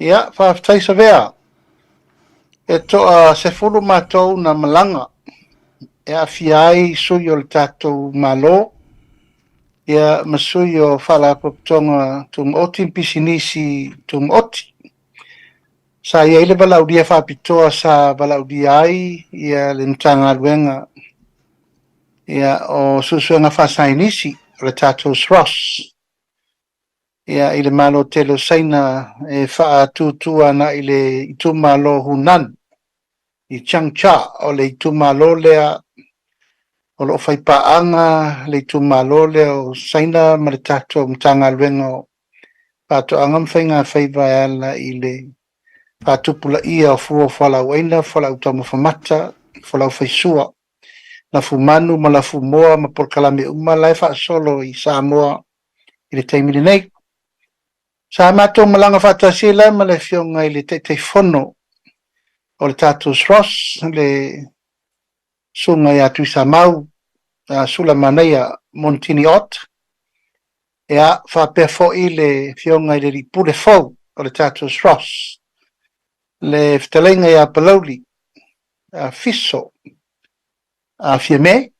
Ia, faafetai Savea. E toa 10 matou na malaga e aafia ai sui o le tatou Malo, ia ma sui o Faalapotopotoga Tumaoti ma Pisinisi Tumaoti. Sa i ai le valaaulia faapitoa sa valaaulia ai ia le Matagaluega ia, o Suesuega Faasaienisi o le tatou SROS ia, i le Malo tele o Saina e faatutu agai i le itumalo o Hunan i Changsha. O le itumalo lea o lo o faipaaga le itumalo lea o Saina ma le tatou Matagaluega o Faatoaga ma Faiga Faiva e ala i le faatupulaia o fua o fualaauaina, fualaau taumafa mata, fualaau faisua, lafumanu ma lafumoa ma polokalame uma la e faasolo i Samoa i le taimi lenei. Sa matou malaga faatasi ai la ma le Afioga i le Taitaifono o le tatou SROS, le Susuga ia Tuisamau Sulamanaia Monitini Ott, ia, faapea foi le Afioga i le Alii Pule fou o le tatou SROS, le Fetalaiga ia Palauli Fiso Fiame,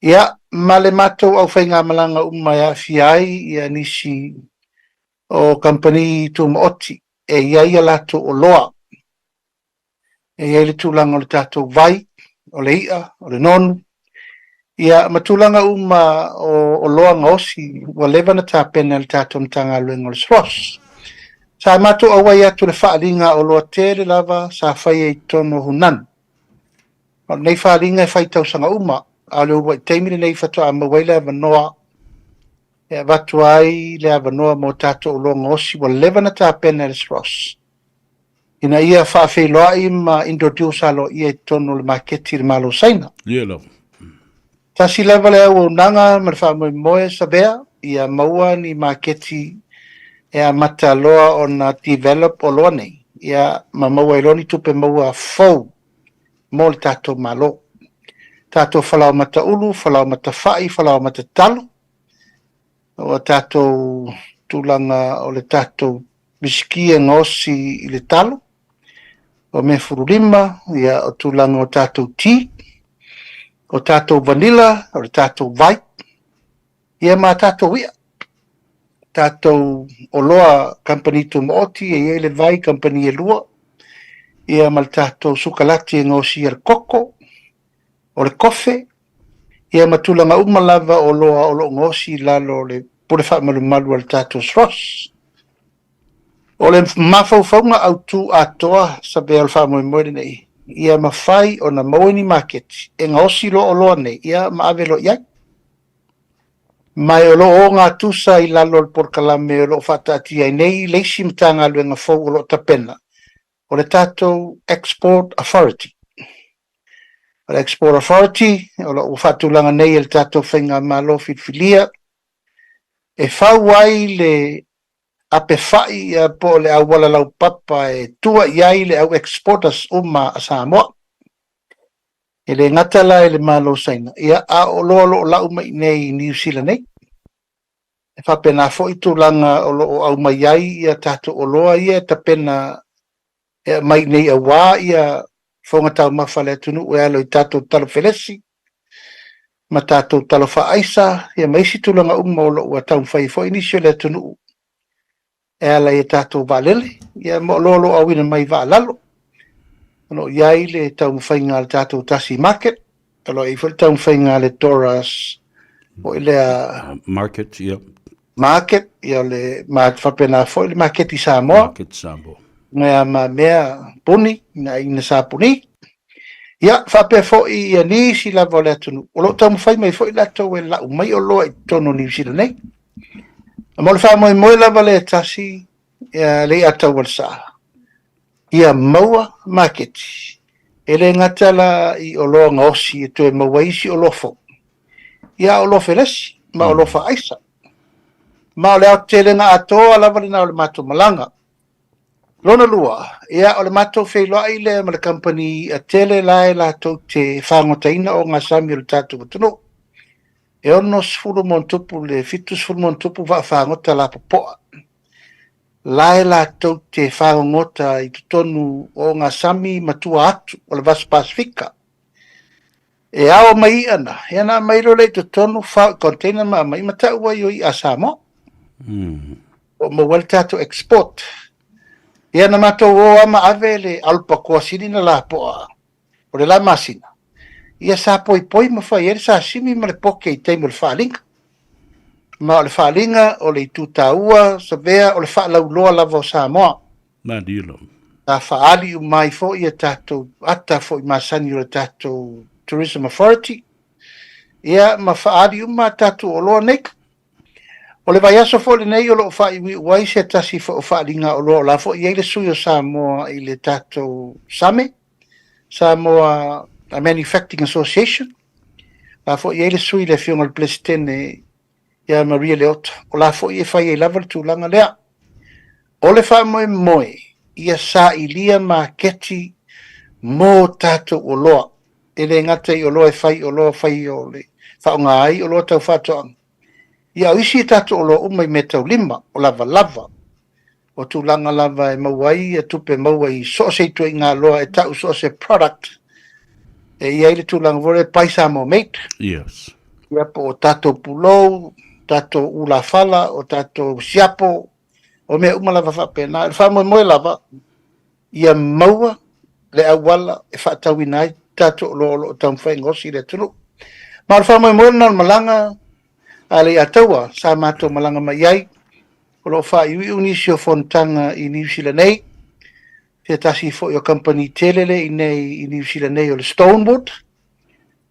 ia, ma le matou aufaigamalaga uma e aafia ai ia nisi o kamupani tumaoti e i ai a latou oloa. E i ai le tulaga o le tatou vai, o le i'a, o le nonu, ia, ma tulaga uma o oloa gaosi ua leva ona tapena e le tatou Matagaluega o le SROS. Sa matou auai atu i le faaaliga oloa tele lava sa faia i totonu o Hunan. O lenei faaaliga e fai tausaga uma, a o le uluai taimi lenei faatoa maua ai le avanoa e avatu ai le avanoa mo tatou oloa gaosi ua leva ona tapena e le SROS ina ia faafeiloai ma introduce aloaia i totonu o le maketi i le Malo o Saina. Ia lava. Tasi lava le auaunaga ma le faamoemoe Savea ia maua ni maketi e amata loa ona develop oloa nei, ia ma maua ai loa ni tupe maua fou mo le tatou Malo. Tatou falaoamata ulu, falaoamata fai, falaoamata talo, o tatou tulaga o le tatou misiki e gaosi i le talo, o mefululima, ia, o tulaga o tatou ti, o tatou vanilla, o le tatou vai, ia ma tatou i'a. Tatou oloa kamupani tumaoti, e i ai le vai kamupani e lua, ia ma le tatou sukalati e gaosia le koko, o le kofe, ia ma tulaga uma lava o oloa o lo o gaosi i lalo o le pule faamalumalu a le tatou SROS. O le mafaufauga autu atoa Savea o le faamoemoe lenei, ia mafai ona maua ni maketi e gaosi loa oloa nei, ia ma ave loa i ai. Ma o lo o ogatusa i lalo o le polokalame o lo o faataatia ai nei le isi Matagaluega fou o lo o tapena, o le tatou Export Authority. O le Export Authority o lo o ua faatulaga nei e le tatou Faigamalo filifilia e fau ai le apefai po o le auala laupapa e tua i ai le au exporters uma a Samoa. E le gata la i le Malo o Saina, ia, a o oloa o lo o lau mai i inei i Niu Sila nei. E faapena foi tulaga o lo o aumai ai ia tatou oloa ia e tapena e aumai i inei aua ia fofoga taumafa a le atunuu e ala i tatou talo felesi ma tatou talo faaaisa ia ma isi tulaga uma o lo o ua taumafai ai foi nisi o le atunuu e ala i a tatou vaalele, ia ma oloa o lo o auina mai vaa lalo. O lo o i ai le taumafaiga a le tatou Tasi Market, o lo o i ai foi le taumafaiga a le Doras foi lea Market, ia. Market, ia o le ma faapena foi le maketi Samoa. Market Samoa. Mea ma mea puni, na ina sa puni. Ia, faapea foi ia nisi lava o le atunuu. O lo o taumafai mai foi latou e lau mai oloa i totonu o Niu Sila nei. Mo le faamoemoe lava lea e tasi, ia, le i'a tau a le sa, ia maua maketi. E le gata la i oloa gaosi e toe maua ai isi oloa fou, ia a o oloa felesi ma oloa faaaisa. Ma o le aotelega atoa lava lena o le matou malaga. Lona lua, ia o le matou feiloai lea ma le kamupani i'a tele la e latou te fagotaina ogasami o le tatou atunuu. E 60 ma ona tupu le 70 ma ona tupu vaafagota lapopoa. La e latou te fagogota i totonu o nga sami ma tua atu o le Vasa Pasifika. E ao mai i'a na, ia na aumai loa lea i totonu, fao i container ma aumai, ma tau ai o i'a a Samoa. O lo o maua ai le tatou export. Ia na matou o lava ma ave le albacore sili na lapoa o le la masina, ia sa poipoi ma fai ai le sashimi ma le poke i taimi o le faaaliga. Ma o le faaaliga o le itu taua, Savea, o le faalauiloa lava o Samoa. Malie. Sa faaali uma ai foi a tatou ata foi masani o le tatou Tourism Authority, ia ma faaali uma a tatou oloa nei. O le vaiaso foi lenei o lo o faaiuiu ai se tasi foi o faaaliga oloa o la foi e i ai le sui o Samoa i le tatou SAME, Samoa Manufacturing Association, la foi e i ai le sui le afioga i le Peresetene ia Maria Leota, o la foi e fai ai lava le tulaga lea. O le faamoemoe ia sailia maketi mo tatou oloa, e le gata i oloa e fai, oloa fai o le faaaoga ai oloa tau faatoaga, ia o isi tatou oloa uma i meataulima, o lavalava, o tulaga lava e maua ai tupe maua i so o se ituaiga oloa e tau so o se product e i ai le tulaga foi lea buy Samoa made. Yes. Ia po o tatou pulou, tatou ulafala, o tatou siapo, o mea uma lava faapena. O le faamoemoe lava ia maua le auala e faatauina ai tatou oloa o lo o taumafai e gaosi i le atunuu. Ma o le faamoemoe lena o le malaga a Leiataua sa matou malaga mai ai. O lo o faaiuiu nisi o fonotaga i Niu Sila nei, se tasi foi o kamupani tele lea i inei i Niu Sila nei o le Stonewood,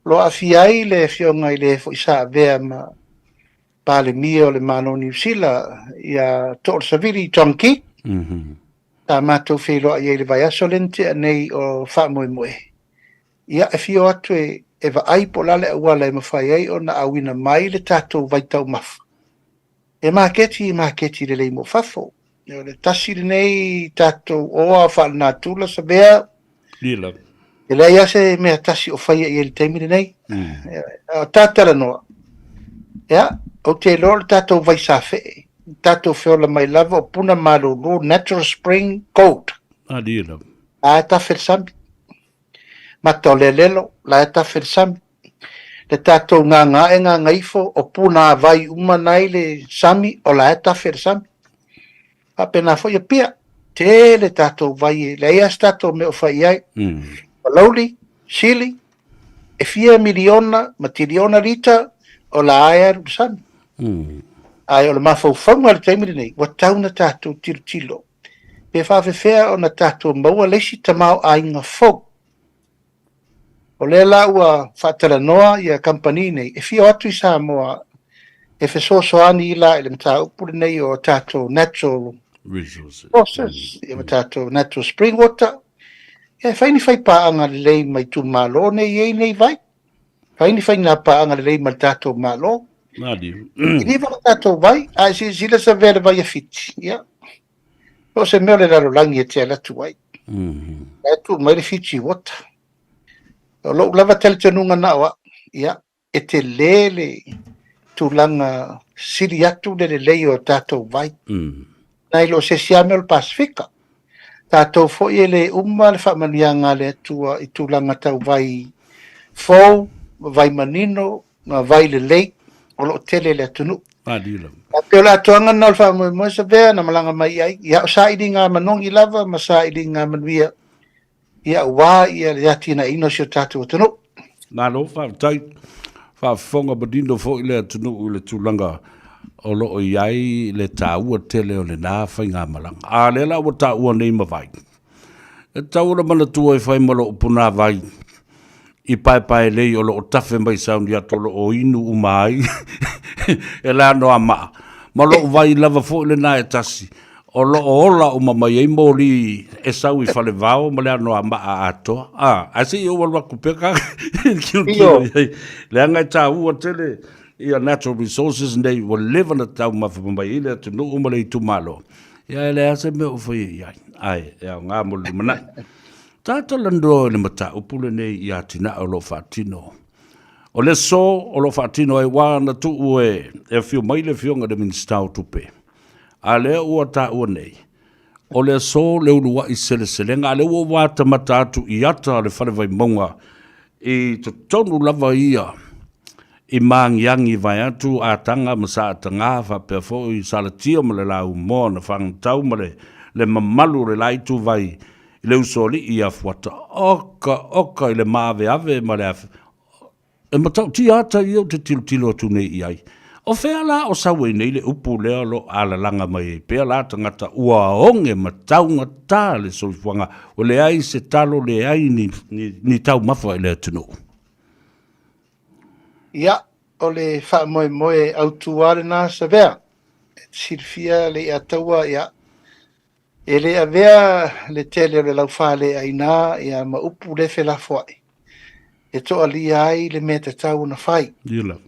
o lo o aafia ai le afioga i le foi sa avea ma Palemia o le Malo o Niu Sila, ia Toolesavili John Key. Sa matou feiloai ai i le vaiaso lea na tea nei o faamoemoe. Ia, e fia o atu e vaai po o le a le auala e mafai ai ona auina mai le tatou vaitaumafa e maketi i maketi lelei mo fafo. O le tasi lenei tatou oa faalenatura Savea. Lila. E leai lava se mea tasi o faia i ai i le taimi lenei. O ta talanoa, ia, ou te iloa o le tatou vai safee, tatou feola mai lava o puna malulu, natural spring gold. Lila. A e tafe le sami. Mata o le alelo, la e tafe le sami. Le tatou gagaae gagaifo, o punāvai uma na i le sami, o la e tafe le sami. Faapena foi Apia, tele tatou vai e leai lava se tatou mea o fai i ai. Palauli, Sili, e fia miliona ma tiliona lita o la e alu i le sami. Ae o le mafaufauga i le taimi lenei, ua tatau ona tatou tilotilo pe faafefea ona tatou maua le isi tamaoaiga fou. O lea la ua faatalanoa ia kamupani nei e fia o atu i Samoa e fesoasoani la i le mataupu lenei o tatou natural resources, ia ma tatou natural spring water. Ia e fai ni faipaaga lelei ma itumalo nei e i ai nei vai. Fai ni faigapaaga lelei ma le tatou Malo. Malie. E liva le tatou vai, a e silasila Savea i le vai a Fiti, ia, so o se mea o le lalolagi e te alu atu ai. La e tuu mai le Fiji Water. O lou lava talitonuga na o au, ia, e tele le tulaga sili atu le lelei o tatou vai. Nai lo se isi lava mea o le Pasefika. Tatou foi e le uma le faamanuiaga a le Atua i tulaga tau vai fou, ma vai manino, ma vai lelei o lo o tele i le atunuu. Malie lava. E pei o le atoaga lena o le faamoemoe Savea na malaga mai ai, ia o sailiga manogi lava ma sailiga manuia ia aua ia le atinaeina o si o tatou atunuu. Malo faafetai. Faafofoga manino foi le atunuu i le tulaga o lo o i ai le taua tele o lena faigamalaga. A lea la ua taua nei ma vai. E tatau ona manatua e fai ma lou punāvai i Paepaelei o lo o tafe mai Sauniato o lo o inu uma ai e le Anoamaa. Ma lou vai lava foi lena e tasi o lo o ola uma mai ai moli e sau i Falevao ma le Anoamaa atoa. A, ae se i ou alu atu pea ka tilotilo i ai. Leaga e taua tele ia natural resources nei ua leva ona taumafa mai ai le atunuu ma le itumalo. Ia e leai lava se mea o faia i ai, ae e aoga mo le lumanai. Talanoa i le mataupu lenei i atinae o lo o faatino. O le aso o lo o faatino ai, aua na tuu e afio mai le Afioga i le Minisita o Tupe. A lea ua taua nei, o le aso le uluai seleselega, a lea ua ou atamata atu i ata o le Fale Vaimauga i totonu lava ia i Magiagi vaeatu Ataga ma Saataga faapea foi Salatia ma le Laumoa na fagatau ma le le mamalu o le la ituvai i le usoalii ia Fuata. Oka oka i le maaveave ma le E matautia ata ia ou te tilotilo atu nei i ai. O fea la o sau ai nei le upu lea o lo o alalaga mai ai pea la tagata ua oge ma taugata le soifuaga, ua leai se talo, leai ni, ni, ni taumafa i le atunuu? Ia, o le faamoemoe autu lava lena Savea. E te silafia le i'a taua, ia, E le avea le tele o le laufaleaiina ia ma upu le felafoai e toalia ai le mea tatau ona fai. Ia lava.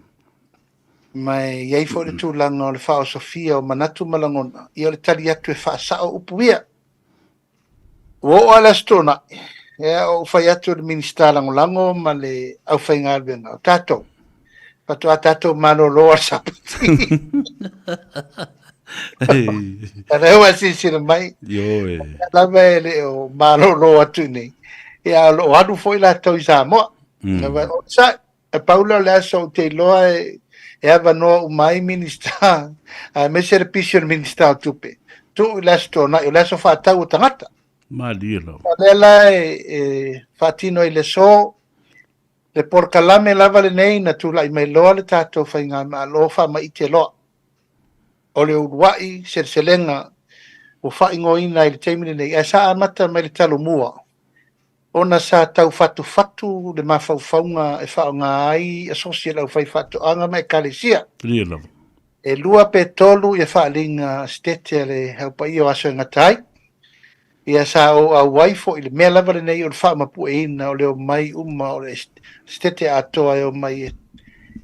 Ma e i ai foi le tulaga o le faaosofia o manatu ma lagona, ia o le tali atu e faasao upu ia. Ua oo lava le Aso Toonai, ia ou fai atu i le Minisita Lagolago ma le aufaigaluega, o tatou, faatoa tatou malolo lava i le Sapati. A lea ua silasila mai. Ioe. Lava e le o malolo atu i inei. Ia, o lo o alu foi latou i Samoa. Sa, e pau lea o le aso ou te iloa e, e avanoa uma ai Minista, aemaise le pisi o le Minista o Tupe. Tuu i le Aso Toonai, o le aso faatau o tagata. Malie lava. O lea la e, e faatino ai le aso, le polokalame lava lenei na tulai mai loa le tatou faigamalo faamaite loa. O le uluai seleselega ua faaigoaina ai i le taimi lenei, ae sa amata mai le Talomua ona sa tau fatufatu le mafaufauga e faaaoga ai asosi a le aufaifaatoaga ma Ekalesia. Ia lava. E lua pe tolu ia faaaliga setete a le Au Paia o Aso e Gata Ai. Ia sa ou auai foi i le mea lava lenei o le faamapueina o le omai uma o le setete atoa e omai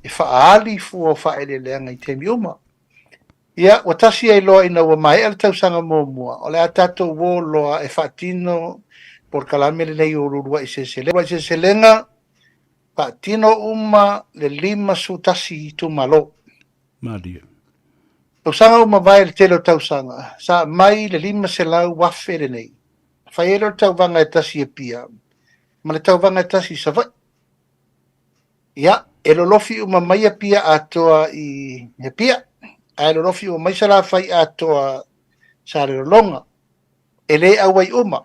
e faaali fua o faaeleeleaga i taimi uma. Ia, ua tasi ai loa ina ua maea le tausaga muamua, o le a tatou uō loa e faatino polokalame lenei o Uluuluai Seleselega. Uluai Seleselega, faatino uma le 51 itumalo. Malie. Tausaga ua mavae i le tele o tausaga, sa aumai le 500,000 lenei. Fai ai lea o le tauvaga e tasi i Apia ma le tauvaga e tasi i Savaii. Ia, e lolofi uma mai Apia atoa i Apia, ae lolofi uma mai Salafai atoa Salelologa. E le auai uma,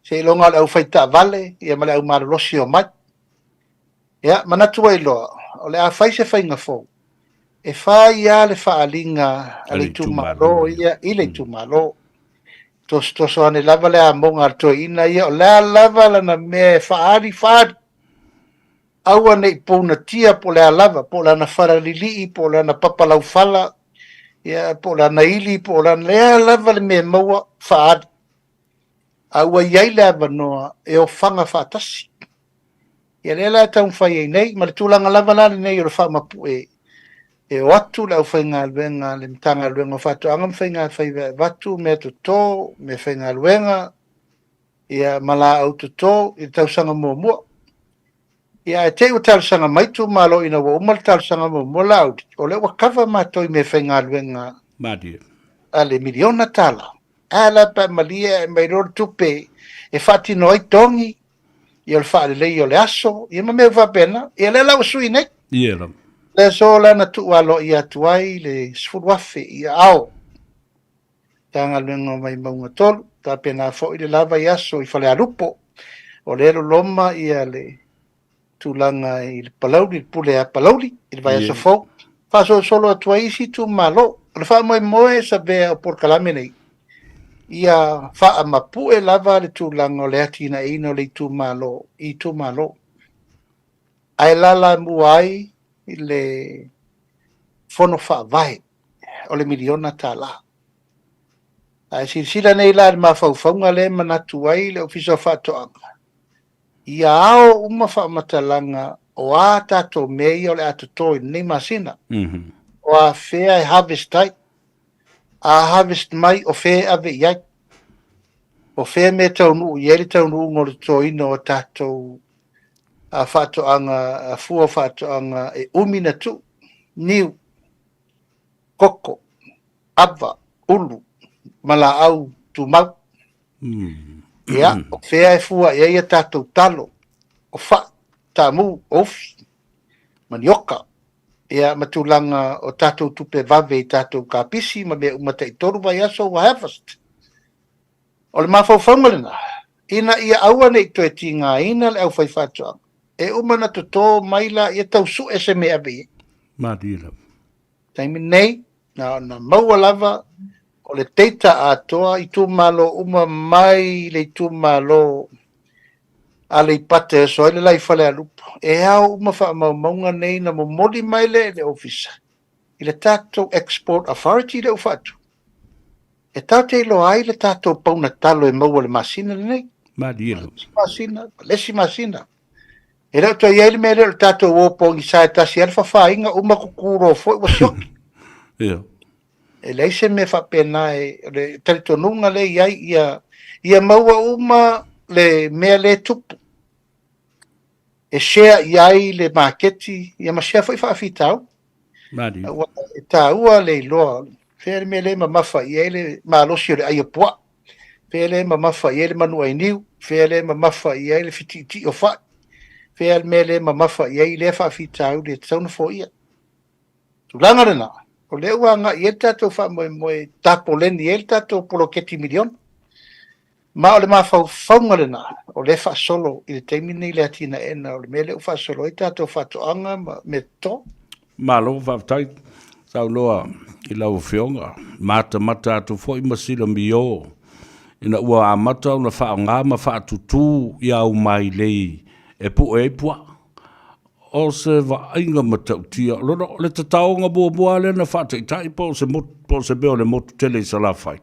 seiloga o le aufaitaavale ia ma le aumalolosi e omai. Ia, manatu ai loa, o le a fai se faiga fou, e fai lava le faaaliga a le itumalo ia i le itumalo. Tosotoso ane lava le amoga a le toeaina ia, o le a lava lana mea e faaali, faaali. Aua ne i pounatia po o le a lava, po o lana fala lilii, po o lana papa laufala, ia, po o lana ili, po o lana, le a lava le mea e maua, faaali. A ua i ai le avanoa e ofaga faatasi. Ia lea la e taumafai ai nei, ma le tulaga lava la lenei o le faamapue e o atu le aufaigaluega a le Matagaluega o Faatoaga ma Faigafaiva e avatu meatoto, meafaigaluega, ia ma laau toto i le tausaga muamua. Ia ae te i ua talosaga mai itumalo ina ua uma le talosaga muamua Laauli, o lea ua kava matou i meafaigaluega Malie. a le miliona tala. A la pe a malie ae aumai loa le tupe e faatino ai togi, ia o le faaleleia o le aso, ia ma mea faapena. Ia lea la ua sui nei. Ia lava. Le aso la na tuu aloaia atu ai le 10,000 i aao Matagaluega o Vaimauga 3, tapena foi le la vaiaso i Falealupo. O lea e loloma ia le tulaga i le Palauli, le pule a Palauli i le vaiaso fou. Faasolosolo atu ai isi itumalo. O le faamoemoe Savea o polokalame nei, ia faamapue lava le tulaga o le atinaeina o le itumalo i itumalo. Ae lalamua ai le fono faavae o le miliona tala. Ae silasila nei la i le mafaufauga lea e manatu ai le Ofisa o Faatoaga, ia ao uma faamatalaga o a tatou mea ia o le a toto i lenei masina. O a fea e harvest ai. A harvest mai, o fea e ave i ai. O fea mea e taunuu i ai le taunuuga o le totoina o tatou faatoaga, fua o faatoaga e umi na tuu, niu, koko, ava, ulu ma laau tumau. Ia, o fea e fua i ai a tatou talo, o fai, taamu, o ufi, manioka, ia ma tulaga o tatou tupe vave i tatou kapisi ma mea uma taitolu vaiaso ua harvest. O le mafaufauga lena, ina ia aua ne i toe tigaina le aufaifaatoaga, e uma ona toto mai laia tau sue se mea e ave i ai. Malie lava. Taimi nei, na ona maua lava o le data atoa itumalo uma mai le itumalo Aleipata e oso ai le la i Falealupo. E ao uma faamaumauga nei na momoli mai lea i le ofisa i le tatou Export Authority lea ua faatu. E tatou te iloa ai le tatou pauna talo e maua i le masina lenei. Malie lava. Masina, le isi masina. E le o toe i ai le mea lea o le tatou o pogisa e tasi ai le fafaina, uma tutu loa foi ua sioki. Ia. E leai se mea faapena e, o le talitonuga lea e i ai, ia, ia maua uma le mea lea e tupu. E share i ai le maketi, ia ma share foi faafitauli. Malie. Aua e taua le iloa, fea le mea lea e mamafa i ai le malosi o le ai o puaa, fea lea e mamafa i ai le manu ainiu, fea lea e mamafa i ai le fitiitii o fai, fea le mea lea e mamafa i ai lea faafitauli e tatau ona foia. Tulaga lena, o lea ua agai i ai le tatou faamoemoe tapoleni ai le tatou poloketi miliona. Ma o le mafaufauga lena, o lea e faasolo i le taimi lenei le atinaeina o le mea lea ua faasolo ai tatou faatoaga ma mea toto. Malo faafetai saunoa i lau Afioga. Matamata atu foi ma silamio ina ua amata ona faaaoga ma faatutū i au mailei e pue ai puaa. O se vaaiga matautia, o lona, o le tataoga muamua lava lea na faataitai po o se motu, po o se mea o le motu tele i Salafai.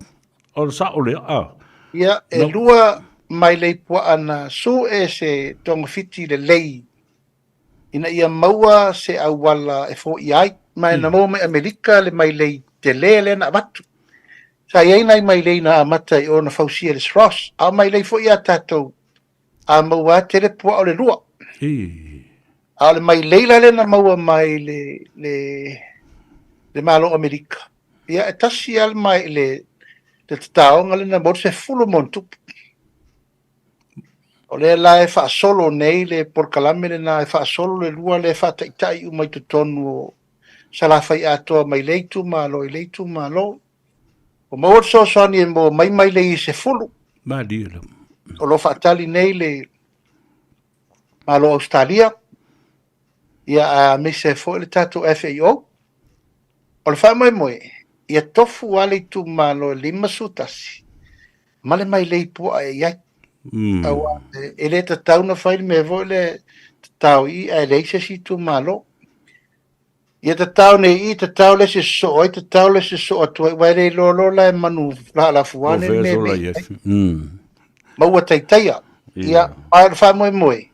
O le sao lea, a? Ia, e lua mailei puaa na sue se togafiti lelei ina ia maua se auala e foia ai. Ma na maua mai Amerika le mailei tele lea na avatu. Sa i ai nai mailei na amata i o na fausia e le SROS, a o mailei foi a tatou, a maua lava tele puaa o le lua. A o le mailei la lea na maua mai le, le, le Malo o Amerika, ia e tasi lava le, mai, le, le tataoga lea na maua le 10+. O lea la e faasolo nei le polokalame lena, e faasolo le lua lea e faataitai uma i totonu o Salafai atoa mai lea itumalo i lea itumalo. Ua maua le fesoasoani e maua mai mailei e 10. Malie lava. O lo o faatali nei le Malo o Ausetalia, ia aemaise ai foi le tatou FAO. O le faamoemoe, ia tofu lava le itumalo e 51 ma le mailei puaa e i ai. Aua e le tatau ona fai le mea foi lea tatao i i ae leai se isi itumalo. Ia tatao nei i i, tatao le isi e sosoo ai, tatao le isi e sosoo atu ai, aua e le iloa loa la e manu laalafuā nei le mea e i ai. Ma ua taitaia. Ia, a o le faamoemoe,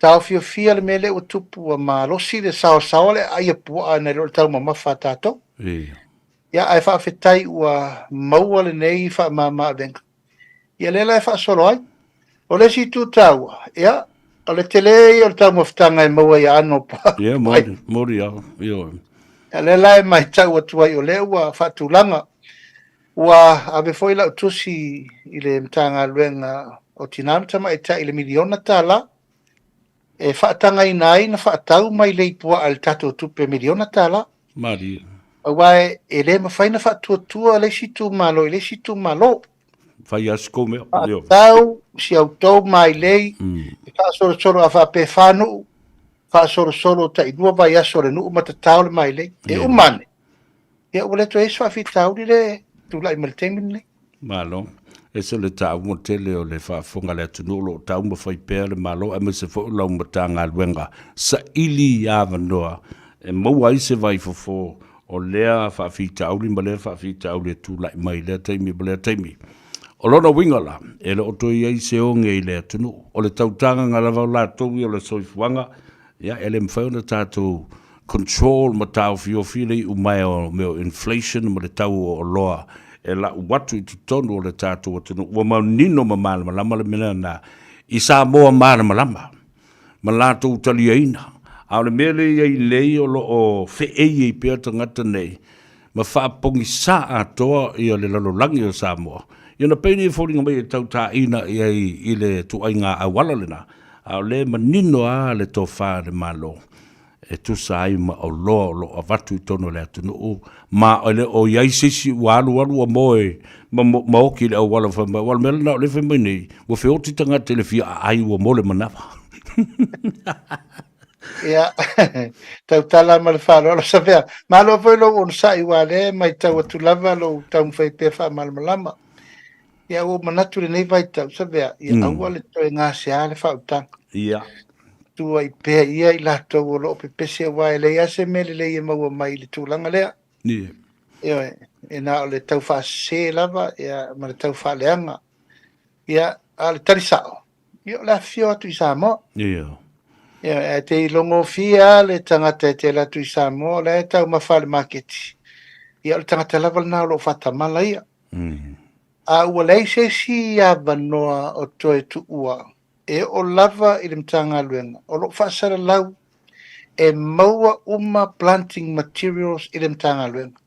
taofiofia le mea lea ua tupu, ua malosi le saosaoa le aai a puaa nai lo le taumamafa a tatou. Ia, ae faafetai ua maua lenei faamama-avega. Ia lea la e faasolo ai. O le isi itu taua, ia, o le tele ia o le taumafataga e maua i aano o puaa. Ia, moni, moni lava, ioe. Ia, lea la e matau atu ai o lea ua faatulaga. Ua ave foi lau tusi i le Matagaluega o Tina ma Tamaitai i le miliona tala e faatagaina ai na faatau mailei puaa i le tatou tupe miliona tala. Malie. Aua e le mafai na faatuatua le isi itumalo i le isi itumalo. Fai lava si tou mea. Faatau si a outou mailei, e faasolosolo a faapea e fa nuu, faasolosolo tailua vaiaso o le nuu ma tatao le mailei. E uma ane, ia ua le toe i ai se faafitauli lea e tulai mai i le taimi lenei. Malo. Ese le taua tele o le faafofoga a le atunuu o lo o taumafai pea le Malo aemaise foi o lau Matagaluega saili avanoa e maua ai se vaifofo o lea faafitauli ma lea faafitauli e tulai mai i lea taimi ma lea taimi. O lona uiga la, e le o toe i ai se oge i le atunuu. O le tautagaga lava o latou ia o le soifuaga, ia e le mafai ona tatou control ma taofiofi le iu mai o mea o inflation ma le tau o oloa e lau atu i totonu o le tatou atunuu. Ua manino ma malamalama le mea lena i Samoa malamalama ma latou taliaina. A o le mea lea e i ai nei o lo o feei ai pea tagata nei, ma faapogisā atoa ia le lalolagi o Samoa. Ia ona pei lea e foliga mai e tau tāina i ai i le tuaiga auala lena, a o lea e manino lava le tofa a le Malo e tusa ai ma oloa o lo o avatu i totonu o le atunuu, ma e le o i ai se isi ua alualu ua moe ma, ma oki i le auala fai mai, aua o le mea lena o lea e fai mai nei, ua feoti tagata i le fia aai ua mo le manawa. Ia, tautala ma le faaaloalo Savea. Malo foi lou onosai aua o lea e matau atu lava lou taumafai pea faamalamalama. Ia ua ou manatu i lenei vaitau Savea, ia aua le toe gasea le faautaga. Ia. Tuuai pea ia i latou o lo o pepese aua e leai lava se mea lelei e maua mai i le tulaga lea. Ia. Ioe, e na o le tau faasese lava ia ma le tau faaleaga. Ia, a o le tali sao, Ia, o le afifio atu i Samoa. Ia. Ia, ae te ilogofie lava le tagata e te alu atu i Samoa, o la e taumafa i le maketi. Ia, o le tagata lava lena o lo o faatamala ia. A ua leai se isi avanoa o toe tuua e oo lava i le Matagaluega o lo o faasalalau e maua uma planting materials i le Matagaluega.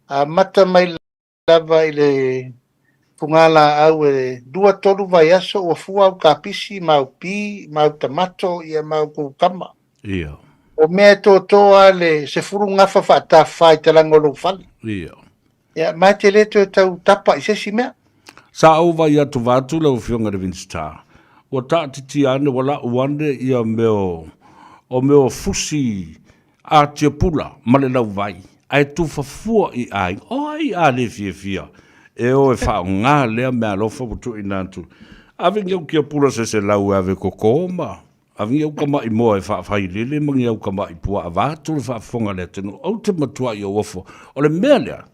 Amata mai lava i le fugalaau e 2-3 vaiaso ua fua au kapisi ma au pi ma au tamato ia ma au kukama. Ia. O mea e toto lava le 10 gafa faatafa i talaga o lou fale. Ia. Ia, ma e te le toe tau tapa i se isi mea. Sa ou vaai atu vaeatu lau Afioga i le Minisita, ua taatitia ane, ua lau ane ia mea o, o mea o fusi A tiapula ma le lauvai, ae tufa fua i aiga. O ai a le fiafia e o e faaaoga lea meaalofa ua tuuina atu? Ave ni au tiapula se 100 e ave koko ma ave ni au tama'i moa e faafailele ma ni au tama'i puaa vaeatu le faafofoga a le atunuu. Ou te matuai ou ofo. O le mea lea,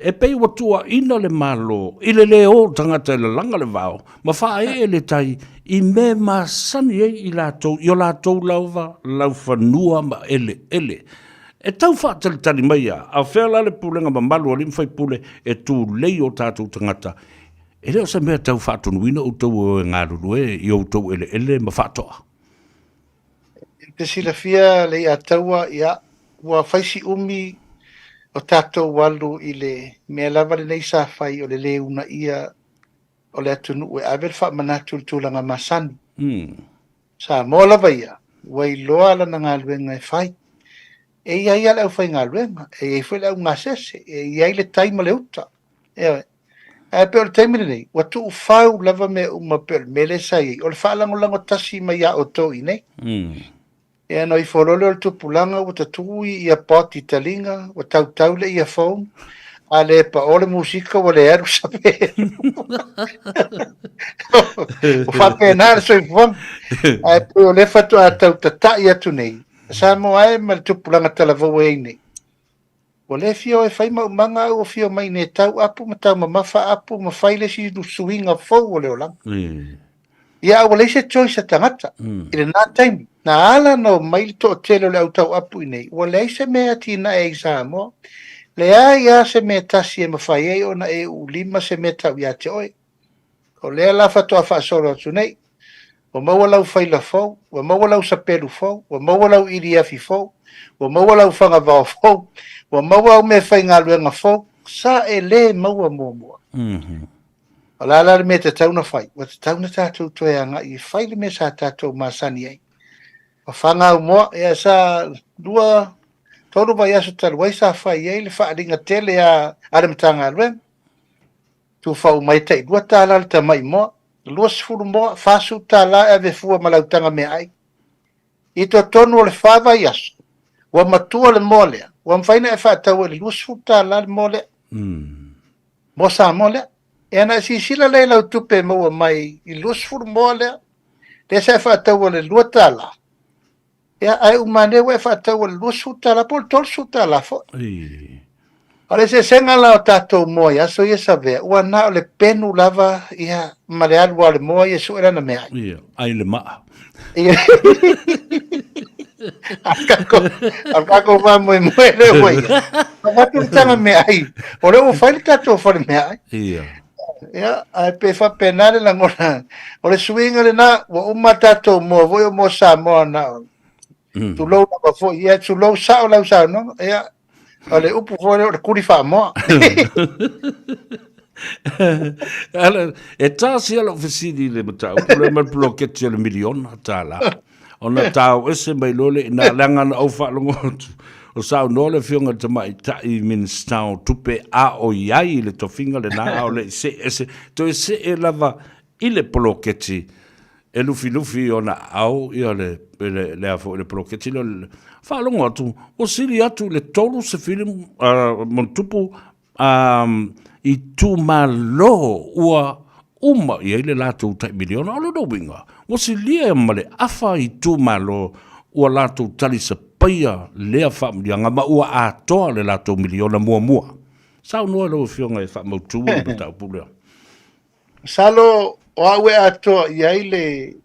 E pei ua tuuaina le Malo i le lē o tagata e lalaga le vao ma faaee le tai i mea e masani ai i latou i o latou lava laufanua ma eleele. E tau faatalitali mai a, a o fea la le pulega mamalu a alii ma faipule e tulei o tatou tagata? E le o se mea tau faatonuina outou e o e galulue i outou eleele ma faatoa. E te silafia Leiataua, ia, ua fai si umi o tatou alu i le mea lava lenei sa fai o le lē uunaia o le atunuu e ave le faamanatu i le tulaga masani. Samoa lava ia, ua iloa lana galuega e fai. E i ai lava le aufaigaluega, e i ai foi le augasese, e i ai le tai ma le uta. Ioe. Ae pei o le taimi lenei, ua tuufau lava mea uma pei o le mea lea sa i ai, o le faalagolago tasi mai ia outou i inei. Ia ona ifo loa lea o le tupulaga ua tatui earpod i taliga, ua tautau le earphone, a le pao le musika ua le alu sapelu. Ua faapena le soifuaga. Ae pei o lea faatoa tau tatai atu nei, Samoa e ma le tupulaga talavou e i ai nei, Ua le fia o e fai maumaga a ua fia omai i nei tau apu ma tau mamafa apu ma fai le isi suiga fou o le olaga. Ia a ua leai se choice a tagata i lena taimi. Na ala ona omai le toatele o le au tau apu i nei, ua leai se mea e atinae ai i Samoa. Leai lava se mea e tasi e mafai ai ona e uulima se mea tau ia te oe. O lea la faatoa faasolo atu nei, ua maua lau faila fou, ua maua lau sapelu fou, ua maua lau iliafi fou, ua maua lau fagavao fou, ua maua au meafaigaluega fou, sa e le maua muamua. O le a la le mea e tatau ona fai? Ua tatau ona tatou toe agai e fai le mea sa tatou masani ai. Ua fagaumoa, ia sa 2, 3 vaiaso talu ai sa fai ai le faaaliga tele a le Matagaluega. Tufa uma ai tai $2 le tamai moa, 20 moa, $40 e ave fua ma lau taga meaai. I totonu o le fa vaiaso, ua matua le moa lea, ua mafai ona e faataua i le $20 le moa lea. Moa Samoa lea. E ana e silasila lea i lau tupe e maua mai i le 20 moa lea, lea sa e faataua i le $2, Ia, ae uma ane ua e faataua i le $20 po o le $30 foi. O le eseesega la o tatou moa i aso ia Savea, ua na o le penu lava ia ma le alu lava o le moa ia e sue lana meaai. Ia, ai le maa. Ia. A takou faamoemoe lea ua ia. Avatu le taga meaai, o lea ua fai le tatou fale meaai. Ia. Ia, ae pei faapena le lagona. O le suiga lena, ua uma tatou moa foi o moa Samoa na o. Tulou lava foi, ia tulou sao lau saunoaga. Ia, O le upu foi lea o le kuli faamoa. Ala, e tasi lava lau fesili i le mataupu lea ma le poloketi o le miliona tala. Ona tao ese mai loa lea i ina, leaga na ou faalogo atu, o saunoa le Afioga i le Tamaitai Minisita o Tupe a o i ai i le tofiga lena a o le i see ese, toe see lava i le poloketi e lufilufi i ona aao ia le, le, le, a foi, le poloketi lea. Faalogo atu, ua sili atu i le 30 ma tupu itumalo ua uma i ai le latou tai miliona. O lona uiga, ua silia ma le afa itumalo ua latou talisapaia lea faamanuiaga ma ua atoa le latou miliona muamua. Saunoa lau Afioga e faamautu le mataupu lea. Masalo o au e atoa i ai le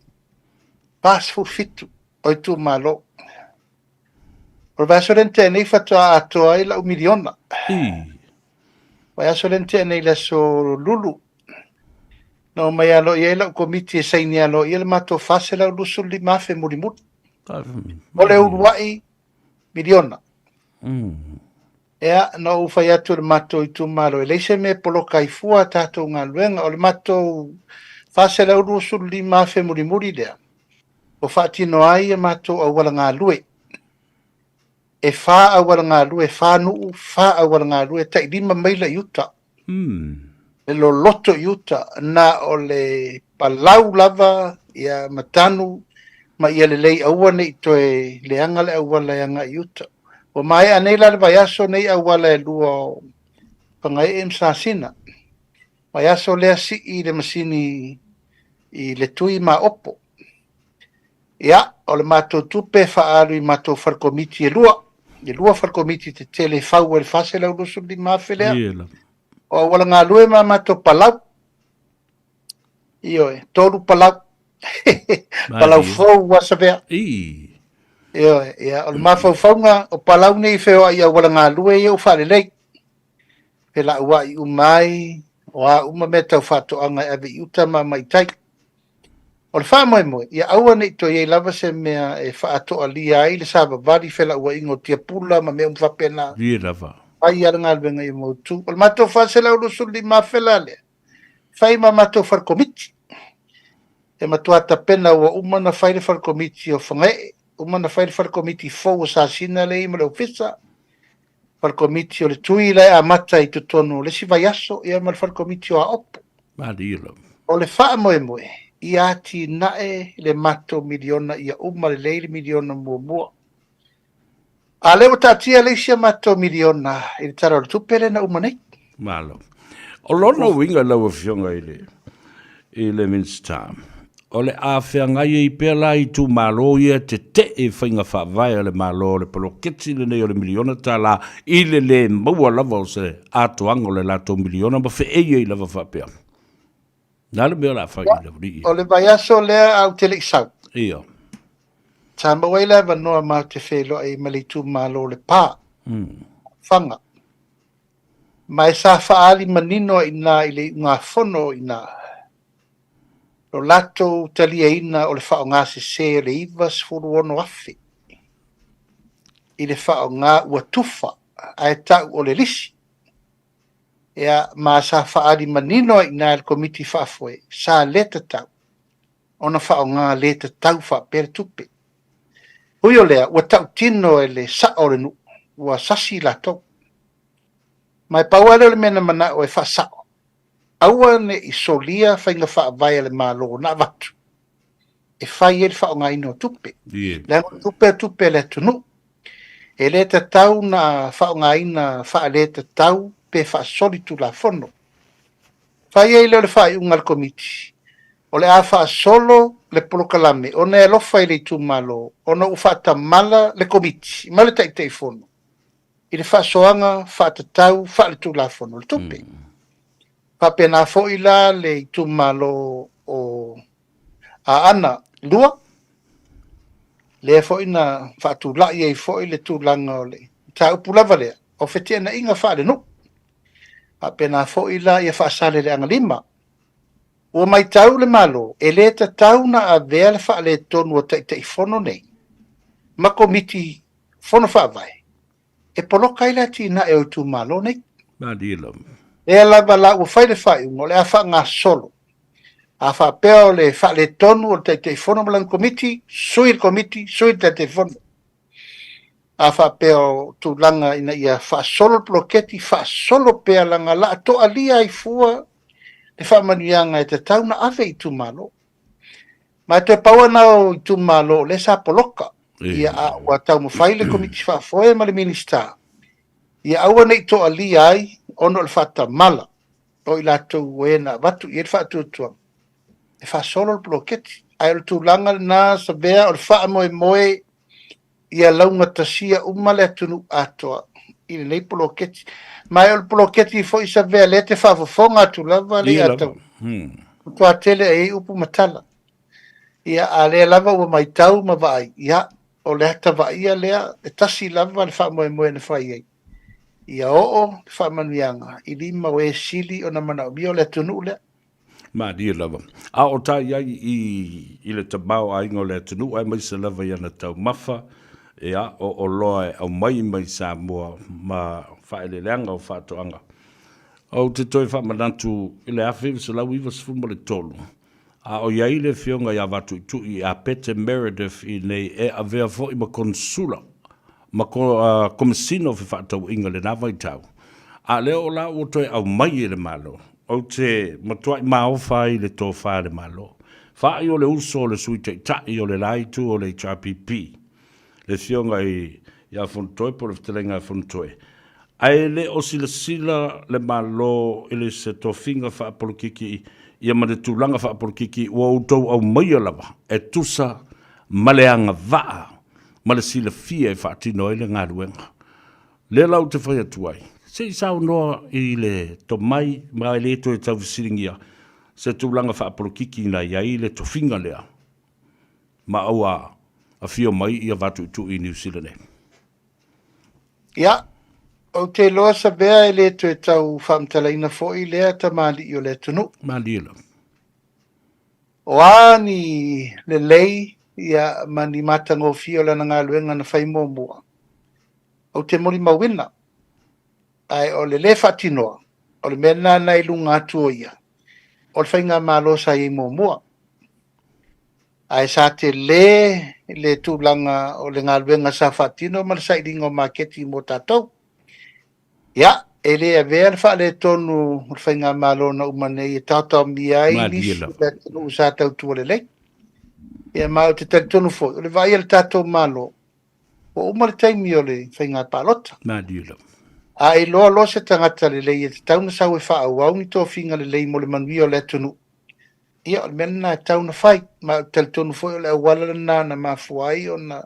47 o itumalo. O le vaiaso lea na tea nei faatoa atoa ai lau miliona. Vaiaso lea na tea nei i le aso Lulu. Na omai aloaia ai lau komiti e saini aloaia le matou $425,000 mulimuli. O le uluai miliona. Ea, na ou fai atu i le matou itumalo, e leai se mea e poloka ai fua a tatou galuega. O le matou $425,000 mulimuli lea, ua faatino ai a matou auala galue. E fa auala galue, fa nuu, fa auala galue, tai lima maila i uta. Le loloto i uta, na o le palau lava ia ma tanu ma ia lelei aua ne i toe leaga le auala e agai i uta. Ua maea nei la le vaiaso nei auala e lua o Fagaee ma Sasina. Vaiaso lea sii le masini i Letui ma Aopo. Ia, o le matou tupe e faaalu i matou fale komiti e lua. E lua fale komiti tetele e fau ai le $425,000 lea. O auala galue ma matou palau. Ioe, tolu palau. Palau fou ua savea. Ioe, ia, o le mafaufauga o palau nei e feoai i auala galue ia ua faalelei. Felauai uma ai, o a uma mea tau faatoaga e ave i uta ma aumai i tai. O le faamoemoe, ia aua ne i toe i ai lava se mea e faaatoalia ai le savavali felauaiga o tiapula ma mea uma faapena. Ie lava. Fai lava le galuega ia mautu. O le matou $425,000 la lea, fai ma matou fale komiti. E matua tapena ua uma ona fai le fale komiti o Fagaee, uma ona fai le fale komiti fou o Sasina lea e i ai ma le ofisa, fale komiti o le Tui la e amata i totonu o le isi vaiaso, ia ma le fale komiti o Aopo. Malie lava. O le faamoemoe, ia atinae le matou miliona ia uma lelei le miliona muamua. A lea ua taatia le isi a matou miliona i le Tala o le Tupe lea na uma nei. Malo. O lona uiga lau Afioga i le, i le Minisita, o le a feagai ai pea la itumalo ia e tetee i faiga faavae a le Malo o le poloketi lenei o le miliona tala i le le maua lava o se atoaga o le latou miliona ma feei ai lava faapea. Le a le mea o le a fai i le alii? O le vaiaso lea a ou te le i sau. Ia. Sa maua ai le avanoa matou te feiloai ai ma le itumalo o Lepa, Lefaga. Ma e sa faaali manino ai i ina i le iugafono o i ina lo latou taliaina o le faaaoga sese o le $96,000 i le faaaoga ua tufa ae tau o le lisi. Ia, ma sa faaali manino ai i ina e le Komiti Faafoe, sa le tatau ona faaaoga le tatau faapea le tupe. Ui o lea, ua tautino e le sao o le nuu, ua sasi latou. Ma e pau lava lea o le mea na manao e faasao, aua ne i solia faiga faavae a le Malo na avatu e fai ai le faaaogaina o tupe. Leaga o tupe o tupe a le atunuu. E le tatau na faaaogaina faaletatau pe faasolitulafono. Fai ai lea o le faaiuga a le Komiti, o le a faasolo le polokalame ona e alofa i le itumalo ona ua faatamala le Komiti ma le Taitaifono i le faasoaga faatatau faaletulafono o le tupe. Faapena foi la le itumalo o Aana 2, lea foi na faatulai ai foi le tulaga o le mataupu lava lea o feteenaiga faalenuu. Faapena foi la ia Faasaleleaga 5. Ua matau le Malo e le tatau na avea le faaletonu o Taitaifono nei ma Komiti Fono Faavae E poloka ai le atinae o itumalo nei. Malie lava. Lea lava la ua fai le faaiuga, o le a faagasolo. A faapea o le faaletonu o le Taitaifono ma lana Komiti, sui le Komiti, sui le Taitaifono. A faapea o tulaga ina ia faasolo le poloketi, faasolo pea leaga o le a toalia ai fua le faamanuiaga e tatau ona ave i itumalo. Ma e toe pau lava lena o itumalo o lea sa poloka. Ia, a ua taumafai le Komiti Faafoe ma le Minisita, ia aua ne i toalia ai ona o le faatamala o i latou o e na avatu i ai le faatuatuaga e faasolo le poloketi. Ae o le tulaga lena Savea, o le faamoemoe ia laugatasia uma le atunuu atoa i lenei poloketi. Ma o le poloketi foi Savea, lea e te faafofoga atu lava le ia tau. Matua tele e i ai upu ma tala. Ia, a lea lava ua matau ma vaai, ia, o le ata vaaia lea, e tasi lava le faamoemoe na fai ai. Ia oo le faamanuiaga i lima o e sili ona manaomia o le atunuu lea. Malie lava. A o ta i ai i, i le tamaoaiga o le atunuu aemaise lava i ana taumafa, ia, o oloa e aumai mai Samoa ma faaeleeleaga o faatoaga. Ou te toe faamanatu i le 1993, A o i ai le Afioga ia Vatuitui ia Pete Meredith i inei e avea foi ma Konsula ma Komesina o Fefaatauaiga i lena vaitau, a lea o la ua toe aumai e le Malo, ou te matuai maofa ai i le tofa a le Malo. Faai o le uso o le Sui Taitai o le la itu o le HRPP, le Afioga ia Fonotoe po o le Fetalaiga ia Fonotoe, ae le o silasila le Malo i le se tofiga faapolokiki ia ma le tulaga faapolokiki ua outou aumaia lava e tusa ma le agavaa ma le silafia e faatino ai le galuega. Lea la ou te fai atu ai, se i saunoa i le tomai ma e le toe tau fesiligia se tulaga faapolokiki na i ai le tofiga lea ma ua afio mai ia Vatuitui i Niu Sila nei. Ia, ou te iloa Savea e le toe tau faamatalaina foi lea tamalii o le atunuu. Malie lava. O a ni lelei ia ma ni matagofie o lana galuega na fai muamua, ou te molimauina, ae o le le faatinoa, o le mea lena na i luga atu o ia, o le faigamalo sa i ai muamua. Ae sa tele le tulaga o le galuega sa faatino ma le sailiga o maketi mo tatou. Ia, e le avea le faaletonu o le faigamalo na uma nei e taotaomia ai nisi o le atunuu sa tautua lelei. Ia, ma ou te talitonu foi, o le vaai a le tatou Malo, ua uma le taimi o le faiga palota. A iloa loa se tagata lelei e tatau ona sau e faaauau ni tofiga lelei mo le manuia o le atunuu, Ia, o le mea lena e tatau ona fai, ma ou te talitonu foi o le auala lena na mafua ai ona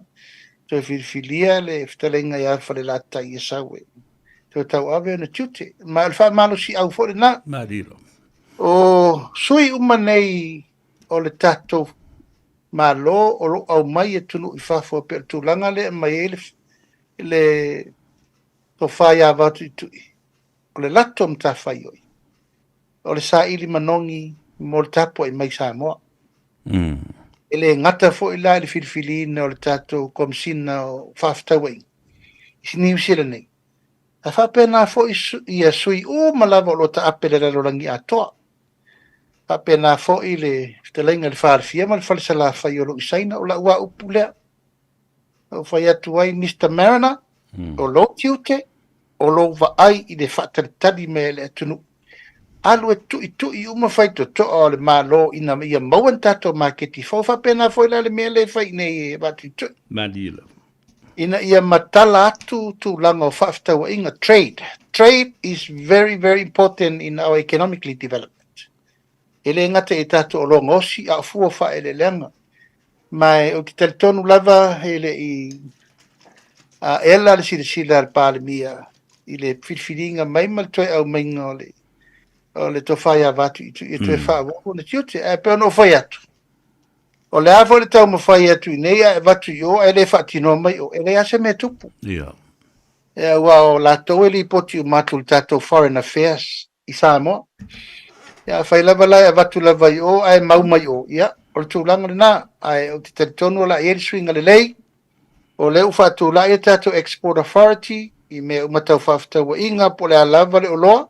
toe filifilia le fetalaiga ia Falelatai ia sau e toe tauave ona tiute. Ma o le faamalosiau foi lena. Malilo. O sui uma nei o le tatou Malo o lo o aumai i atunuu i fafo e pei o le tulaga lea e aumai ai le, le tofa ia Vatuitui, o le latou matafaioi, o le saili manogi mo le tapuai mai Samoa. E le gata foi la i le filifiliina o le tatou Komesina o Faafetauaiga i Niu Sila nei, ae faapena foi ia sui uma lava o lo o taape i le lalolagi atoa. Faapena foi le fetalaiga i le Falefia ma le Fale Salafai o lo o i Saina, o lau lava upu lea. Na ou fai atu ai, Mister Mariner, o lou tiute, o lou vaai i le faatalitali mai a le atunuu. Alu e tuitui uma faitotoa o le Malo ina ia maua ni tatou maketi fou. E faapena foi la le mea lea e fai nei e Vatuitui. Malie lava. Ina ia matala atu tulaga o faafetauaiga, trade. Trade is very, very important in our economically development. E le gata i tatou oloa gaosi, a o fua o faaeleeleaga. Ma ou te talitonu lava e le i ela le silasila a le Palemia i le filifiliga mai ma le toe aumaiga o le o le tofa ia Vatuitui e toe faaauau ona tiute. Ae pei ona ou fai atu, o le a foi le taumafai atu i inei ae avatu i o ae le faatinoa mai o, e leai lava se mea e tupu. Aua o latou e lipoti uma atu i le tatou Foreign Affairs i Samoa. Ia, afai lava la e avatu lava i o ae mau mai o, ia, o le tulaga lena. Ae ou te talitonu o le a i ai le suiga lelei, o lea ua faatulai le tatou Export Authority, i mea uma tau faafetauaiga po o le a lava le oloa.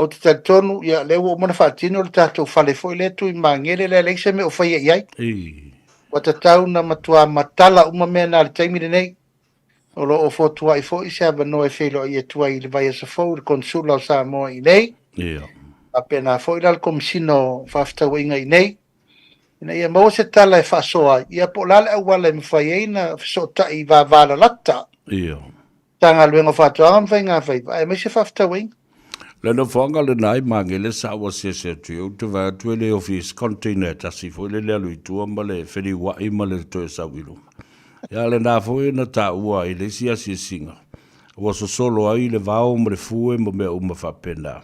Ou te talitonu, ia, lea ua uma ona faatino le tatou fale foi lea tu i Magele lea e leai se mea o faia i ai. Ua tatau ona matua matala uma mea na i le taimi lenei. O lo o fotuai foi se avanoa e feiloai atu ai i le vaiaso fou i le Konesula o Samoa i inei. Faapena foi la le Komesina o Faafetauaiga i inei, ina ia maua se tala e faasoa ai, ia po o le a le auala e mafai ai ona fesootai vavalalata. Matagaluega o Faatoaga ma Faigafaiva, aemaise faafetauaiga. Le nofoaga lena i Magele sa ou asiasi atu i ai, ou te vaai atu e le ofi ai se container e tasi foi lele alu i tua ma le feliuai ma le toe sau i luma. Ia lena foi na taua i le isi asiasiga, ua sosolo ai le vao ma le fue ma mea uma faapena.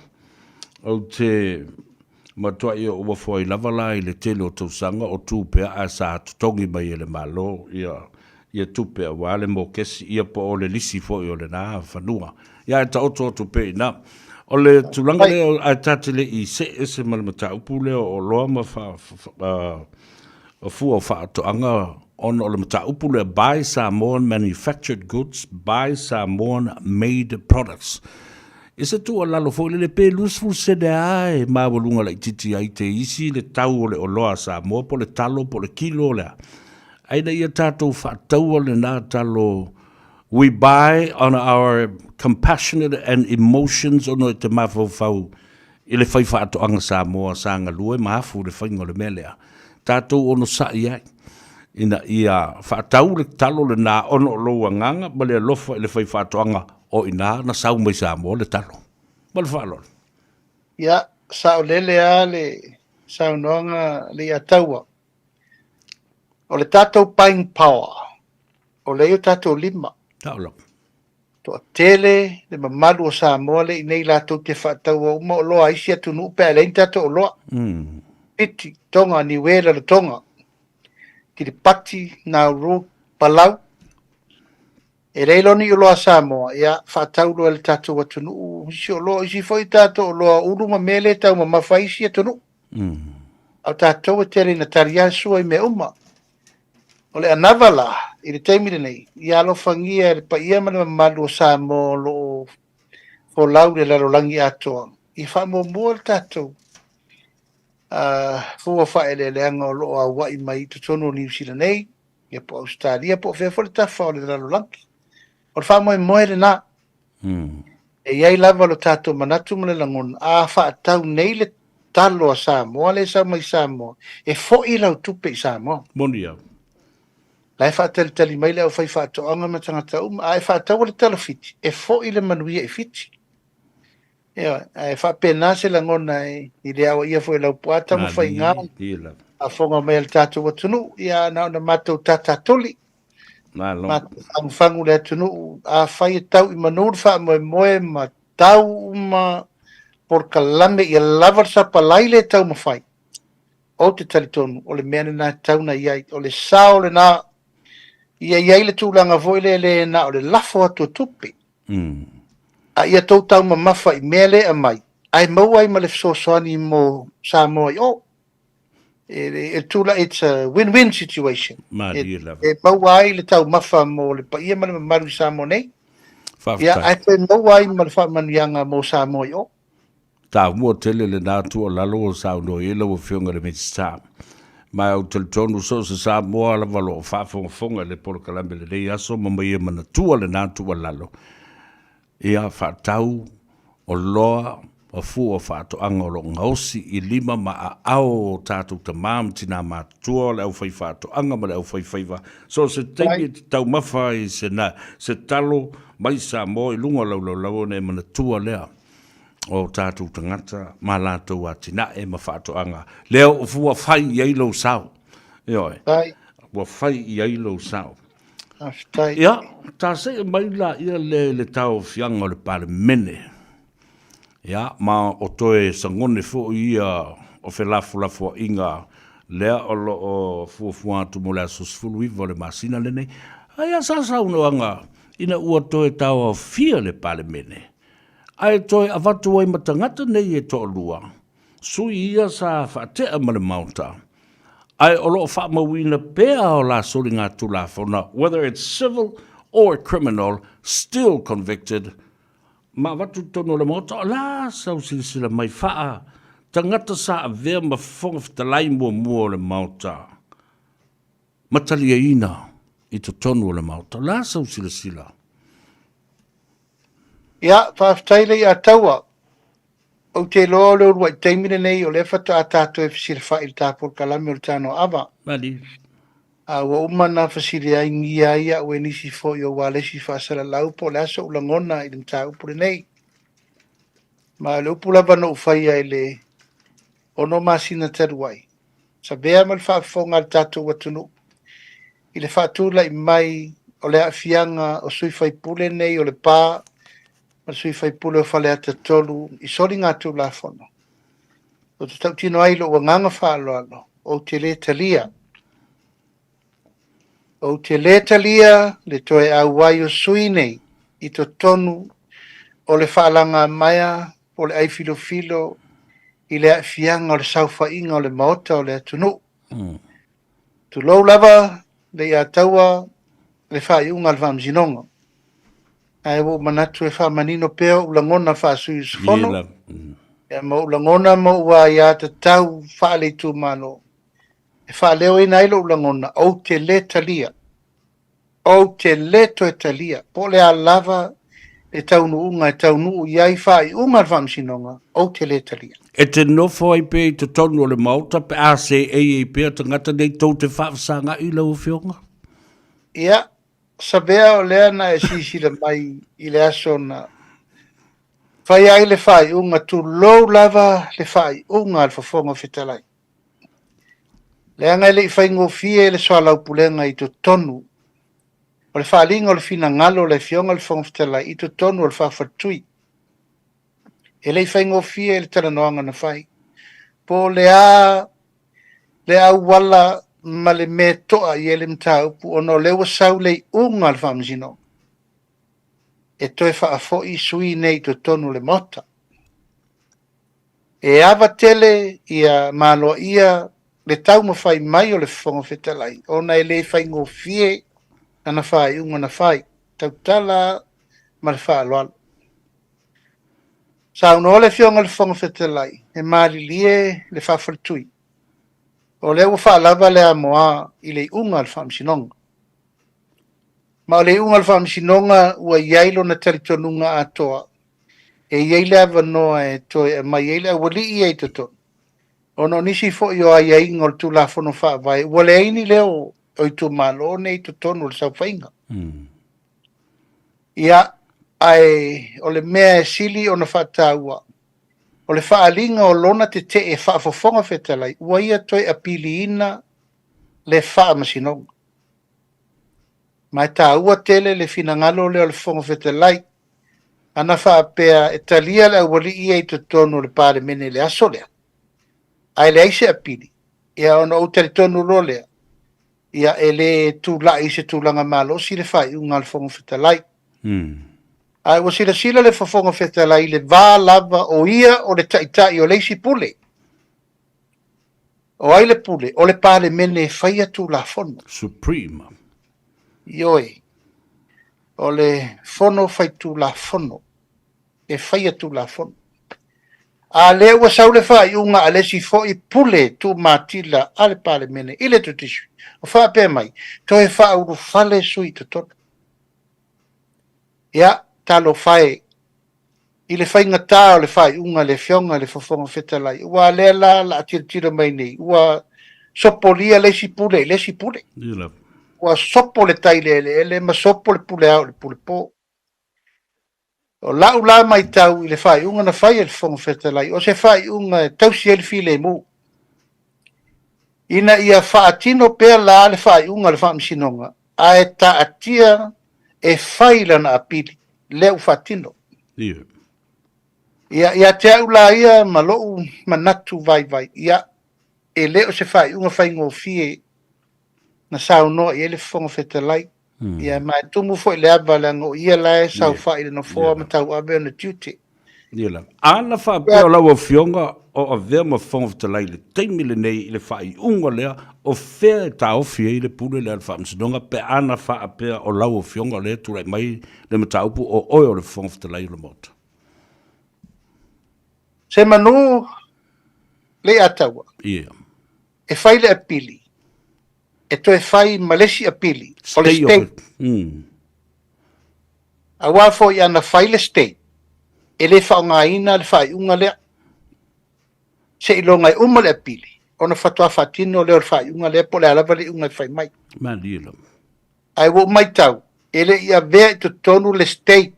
Ou te matuai ou ofo ai lava la i le tele o tausaga o tu pea ae sa totogi mai e le Malo ia ia tupe aua le mokesi ia po o le lisi foi o lena fanua. Ia ae taoto atu pea i ina. O le tulaga lea ae ta te le i see ese ma le mataupu lea o oloa ma fua o faatoaga ona o le mataupu lea Buy Samoan Manufactured Goods, Buy Samoan Made Products. I se tuualalo foi lele pe 20 sene lava e maualuga laitiiti ai te isi le tau o le oloa a Samoa po o le talo po o le kilo o le a. A ina ia tatou faataua lena talo We buy on our compassionate and emotions ona e te mafaufau i le faifaatoaga Samoa sa galue ma afu i le faiga o le mea lea. Tatou onosai ai ina ia faatau le talo lena ona o lou agaga ma le alofa i le faifaatoaga o i ina na sau mai Samoa le talo. Ma le faaaloalo. Ia, saolele lava le saunoaga Leiataua. O le tatou buying power, o lea i o tatou lima. Sao lava. Toatele le mamalu o Samoa lea i inei latou te faataua uma oloa a isi atunuu pe a leai ni tatou oloa. Fiti, Tonga, Niue, Rarotonga, Kiripati, Nauru, Palau. E leai loa ni oloa a Samoa, ia faatau loa e le tatou atunuu isi oloa, isi foi tatou oloa ulu ma mea lea e taumamafa ai isi atunuu. A o tatou e tele ina taliā sua i mea uma. O le anava la, i le taimi lenei, ia alofagia e le paia ma le mamalu o Samoa o lo o folau i le lalolagi atoa, ia faamuamua le tatou fua faaeleeleaga o lo o auai mai i totonu o Niu Sila nei, ia po o Ausetalia po o fea foi le tafa o le lalolagi. O le faamoemoe lena. E i ai lava lo tatou manatu ma le lagona, a faatau nei le talo a Samoa lea e sau mai Samoa, e foi lau tupe i Samoa. Moni au. La e faatalitali mai le aufaifaatoaga ma tagata uma, a e faataua le talo Fiti, e foi le manuia i Fiti. Ioe, ae faapena se lagona i le aoaia foi o Laupua Tamafaiga, faafofoga mai a le tatou atunuu, ia na ona matou tatatoli. Malo. Matou fagufagu le atunuu, afai e tau i manu le faamoemoe ma tau uma polokalame ia lava le sapalai lea e taumafai, ou te talitonu o le mea lena e tatau ona i ai, o le sao lena ia i ai le tulaga foi lea e le na o le lafo atu o tupe, a ia tou taumamafa i mea lea e aumai, ae maua ai ma le fesoasoani mo Samoa i o. E tula, it's a win-win situation. Malie lava. E maua ai le taumafa mo le paia ma le mamalu i Samoa nei. Faafetai. Ia, ae toe maua ai ma le faamanuiaga mo Samoa i o. Taua tele lena tuualalo ua saunoa i ai lau Afioga i le Minisita. Ma ou te talitonu so o se Samoa lava o lo o faafogafoga i le polokalame i lenei aso ma ma ia manatua lena tuualalo. Ia faatau oloa ma fua o faatoaga o lo o gaosi i lima ma aao o tatou tama ma tina matutua o le aufaifaatoaga ma le aufaifaiva so o se taimi e te taumafa ai se, na, se talo mai Samoa i luga o lau laulau ona e manatua lea o tatou tagata ma latou atinae ma faatoaga lea ua fai i ai lou sao. Ioe, ua fai i ai lou sao. Faafetai. Ia, ta see mai laia lea i le tauaofiaga o le Palemene. Ia, ma o toe sagone foi ia o felafolafoaiga lea o lo o fuafua atu mo le aso 19 o le masina lenei. A ia sa saunoaga ina ua toe tauaofia le Palemene, ae toe avatu ai ma tagata nei e toalua, sui ia sa faatea ma le Maota, ae o lo o faamauina pea o la soligatulafono, whether it's civil or a criminal still convicted ma avatu i totonu o le Maota, o le a sau silasila mai faa tagata sa avea ma Fofoga Fetalai muamua o le Maota ma taliaina i totonu o le Maota. O le a sau silasila? Ia, faafetai Leiataua. Ou te iloa o le uluai taimi lenei o lea faatoa tatou e fesilafai i le ta polokalame o le Tanoa Ava. Malie. A ua uma ona fesiliaingia ai au e nisi foi o ualesi faasalalau po o le a so'u lagona i le mataupu lenei. Ma o le upu lava na ou faia i le 6 masina talu ai, savea ma le faafofoga a le tatou atunuu i le faatulai mai o le aafiaga o sui faipule nei o Lepa ma le sui faipule o Faleata 3 i soligatulafono. Ou te tautino ai i lou agaga faaaloalo, ou te lē talia. Ou te lē talia le toe auai o sui nei i totonu o le faalagamaea po o le aifilofilo i le aafiaga o le saofaiga o le Maota o le atunuu. Tulou lava Leiataua le faaiuga a le Faamasinoga. Ae ua ou manatu e faamanino pea ou lagona faa-sui usufono, ia ma ou lagona ma ou aiatatau faale-itumalo e faaleoina ai lou lagona, ou te lē talia, ou te lē toe talia, po o le a lava le taunuuga e taunuu i ai faaiuga a le Faamasinoga, ou te lē talia. E te nofo ai pea i totonu o le Maota pe a seei ai pea tagata nei tou te faafesaga'i lau Afioga? Ia, Savea o lea na e silasila mai i le aso na faia ai le faaiuga, tulou lava le faaiuga a le Fofoga Fetalai. Leaga e le i faigofie le soalaupulega i totonu o le faaaliga o le finagalo o le Afioga i le Fofoga Fetalai i totonu o le faafaletui. E le i faigofie le talanoaga na fai, po o le a le auala ma le mea e to'a i ai le mataupu ona o lea ua sau le iuga a le Faamasinoga e toe faafoi sui nei i totonu o le Maota. E ava tele ia ma aloaia le taumafai mai o le Fofoga Fetalai ona e le faigofie lana faaiuga na fai, tautala ma le faaaloalo. Saunoa le Afioga i le Fofoga Fetalai, e malilie le faafaletui, o lea ua faalava le amoa i le iuga a le Faamasinoga. Ma o le iuga a le Faamasinoga ua i ai lona talitonuga atoa, e i ai le avanoa e toe aumai ai le aualii ia i totonu, ona o nisi foi o aiaiga o le Tulafono Faavae ua leai ni leo o itumalo nei i totonu o le saofaiga. Ia, ae o le mea e sili ona faataua, o le faaaliga o lona tetee faafofoga fetalai ua ia toe apiliina le Faamasinoga. Ma e taua tele le finagalo lea o le Fofoga Fetalai, ana faapea e talia le aualii ia i totonu o le Palemene i le aso lea, ae leai se apili, ia ona ou talitonu loa lea, ia e le tulai i se tulaga malosi le faaiuga a le Fofoga Fetalai. Ae ua silasila le Fofoga Fetalai i le va lava o ia o le Taitai o le isi pule. O ai le pule? O le Palemene e faia Tulafono. Supreme. Ioe. O le Fono Faitulafono e faia Tulafono. A lea ua sau le faaiuga a le isi foi pule tuumatila a le Palemene i le Judiciary, o faapea mai, toe faaulufale sui i totonu. Ia, talofa e i le faigata o le faaiuga a le Afioga i le Fofoga Fetalai, aua o lea la o le a tilotilo mai nei, ua sopolia le isi pule i le isi pule. Ua sopo le tai i le eleele ma sopo le pule ao i le pule po. O lau la matau i le faaiuga na fai e le Fofoga Fetalai, o se faaiuga e tausi ai le filemu, ina ia faatino pea la le faaiuga a le Faamasinoga, ae taatia e fai lana apili, lea ua faatino. Ia, ia te au la ia ma lou manatu vaivai, ia, e le o se faaiuga faigofie na saunoa i ai le Fofoga Fetalai. Ia, ma e tumu foi le ava leaga o ia la e saofai i le nofoa ma tauave ona tiute. Ia lava. A na faapea o lau Afioga o avea ma Fofoga Fetalai i le taimi lenei i le faaiuga lea, o fea e taofi ai le pule lea a le Faamasinoga pe ana faapea o lau Afioga o lea e tulai mai le mataupu o oe o le Fofoga Fetalai o le Maota? Semanu Leiataua. Yeah. E fai le apili, e toe fai ma le isi apili, o le stay. Aua foi ana fai le stay, e le faaaogaina le faaiuga lea. Seiloga e uma le apili, ona faatoa faatino lea o le faaiuga lea po o le a lava le iuga e fai mai. Malie lava. Ae ua ou matau, e le i avea i totonu le stay.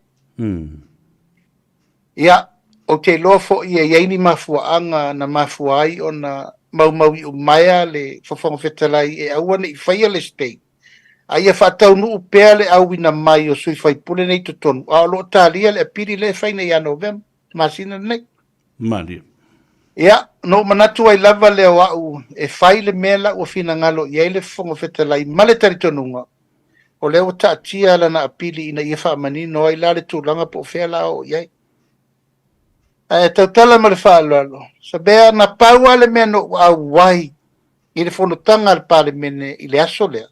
Ia, ou te iloa foi e i ai ni mafuaaga na mafua ai ona maumauiumaea le Fofoga Fetalai e aua ne i faia le stay, a ia faataunuu pea le auina mai o sui faipule nei i totonu, a o lo o talia le apili lea e fai nei ia Novema, le masina lenei. Malie. Ia, na ou manatu ai lava lea o au e fai le mea la ua finagalo i ai le Fofoga Fetalai ma le talitonuga, o lea ua taatia lana apili ina ia faamanino ai la le tulaga po o fea la a oo i ai. Ae tautala ma le faaaloalo, Sabea, na pau lava le mea na ou auai i le fonotaga a le Palemene i le aso lea,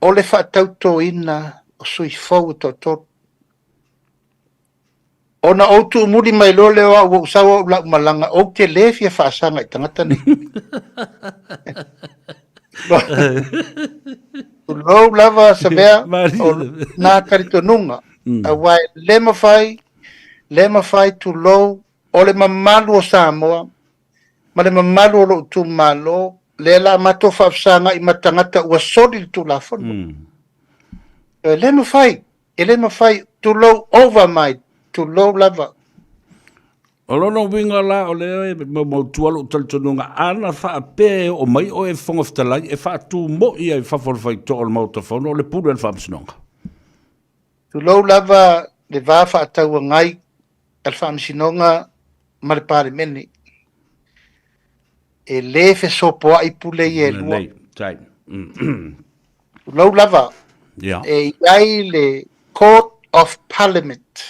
o le faatautoina o sui fou e toatolu. Ona ou tuumuli mai loa lea o au ua ou sau au lau malaga, ou te le fia faasaga i tagata nei. Tulou lava Savea, o nā talitonuga, aua e le mafai, le mafai tulou, o le mamalu o Samoa, ma le mamalu o lou itumalo, lea la matou faafesagai ma tagata ua soli le Tulafono. E le mafai, E le mafai, tulou over my, tulou lava. O lona uiga la, o lea e maumautua lou talitonuga, ana faapea e oo mai oe e Fofoga Fetalai e faatumo'i ai i fafo o le faitoa o le Maota Fono o le pule a le Faamasinoga. Tulou lava le va faatauagai a le Faamasinoga ma le Palemene. E le fesopoai pule ia e lua. Lelei, tai. Tulou lava, e i ai le Court of Parliament.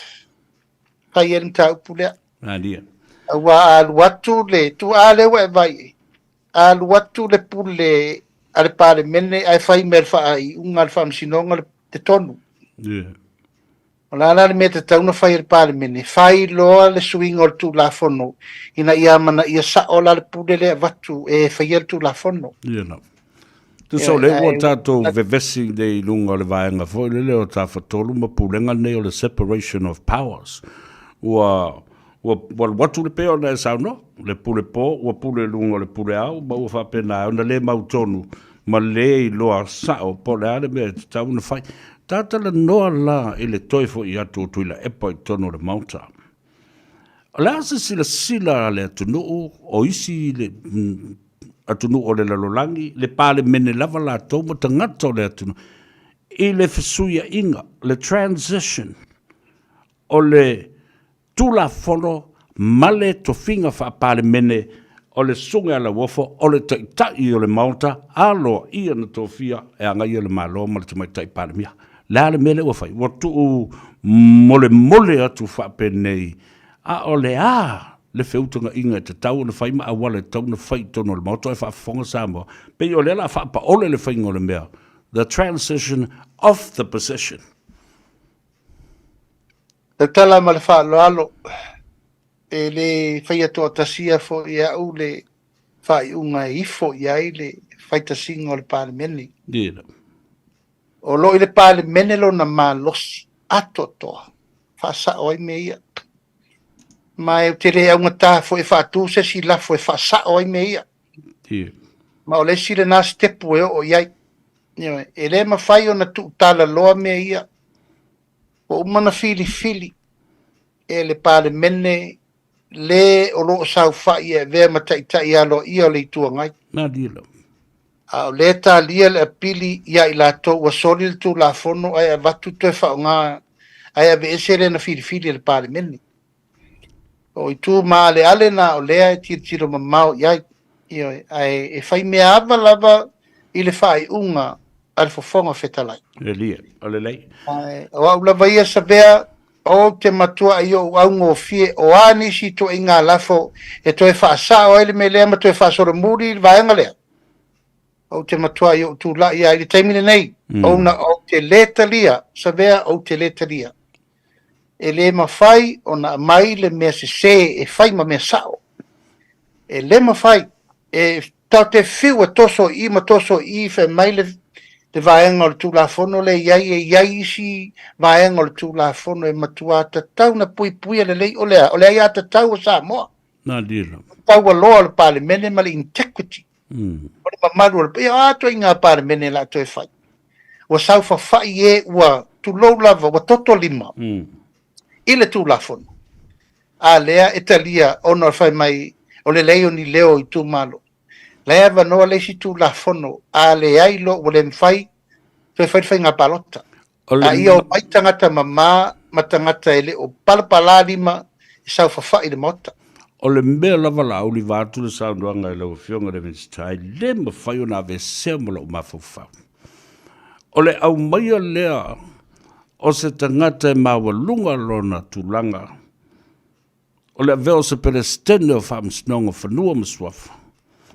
Fai ai le mataupu lea. Malie. Aua a alu atu le tuaa lea ua e vaai i ai, a alu atu le pule a le Palemene ae fai mai e le faaiuga a le Faamasinoga le tonu. Yeah. O le a la le mea e tatau ona fai e le Palemene? Fai loa le suiga o le Tulafono ina ia amanaia sao la le pule lea e avatu e faia le Tulafono. Ia lava. Tusa o lea ua tatou vevesi nei i luga o le vaega foi lele o Tafatolu ma pulega nei o le separation of powers. Ua ua ua alu atu le pei ona e saunoa, le pule po ua pule i luga o le pule ao ma ua faapena ai ona le mautonu ma le iloa sao po o le a le mea e tatau ona fai. Ta talanoa la i le toe foi atu o Tuilaepa i totonu o le Maota. O le a se silasila a le atunuu o isi le, atunuu o le lalolagi, le Palemene lava latou ma tagata o le atunuu, i le fesuiaiga, le transition o le Tulafono ma le tofiga faa-Palemene o le Susuga ia Lauofo o le Taitai o le Maota aloaia na tofia e agaia le Malo ma le Tamaitai Palemia. Le a le mea lea ua fai? Ua tuu molemole atu faapenei, a o le a le feutagaiga e tatau ona fai ma auala e tatau ona fai i totonu o le Maota o e faafofoga Samoa? Pei o lea o le a faapaole le faiga o le mea, the transition of the position. Tautala ma le faaaloalo, e le faia toatasia foi e au le faaiuga e ifo i ai le faitasiga o le Palemene. O lo o i le Palemene lona malosi atoatoa faasao ai mea ia. Ma ou te le augata foi e faatu se isi lafo e faasao ai mea ia. Ma o le isi lena sitepu e oo i ai. E le mafai ona tuutalaloa mea ia. Ua uma ona filifili e le Palemene le o lo o saofai e avea ma Taitai aloaia o le Itu Agai. A o lea e talia le apili ia i latou ua soli le Tulafono ae avatu toe faaaoga ae aveese le na filifili e le Palemene. O itu maaleale na o lea e tilotilo mamao i ai. Ioe, ae e fai mea ava lava i le faaiuga a le Fofoga Fetalai. Elia, o lelei. Ae o au lava ia Savea, Ou te matua i ou augofie o a nisi ituaiga lafo e toe faasao ai le mea lea ma toe faasolomuli le vaega lea. Ou te matua i ou tulai ai i le taimi lenei, ona ou te le talia, Savea, ou te le talia. E le mafai ona aumai le mea sese e fai ma mea sao. E le mafai. E tatou te fiu e toso i i ma toso i i fai mai le vaega o le Tulafono lea e i ai, e i ai isi vaega o le Tulafono e matua tatau ona puipuia lelei, o le a? O le aiatatau a Samoa. Taualoa o le Palemene ma le integrity. O le mamalu o le... Ia, o a ituaiga Palemene o le a toe fai? Ua saofafai e ua, tulou lava, ua toto lima i le Tulafono. A lea e talia ona o le fai mai o le leai o ni leo o itumalo. La e avanoa le isi Tulafono, a leai loa ua le mafai toe fai le faiga palota. A ia omai tagata mama ma tagata e le o palapala lima e saofafai i le Maota. O le mea lava Laauli vaeatu le saunoaga i lau Afioga i le Minisita, e le mafai ona aveesea ma lou mafaufau. O le aumaia lea o se tagata e maualuga lona tulaga o le avea o se Peresetene o Faamasinoga o Fanua ma Suafa,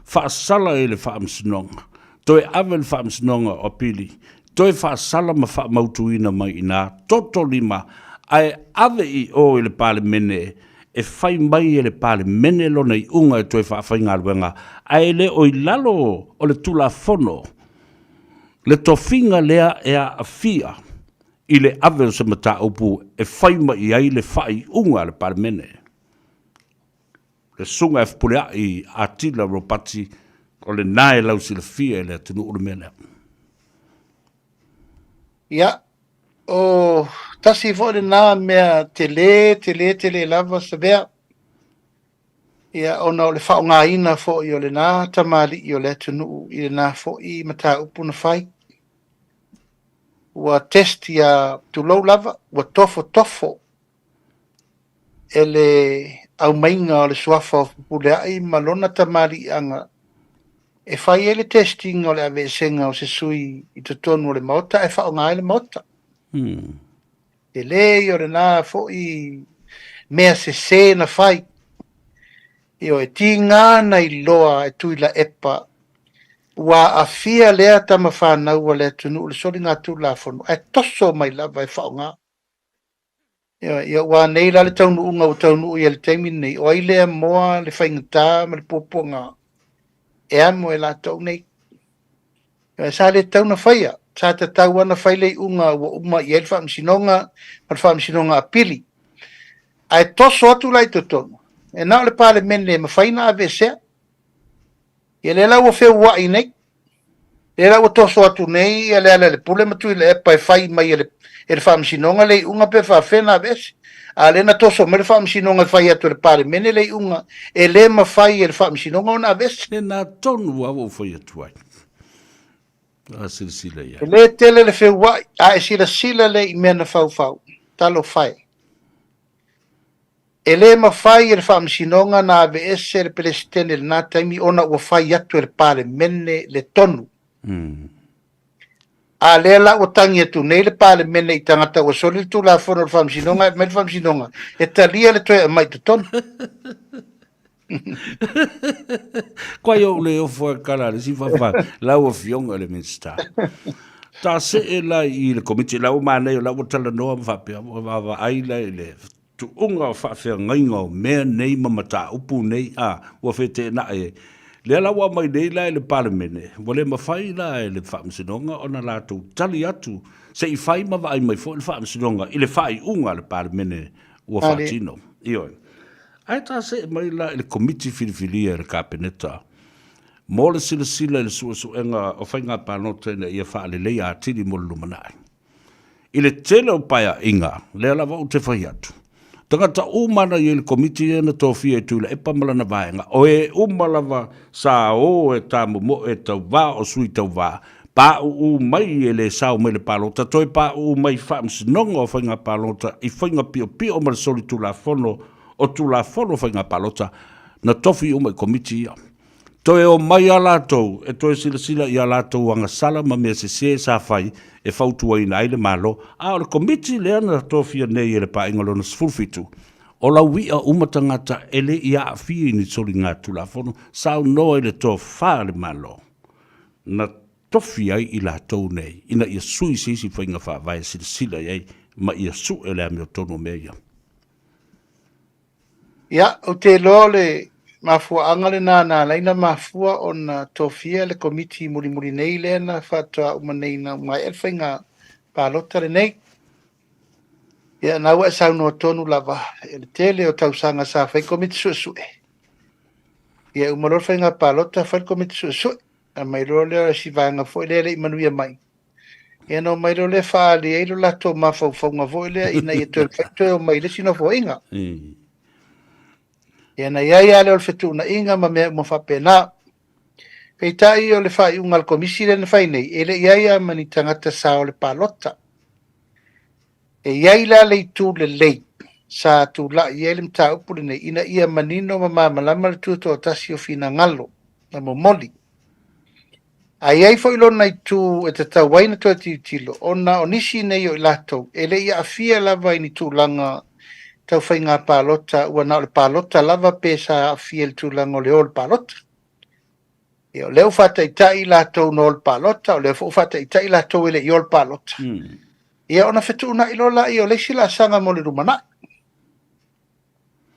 faasala i le Faamasinoga, toe ave i le Faamasinoga o Apili, toe faasala ma faamautuina mai i ina, toto lima, ae ave i o i le Palemene e fai mai e le Palemene lona iuga e toe faafaigaluega, ae le o i lalo o le Tulafono le tofiga lea e aafia i le ave o se mataupu e fai mai i ai le faaiuga a le Palemene. Le Susuga ia Fepuleai Atila Ropati, o lena e lausilafia e le atunuu le mea lea. Ia, o tasi foi lena mea tele, tele, tele lava Savea, ia, ona o le faaaogaina foi o lena tamalii o le atunuu i lena foi mataupu na fai. Ua test ia, tulou lava, ua tofotofo e le aumaiga o le suafa o Fepuleai ma lona tamaliiaga e fai ai le test ina o le aveesega o se sui i totonu o le Maota ae faaaoga ai le Maota. Tele ia o lena foi mea sese na fai. Ioe, tiga na iloa e Tuilaepa ua aafia lea tama fanau a le atunuu i le soligatulafono ae toso mai lava e faaaoga. Ioe, ia ua nei la le taunuuga ua taunuu i ai i le taimi lenei, o ai lea moa le faigata ma le puapuaga e amo e latou nei. Ioe, sa le tatau ona faia, sa tatau lava ona fai le iuga ua uma i ai le Faamasinoga ma le Faamasinoga Apili. Ae toso atu la i totonu, e na o le Palemene e mafai ona aveesea. Ia lea la ua feua'i nei, lea la ua toso atu nei ia Lealailepule ma Tuilaepa e fai mai e le, e le Faamasinoga le iuga pe faafefea ona aveese. A o lea na toso mai le Faamasinoga e fai atu e le Palemene le iuga, e le mafai e le Faamasinoga ona aveese. Lena tonu lava ua ou fai atu ai. A silasila i ai. E le tele le feua'i, a e silasila lea i mea na faufau. Talofa e. E le mafai e le Faamasinoga ona aveese le Peresetene i lena taimi ona ua fai atu e le Palemene le tonu. A lea la ua tagi atu nei le Palemene i tagata ua soli le Tulafono o le Faamasinoga e aumai le Faamasinoga e talia le toe aumai i totonu. Koai ou le ofo e kala le si fafa lau afioga i le Minisita. Ta see la i le komiti la ua manaia la ua talanoa ma faapea ua vaavaai la i le tuuga o faafeagaiga o mea nei ma mataupu nei a ua feteenai ai. Lea la ua aumai nei la i le Palemene, ua le mafai la e le Faamasinoga ona latou tali atu se i fai ma vaai mai foi le Faamasinoga i le faaiuga a le Palemene ua faatino. Ioe. Ae ta see mai la i le Komiti Filifilia e le Kapeneta mo le silasila i le suesuega o faiga palota ina ia faaleleia atili mo le lumanai. I le tele o paeaiga, lea lava ou te fai atu, tagata uma na i ai i le Komiti lea na tofia e Tuilaepa ma lana vaega, o e uma lava sa o e tamomoe e tauva o sui tauva, pauu mai e le sao mai le palota, toe pauu mai i Faamasinoga o Faiga Palota i faiga piopio ma le solitulafono o Tulafono o Faiga Palota, na tofi uma i Komiti ia. Toe omai a latou e toe silasila i a latou agasala ma mea sese sa fai e fautuaina ai le Malo, a o le Komiti lea na tofia nei e le Paeaiga Lona 17, o laui'a uma tagata e le i aafia i ni soligatulafono, saunoa i le tofa a le Malo na tofi ai i latou nei ina ia sui se isi faiga faavae e silasila i ai ma ia su'e le amiotonu o mea ia. Ia, ou te iloa o le mafuaaga lena na ala ai ona mafua ona tofia le Komiti mulimuli nei lea na faatoa uma nei ina maea le faiga palota lenei. Ia, na ua e saunoa tonu lava, i le tele o tausaga sa fai Komiti Suesue. Ia, e uma loa le faiga palota fai le Komiti Suesue. Aumai loa lea o si vaega foi lea e le i manuia mai. Ia ona omai loa lea faaali ai lo latou mafaufauga foi lea ina ia toe mafai toe omai i le isi nofoaiga. Ia na i ai lava lea o le fetuunaiga ma mea uma faapena. Peitai o le faaiuga a le Komisi lea na fai nei, e le i ai lava ma ni tagata sa o le palota. E i ai la le itu lelei sa tulai ai le mataupu lenei ina ia manino ma malamalama le tutoatasi o finagalo na momoli. A i ai foi lona itu e tatau ai ona toe tilotilo, ona o nisi nei o i latou e le i aafia lava i ni tulaga tau faiga palota ua na o le palota lava pe sa aafia i le tulaga o le o i le palota. Ia, o lea ua faataitai i latou na o i le palota, o lea foi ua faataitai i latou e le i o i le palota. Ia, ona fetuunai loa lea o le isi laasaga mo le lumanai.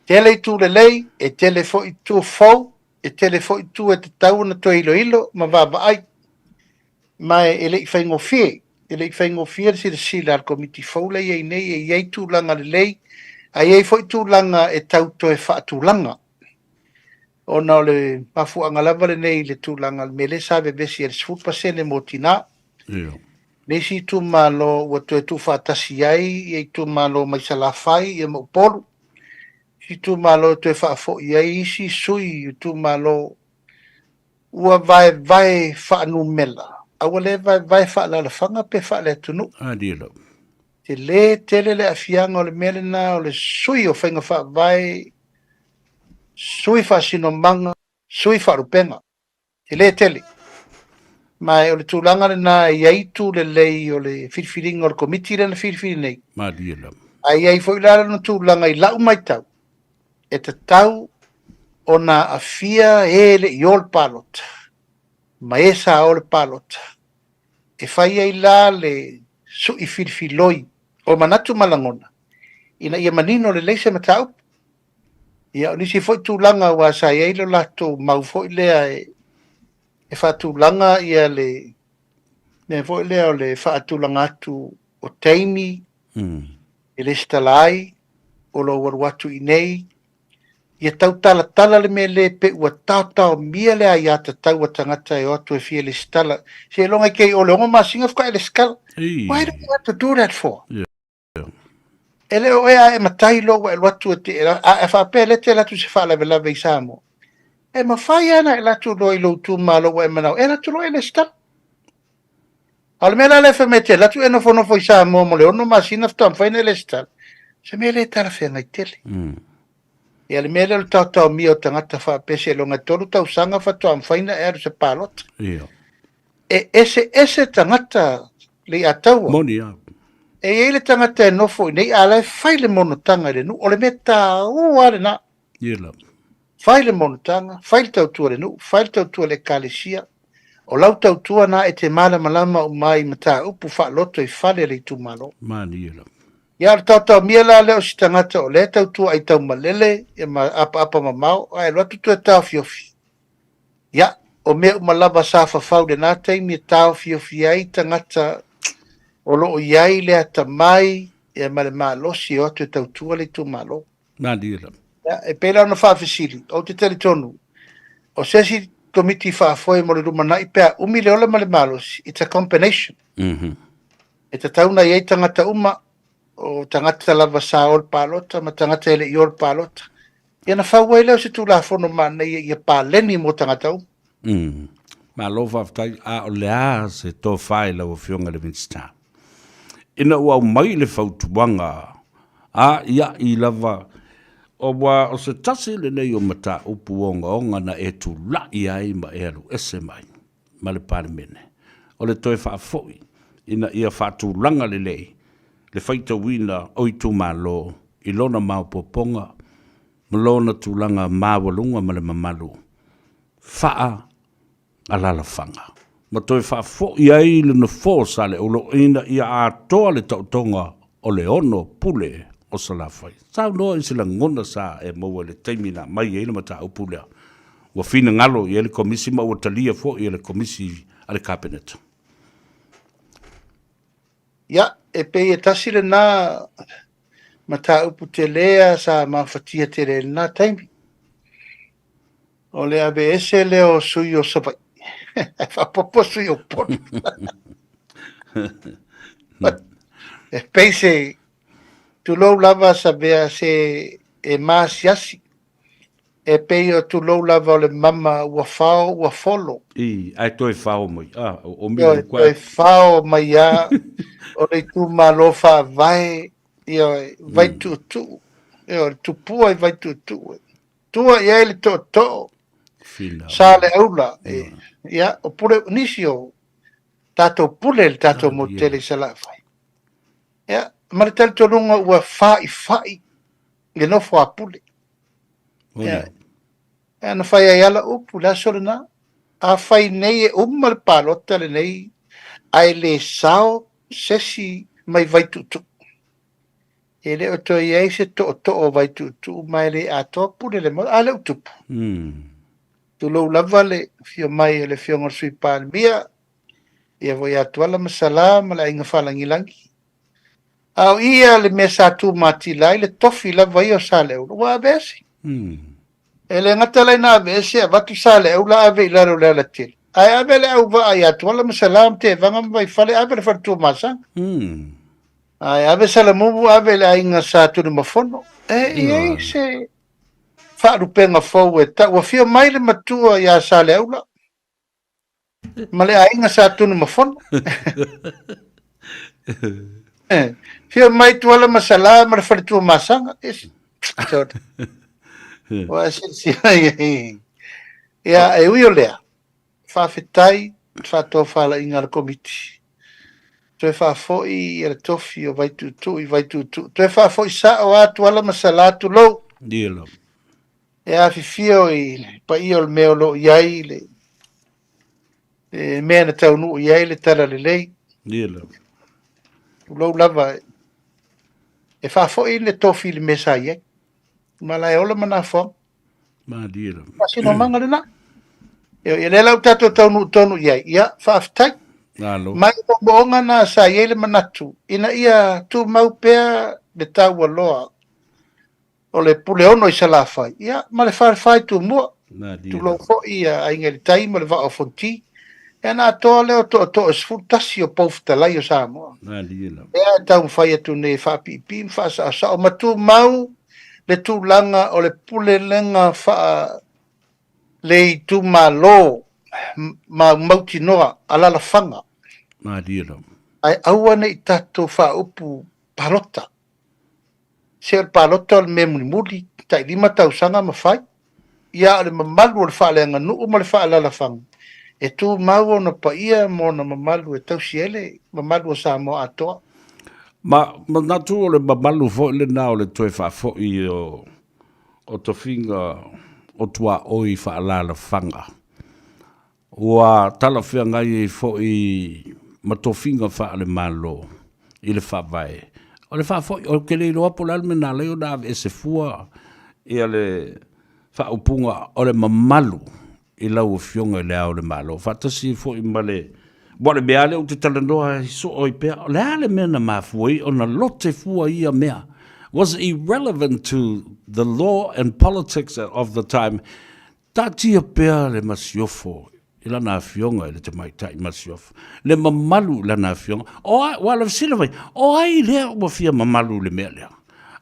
Tele itu lelei, e tele foi itu fou, e tele foi itu e tatau ona toe iloilo ma vaavaai, ma e le i faigofie, e le i faigofie le silasila a le Komiti fou lea e i ai nei, e i ai tulaga lelei, ae i ai foi tulaga e tau toe faatulaga, ona o le mafuaaga lava lenei i le tulaga o le mea lea sa vevesi ai le 10% mo tina. Le isi itumalo ua toe tuufaatasi ai ia itumalo mai Salafai ia ma Upolu. Isi itumalo e toe faafoi ai isi sui o itumalo ua vaevae faanumela, a ua le vaevae faaalaalafaga pe faaleatunuu. Tele tele le aafiaga o le mea lena o le sui o faiga faavae, sui faasinomaga, sui faalupega. Tele tele. Ma o le tulaga lena e i ai itu lelei o le filifiliga o le Komiti lea na filifili nei. Malie lava. Ae i ai foi la lona tulaga i lau matau, e tatau ona aafia e le i o le palota ma e sa o le palota e fai ai la le sui filifiloi o manatu ma lagona ina ia manino lelei se mataupu. Ia, o nisi foi tulaga aua sa i ai lo latou mau foi lea e faatulaga ia le mea foi lea o le faatulaga atu o taimi e lesitala ai, o lou alu atu i inei, ia tautalatala le mea le pe ua taotaomia le aiatatau a tagata e o atu e fia lesitala. Seiloga e kei o le 6 masina faatoa e lesitala. Why do you have to do that for? E le o ea e matai loa ua e alu atu e te, a e faapea lea e te alu atu i se faalavelave i Samoa, e mafai lava ona e alu atu loa i lou itumalo ua e manao, e alu atu loa e resitala. A o le mea la lea e fai mai e te alu atu e nofonofo i Samoa mo le 6 masina faatoa mafai ona e resitala, o se mea le talafeagai tele. Ia le mea lea o le taotaomia o tagata faapea seiloga e 3 tausaga faatoa mafai ona e alu i se palota. E eseese tagata Leiataua. Moni lava. E i ai le tagata e nofo i inei a la e fai le monotaga i le nuu. O le mea taua lava lena. Ia lava. Fai le monotaga, fai le tautua i le nuu, fai le tautua i le ekalesia. O lau tautua lena e te malamalama uma ai i mataupu faaloto i fale a le itumalo. Mani lava. Ia, o le taotaomia la lea o si tagata o lea e tautua aitaumalele ma apaapa mamao, ae alu atu toe taofiofi. Ia, o mea uma lava sa fafau i lena taimi e taofiofi ai tagata o lo o i ai le atamai ia ma le malosi e o atu e tautua le itumalo. Malie lava. Ia, e pei la ona faafesili, ou te talitonu, o se isi Komiti Faafoe mo le lumanai pe a umi le ola ma le malosi, it's a combination. E tatau ona i ai tagata uma, o tagata lava sa o le palota ma tagata e le i o le palota. Ia ona fau ai lea o se Tulafono manaia ia paleni mo tagata uma. Malo faafetai. A o le a se tofa i lau Afioga i le Minisita? Ina ua aumai le fautuaga a ia'i lava. Aua o se tasi lenei o mataupu ogaoga na e tula'i ai ma e alu ese mai ma le Palemene, o le toe faafoi ina ia faatulaga lelei le faitauina o itumalo i lona maopoopoga ma lona tulaga maualuga ma le mamalu faa alalafaga, ma toe faafoi ai le nofoa o Saleulu ina ia atoa le taotoga o le ono pule o Salafai. Saunoa i se lagona sa e maua i le taimi na aumai ai le mataupu lea, ua finagalo i ai le Komisi ma ua talia foi e le Komisi a le Kapeneta. Ia, e pei e tasi lena mataupu tele lava sa mafatia tele i lena taimi. O le aveese lea o sui o Savaii ae faaopoopo sui o Upolu. E pei se tulou lava Savea se e maasiasi. E pei o tulou lava o le mama ua fao ua folo. I, ae toe fao mai. Ah, o mea Toe fao mai a o le itumalo faavae, ioe, Vaituutuu, ioe, le tupua i Vaituutuu. Tua i ai le tootoo, Saleaula, ia, o pule, nisi o tatou pule le tatou motu tele i Salafai. Ia, ma le talitonuga ua faifai le nofo a pule. Ia, ia na fai ai ala upu le aso lena. Afai nei e uma le palota lenei, ae le sao se isi mai Vaituutuu. E le o toe i ai se tootoo o Vaituutuu ma e le atoa pule le Maota. A lea ua tupu. Tulou lava le afio mai o le Afioga i le Sui Palemia, ia foi ia Tuala ma Sala ma le Aiga Faalagilagi. A o ia le mea sa tumatila ai le tofi lava ia o Saleaula, ua aveese. E le gata la ina aveese, avatu Saleaula ave i lalo o le alatele, ae ave le auvaa ia Tuala ma Sala ma Tevaga ma Vaifale, ave le fale Tuamasaga. Ae ave Salamumu ave i le aiga Sa Tunumafono. E i ai se faalupega fou e tau. Ua afio mai le matua ia Saleaula ma le aiga Sa Tunumafono. Afio mai Tuala ma Sala ma le fale Tuamasaga. Ua silasila i ai. Ia, e ui o lea, Faafetai i le faatofalaiga a le Komiti. Toe faafoi ia le tofi o Vaituutuu i Vaituutuu. Toe faafoi sao lava Tuala ma Salā, tulou. Ia lava. E afifio i le paia o le mea o lo o i ai le mea na taunuu i ai le talalelei. Ia lava. Tulou lava, e faafoi le tofi i le mea sa i ai. Ma la e ola ma nafoaga. Malie lava. Faasinomaga lena. Ioe, lea la ua tatou taunuu tonu i ai, ia, faafetai. Malo. Mai moomooga na sa i ai le manatu ina ia tumau pea le taualoa o le Puleono i Salafai, ia, ma le Falefa i Tumua. Malie Tulou lava. foi ia Aiga i le Tai ma le Vaa o Fonoti. Ia ona atoa lea o tootoo e 11 o pou fetalai o Samoa. Malie lava. Lea e taumafai atu nei e faapiipii ma faasaosao ma tumau le tulaga o le pulelega faale-itumalo ma mautinoa alalafaga. Malie lava. Ae aua ne i tatou faaupu palota. Se o le palota o le mea mulimuli, tai 5 tausaga ma fai. Ia a o le mamalu o le faaleaganuu ma le faaalaalafaga, e tumau ona paia ma ona mamalu e tausi ai le mamalu o Samoa atoa. Ma manatu o le mamalu foi lena o le toe faafoi o o tofiga o tuaoi faaalaalafaga. Ua talafeagai ai foi ma tofiga faale-Malo i le Faavae. O le faafoi, ou te le iloa po o le a le mea na ala ai ona aveese fua ia le faaupuga o le mamalu i lau Afioga i Le Ao o le Malo, faatasi ai foi ma le, aua o le mea lava lea ou te talanoa ai soo ai pea, o le a le mea na mafua ai ona lote fua ia mea? Was irrelevant to the law and politics of the time. Taatia pea le masiofo i lana afioga i le tamaitai masiofo, le mamalu i lana afioga. O ai, ua lavesila mai, o ai lea ua fia mamalu i le mea lea?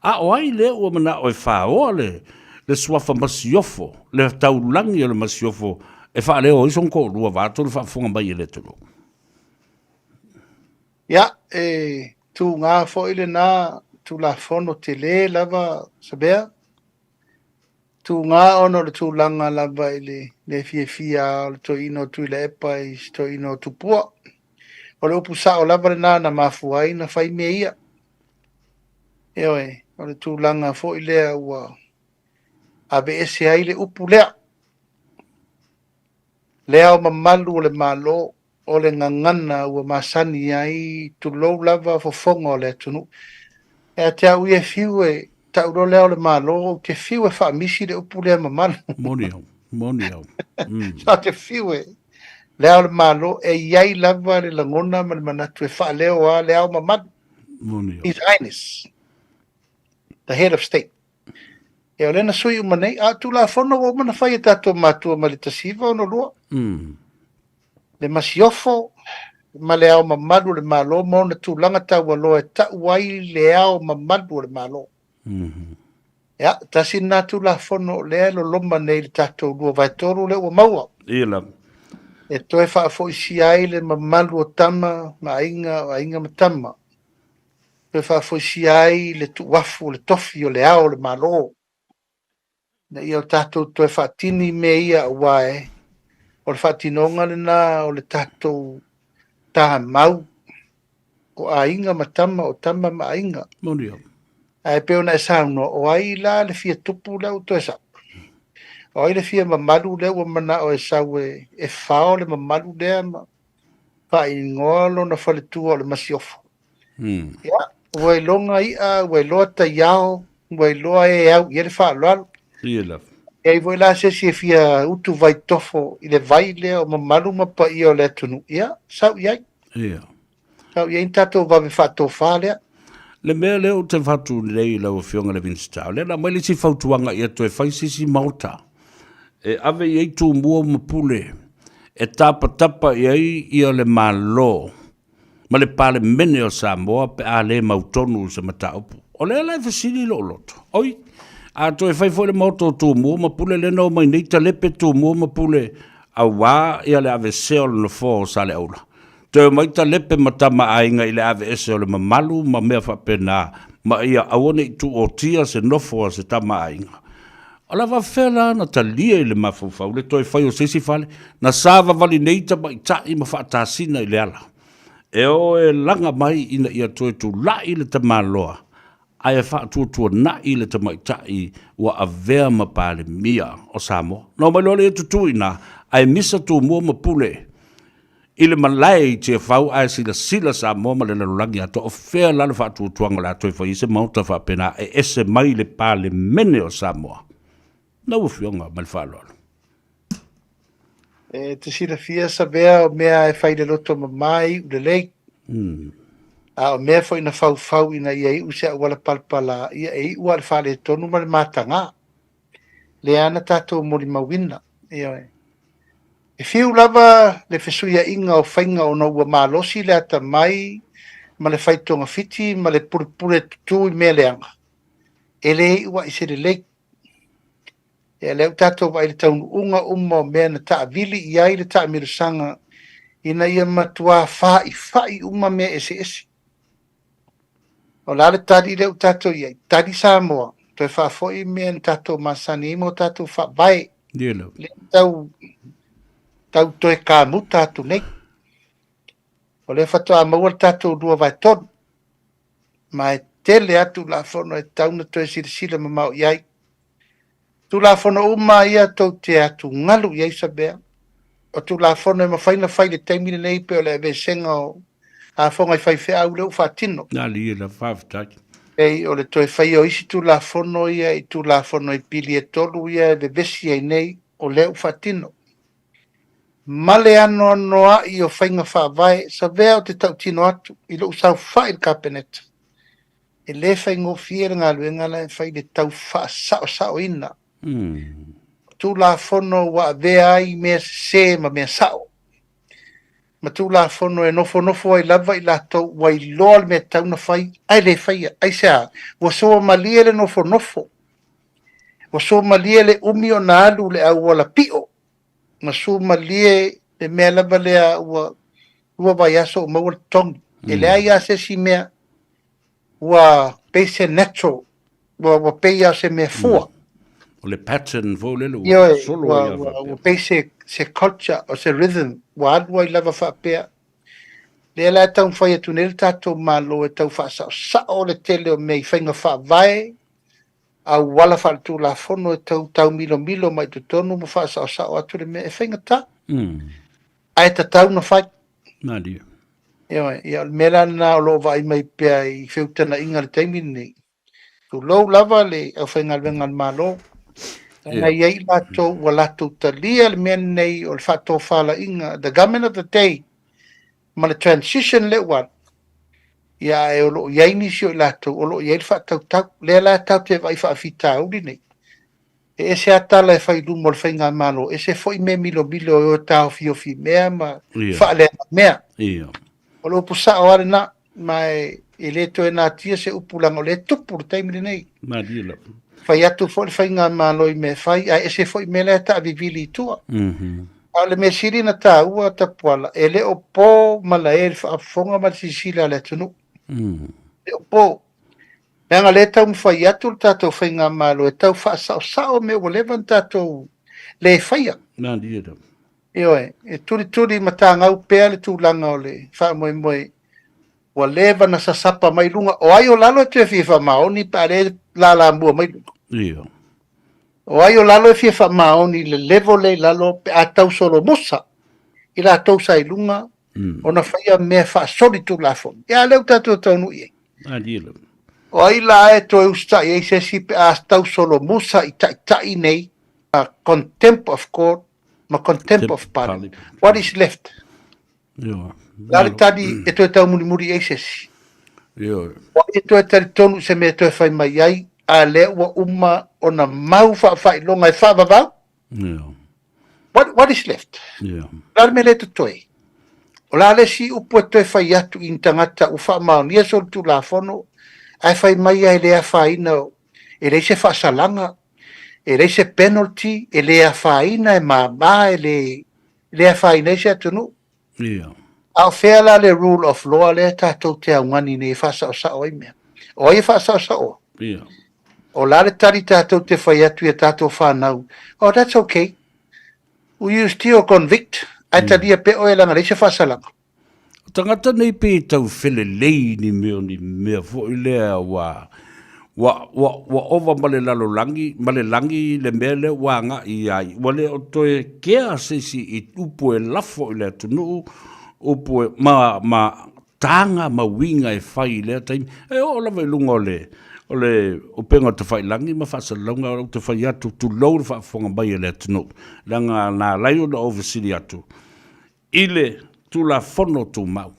A o ai lea ua manao e faoa le, le suafa masiofo, le taulagi o le masiofo e faaleo ai sona toalua vaeatu le faafofoga mai a le atunuu? Ia, e tuga foi lena Tulafono tele lava Sabea. Tuga ona o le tulaga lava i le le fiafia o le toeaina o Tuilaepa i si toeaina o Tupua. O le upu sao lava lena na mafua ai ona fai mea ia. Ioe, o le tulaga foi lea ua aveese ai le upu lea. Le Ao Mamalu o le Malo, o le gagana ua masani ai, tulou lava fofoga o le atunuu. Ia te au ia e fiu e tau loa le Ao o le Malo, ou te fiu e faamisi le upu lea mamalu. Moni au, moni au. Ou te fiu e le Ao o le Malo, e i ai lava le lagona ma le manatu e faaleo lava le Ao Mamalu. Moni au. His Highness, the Head of State. Ia, o lea na sui uma nei, a o Tulafono ua uma ona fai e tatou matua mai le 1962. Le Masiofo ma le Ao Mamalu o le Malo ma ona tulaga taualoa e tau ai le Ao Mamalu o le Malo. Ia, tasi lena Tulafono o lea e loloma nei i le tatou 2/3 lea ua maua. Ia lava. E toe faafoisia ai le mamalu o tama ma aiga, o aiga ma tama. Toe faafoisia ai le tuuafu o le tofi o le Ao o le Malo, ina ia o tatou toe faatini mea ia, aua e o le faatinoga lena o le tatou tamau o aiga ma tama, o tama ma aiga. Moni au. Ae pei ona e saunoa, o ai la le fia tupu lea ua toe sau? O ai le fia mamalu lea ua manao e sau e fao le mamalu lea ma faaigoa lona faletua o le Masiofo? Ia, ua iloga i'a, ua iloa taiao, ua iloa e au i ai le faaaloalo. Ia lava. E i ai foi la se isi e fia utu vai tofo i le vai lea o mamalu ma paia o le atunuu, ia, sau i ai. Ia. Sau i ai ni tatou vave faatofa lea. Le mea lea ou te avatu nei i lau Afioga i le Minisita, o lea na aumai le isi fautuaga ia toe fai se isi Maota e ave i ai Tumua ma Pule e tapatapa i ai ia le Malo ma le Palemene o Samoa pe a le mautonu i se mataupu. O lea la e fesili lou loto, oi, a toe fai foi le Maota o Tumua ma Pule lea na omai nei talepe Tumua ma Pule auā ia le aveesea o le nofoa o Saleaula. Toe omai talepe ma Tama a Aiga i le aveese o le mamalu ma mea faapena ma ia aua ne i tuuotia se nofo a se Tama a Aiga. O le a faafefea la ona talia i le mafaufau le toe fai o se isi fale? Na savavali nei tamaitai ma faatasina i le ala e o e laga mai ina ia toe tulai le tamaloa ae faatuatuanai le tamaitai ua avea ma Palemia o Samoa. Na omai loa lea tutū i ina ae misa Tumua ma Pule i le malae i Tiafau ae silasila Samoa ma le lalolagi atoa o fea la le faatuatuaga o le a toe fai ai se Maota faapena e ese mai le Palemene o Samoa. Lau Afioga ma le faaaloalo. E te silafia Savea o mea e fai i le loto mama e iu lelei. A o mea foi na faufau ina ia iu se auala palapala, ia e iu lava i le faaletonu ma le mataga. Lea na tatou molimauina. Ioe. E fiu lava le fesuiaiga o faiga ona ua malosi le atamai ma le fai togafiti ma le pulepule tutū i mea leaga, e le iu ai se lelei. Ia lea ua tatou vaai i le taunuuga uma o mea na taavili i ai le taamilosaga ina ia matuā fa'ifa'i uma mea eseese. O le a le tali lea ua tatou i ai? Tali Samoa, toe faafoi mea na tatou masani ai ma o tatou faavae. Lea tau, tau toe kamuta atu nei. O lea faatoa maua le tatou 2/3. Ma e tele atu Tulafono e tatau ona toe silasila mamao i ai. Tulafono uma ia tou te atugalu i ai Sabea, o Tulafono e mafai ona fai i le taimi lenei pei o le aveesega o lafoga i faifeau lea ua faatino. Alie la, faafetai. Pei o le toe faia o isi Tulafono ia i Tulafono i pili e tolu ia e vevesi ai nei, o lea ua faatino. Ma le anoanoai o faiga faavae, Sabea ou te tautino atu i lou saofai i le Kapeneta, E le faigofie le galuega la e fai i le tau faasaosaoina o Tulafono ua avea ai mea sese ma mea sao, ma Tulafono e nofonofo ai lava i latou ua iloa le mea e tatau ona fai ae le faia. Aisea? Ua suamalie le nofonofo, ua suamalie le umi ona alu le auala pio, ma suamalie le mea lava lea ua lua vaiaso o maua le totogi. E leai lava se isi mea ua pei se natural, ua pei lava o se mea fua. O le pattern foi lele ua Ioe, faasolo ua, ai lava ua, faapea. ua pei se, se culture o se rhythm ua alu ai lava faapea. Lea la e taumafai atu nei le tatou Malo e tau faasaosao le tele o mea i faiga faavae, auala faaletulafono e tau taumilomilo mai totonu ma faasaosao atu le mea e faigata. Ae tatau ona fai. Malie. Ioe, ia o le mea la lena o lo o vaai mai pea i feutagaiga i le taimi lenei. Tulou lava le aufaigaluega a le Malo, leaga e i ai i latou ua latou talia le mea lenei o le faatofalaiga, the government of the day, ma le transition lea ua alu, ia ae o lo o i ai nisi o i latou o lo o i ai le faatautau. Lea la tatou te vaai faafitauli nei, e ese lava tala e fai i luma o le faigamalo, ese foi mea milomilo e o e taofiofi mea ma faaleaga mea. O le upu sao lava lena, ma e le toe natia se upu leaga o lea e tupu i le taimi lenei. Malie lava. Fai atu foi le faigamalo i mea e fai, ae ese foi mea la e taavivili i tua. A o le mea sili ona taua Tapuala, e le o po malae i le faafofoga ma le silasila a le atunuu. E le o po. Leaga o lea e taumafai atu le tatou faigamalo e tau faasaosao mea ua leva ona tatou le faia. Malie lava. Ioe, e tulituli matagau pea le tulaga o le faamoemoe ua leva ona sasapa mai luga. O ai o lalo e toe fia faamaoni pe a le lalamua mai luga? Ioe. O ai o lalo e fia faamaoni i le level lea i lalo pe a tau solomusa i latou sa i luga ona faia mea faasolitulafono? Ia, a lea ua tatou taunuu i ai. Malie lava. O ai la e toe usitai ai se isi pe a tau solomusa i taitai nei, contempt of court ma contempt of parliament? What is left? Ioe. La le tali e toe taumulimuli i ai se isi? Ioe. O ai e toe talitonu i se mea e toe fai mai ai, a lea ua uma ona mau faafailoga e faavavau? Ioe. What is left? Ioe. O le a le mea lea e totoe? O le a le isi upu e toe fai atu i ni tagata ua faamaonia solitulafono ae fai mai e le afaina, e leai se faasalaga, e leai se penalty, e le afaina, e mama, e le, le afaina ai se atunuu. A o fea la le rule of law lea tatou te augani nei e faasaosao ai mea? O ai e faasaosaoa? O la le tali tatou te fai atu i a tatou whanau, oh, that's okay. We still convict. Ae talia pea oe leaga leai se faasalaga. O tagata nei pei e tau felelei ni mea o ni mea foi lea ua ua ua ua ova ma le lalolagi ma le lagi le mea lea ua agai ai. Ua le o toe kea se isi i upu e lafo i le atunuu, upu e ma ma taga ma uiga e fai i lea taimi. E oo lava i luga o le o le upega tafailagi ma faasalalauga ou te fai atu, tulou le faafofoga mai a le atunuu, leaga na ala ai ona ou fesili atu i le Tulafono Tumau,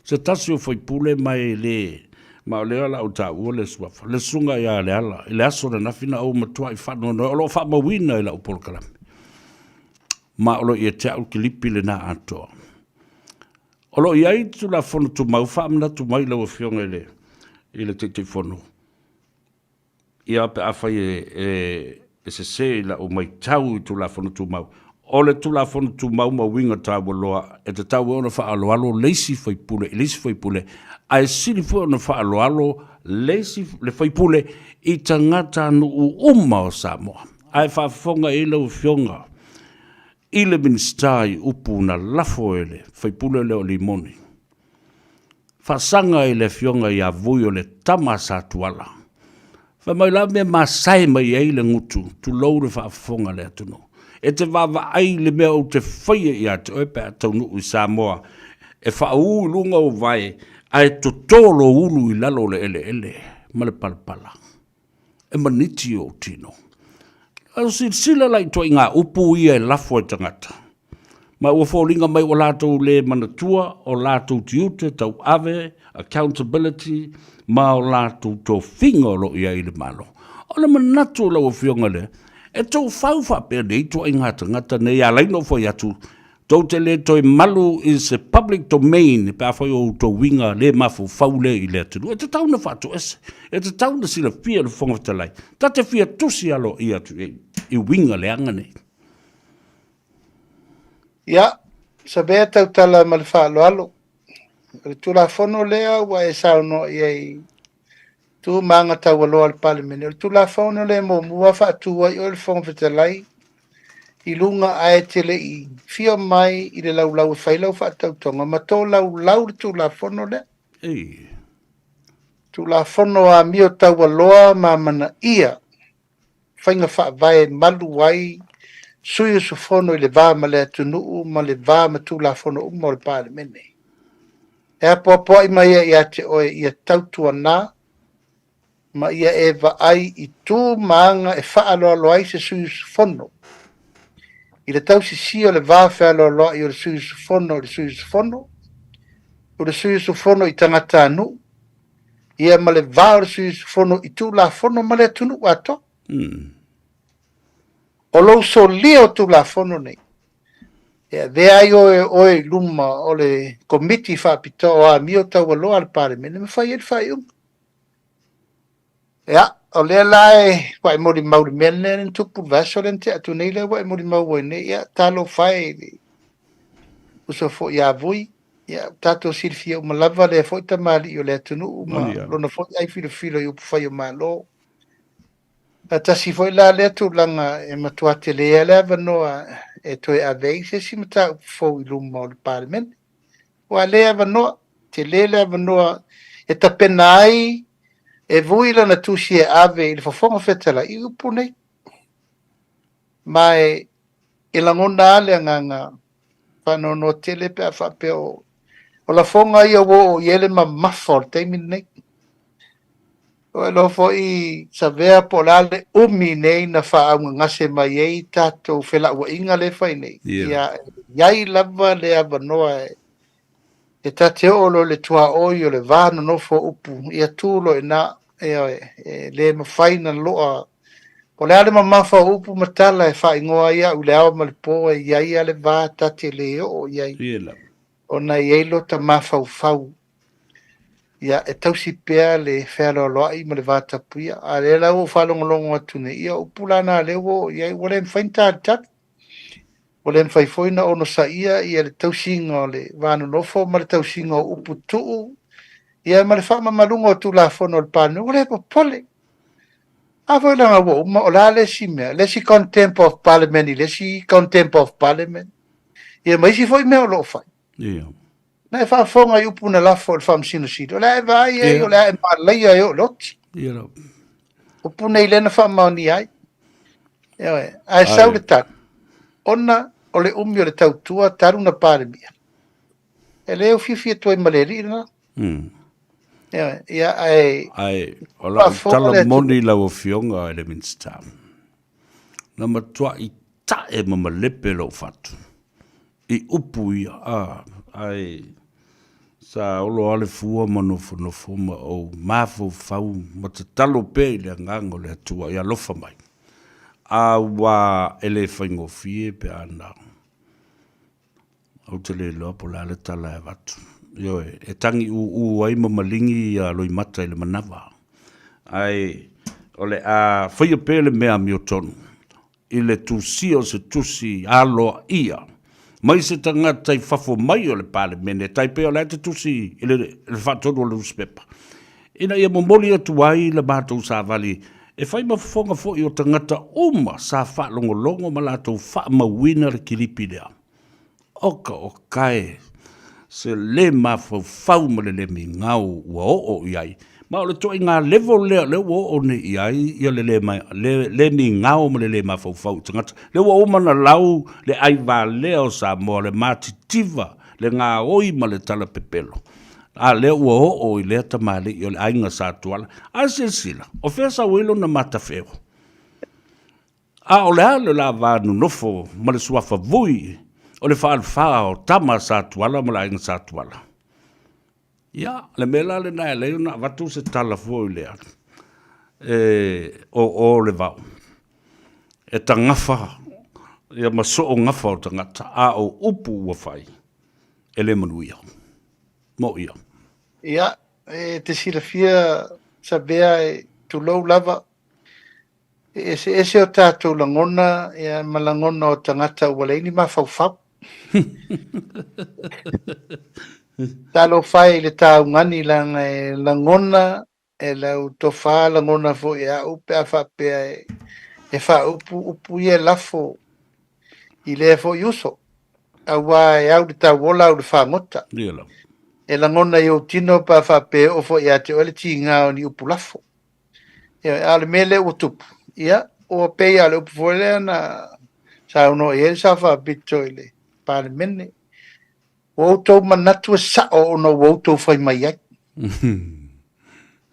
se tasi o faipule ma e le, ma o lea o le a ou taua le suafa, le Susuga ia Leala, i le aso ananafi na ou matuai faanoanoa, o lo o faamauina i lau polokalame, ma o lo o ia te au le kilipi lena atoa. O lo o i ai le Tulafono Tumau, faamanatu mai lau Afioga i le, i le Taitaifono, Ia, pe afai e sese i lau matau i Tulafono Tumau, o le Tulafono Tumau ma uiga taua loa, e tatau ai ona faaaloalo le isi faipule i le isi faipule, ae sili foi ona faaaloalo le isi le faipule i tagatanuu uma o Samoa. Ae faafofoga i ai lau Afioga i le Minisita i upu na lafo e le faipule lea o Limoni. Faasaga i le afioga ia Vui o le tama a Satuala. Fai mai la mea masae mai ai le gutu, tulou le faafofoga a le atunuu. E te vaavaai i le mea ou te faia ia te oe pe a taunuu i Samoa, e faaū i luga ou vae, ae toto lou ulu i lalo o le eleele ma le palapala. E maniti ou tino. A silasila la i ituaiga upu ia e lafo e tagata, ma ua foliga mai ua latou le manatua o latou tiute tauave, accountability, ma o latou tofiga o lo o i ai i le Malo. O le manatu o lau Afioga lea, e tou fau faapea nei ituaiga tagata nei, e ala ai ona ou fai atu, Tou te le toe malu i se public domain pe afai o outou uiga le mafaufau lea i le atunuu. E tatau ona faatoese, e tatau ona silafia e le Fofoga Fetalai, ta te fia tusi aloaia atu i ai i uiga leaga nei. Ia, Savea tautala ma le faaaloalo. O le Tulafono lea ua e saunoa i ai. Tu ma aga taualoa a le Palemene. O le Tulafono lea e muamua faatu ai oe le Fofoga Fetalai i luga ae e te le i fio mai i le laulau e fai lau faatautoga ma tolaulau le Tulafono lea. Ei. Tulafono Amio Taualoa ma Amanaia Faiga Faavae e malu ai sui usufono i le va ma le atunuu ma le va ma Tulafono uma o le Palemene. E apoapoai mai ai ia te oe ia tautuana ma ia e vaai i tu ma aga e faaaloalo ai se sui usufono i le tausisia o le va fealoaloai o le sui usufono i le sui usufono, o le sui usufono i tagatanuu, ia ma le va o le sui usufono i Tulafono ma le atunuu atoa. O lou solia o Tulafono nei, e avea ai oe, oe i luma o le Komiti Faapitoa o Amio Taualoa a le Palemene ma fai ai le faaiuga. Ia, o lea la e ua e molimau i le mea lea na tupu i le vaiaso lea na tea atu nei lea ua e molimau ai nei, ia, talofa e i le uso foi ia Vui, ia, ua tatou silafia uma lava lea foi tamalii o le atunuu ma lona foi ai filofilo i upufai o Malo. A tasi foi la lea tulaga e matua tele ai le avanoa e toe ave ai se isi mataupu fou i luma o le Palemene. Ua le avanoa, tele le avanoa e tapena ai e Vui lana tusi e ave i le Fofoga Fetalai i upu nei. Ma e, e lagona lava le agaga faanoanoa tele pe a faapea o, o lafoga ia ua oo i ai le mamafa o le taimi lenei. Ua iloa foi Savea po o le a le umi nei na faaaugagase mai ai tatou felauaiga lea e fai nei. Ia, e i ai lava le avanoa e, e ta te oo loa i le tuaoi o le va nonofo o upu, ia tu loa i ina, ioe, e le mafai ona loa. Po o le a le mamafa o upu ma tala e faaigoa ai au i le ao ma le po, e i ai lava le va ta te le oo i ai, ona e i ai lota mafaufau. Ia, e tausi pea le fealoaloai ma le vatapuia. A o lea la ua ou faalogologo atu nei, ia o upu la na lea ua oo i ai, ua le mafai ona talitali. Ua le mafai foi ona onosaia ia le tausiga o le va nonofo ma le tausiga o upu tuu, ia ma le faamamaluga o Tulafono a le Palemene. Ua le popole. A foi leaga ua uma, o le a le isi mea? Le isi contempt of Parliament i le isi contempt of Parliament. Ia ma isi foi mea o lo o fai. Ia. Na e faafofoga i upu na lafo e le Faamasino Sili, o le a e vaai ai, o le a e malaia ai oo i le oti. Ia lau. Upu nei lea na faamaonia ai. Ioe, ae sau le tali, ona o le umi o le tautua talu na Palemia, e le ufiufi atu ai ma le alii lena. Ioe, ia ae Ae, o lau tala moni lau Afioga i le Minisita, na matuai ta'e ma malepe lou fatu i upu ia, a, ae sa olo lava le fua ma nofonofo ma ou mafaufau ma tatalo pea i le Agaga o le Atua e alofa mai, auā e le faigofie pe a na Ou te le iloa po o le a le tala e avatu. Ioe, e tagi ūū ai ma maligi ia Loimata i le manava. Ae o le a faia pea le mea amiotonu i le tusia o se tusi aloaia mai se tagata i fafo mai o le Palemene, e tai pei o la e te tusi i le, le faatonu o le nusipepa, ina ia momoli atu ai le matou savali e fai ma fofoga foi o tagata uma sa faalogologo ma latou faamauina le kilipi lea. Oka oka e, se le mafaufau ma le le migao ua oo i ai. Ma o le ituaiga level lea lea ua oo nei i ai ia le le, le, le migao ma le le mafaufau i tagata. Lea ua uma ona lau le aivalea o Samoa, le matitiva, le gaoi ma le tala pepelo. A lea ua oo i lea tamalii o le aiga Sa Tuala. A silasila, o fea sau ai lona matafeo? A o le a le la va nonofo ma le suafa Vui o le faalfa o tama a Sa Tuala ma le aiga Sa Tuala? Ia, le mea la lena e ala ai ona avatu se tala foi lea, e o o le vao, e tagafa ia ma soo gafa o tagata, a o upu ua fai, e le manuia. Mo ia. Ia, e te silafia Savea e tulou lava, e eseese o tatou lagona ia, ma lagona o tagata ua leai ni mafaufau. Talofa e i le taugani leaga e lagona. E lau tofa lagona foi e au pe a faapea e faaupu upu ia e lafo i lea foi uso. Aua e au le tauola au le fagota. Ia lava. E lagona i ou tino pe a faapea e oo foi ia te oe le tiga o ni upu lafo. Ioe, a o le mea lea ua tupu, ia, ua pei lava o le upu foi lea na saunoa i ai le Sao Faapito i le Palemene. Ua outou manatu e sao ona ua outou fai mai ai.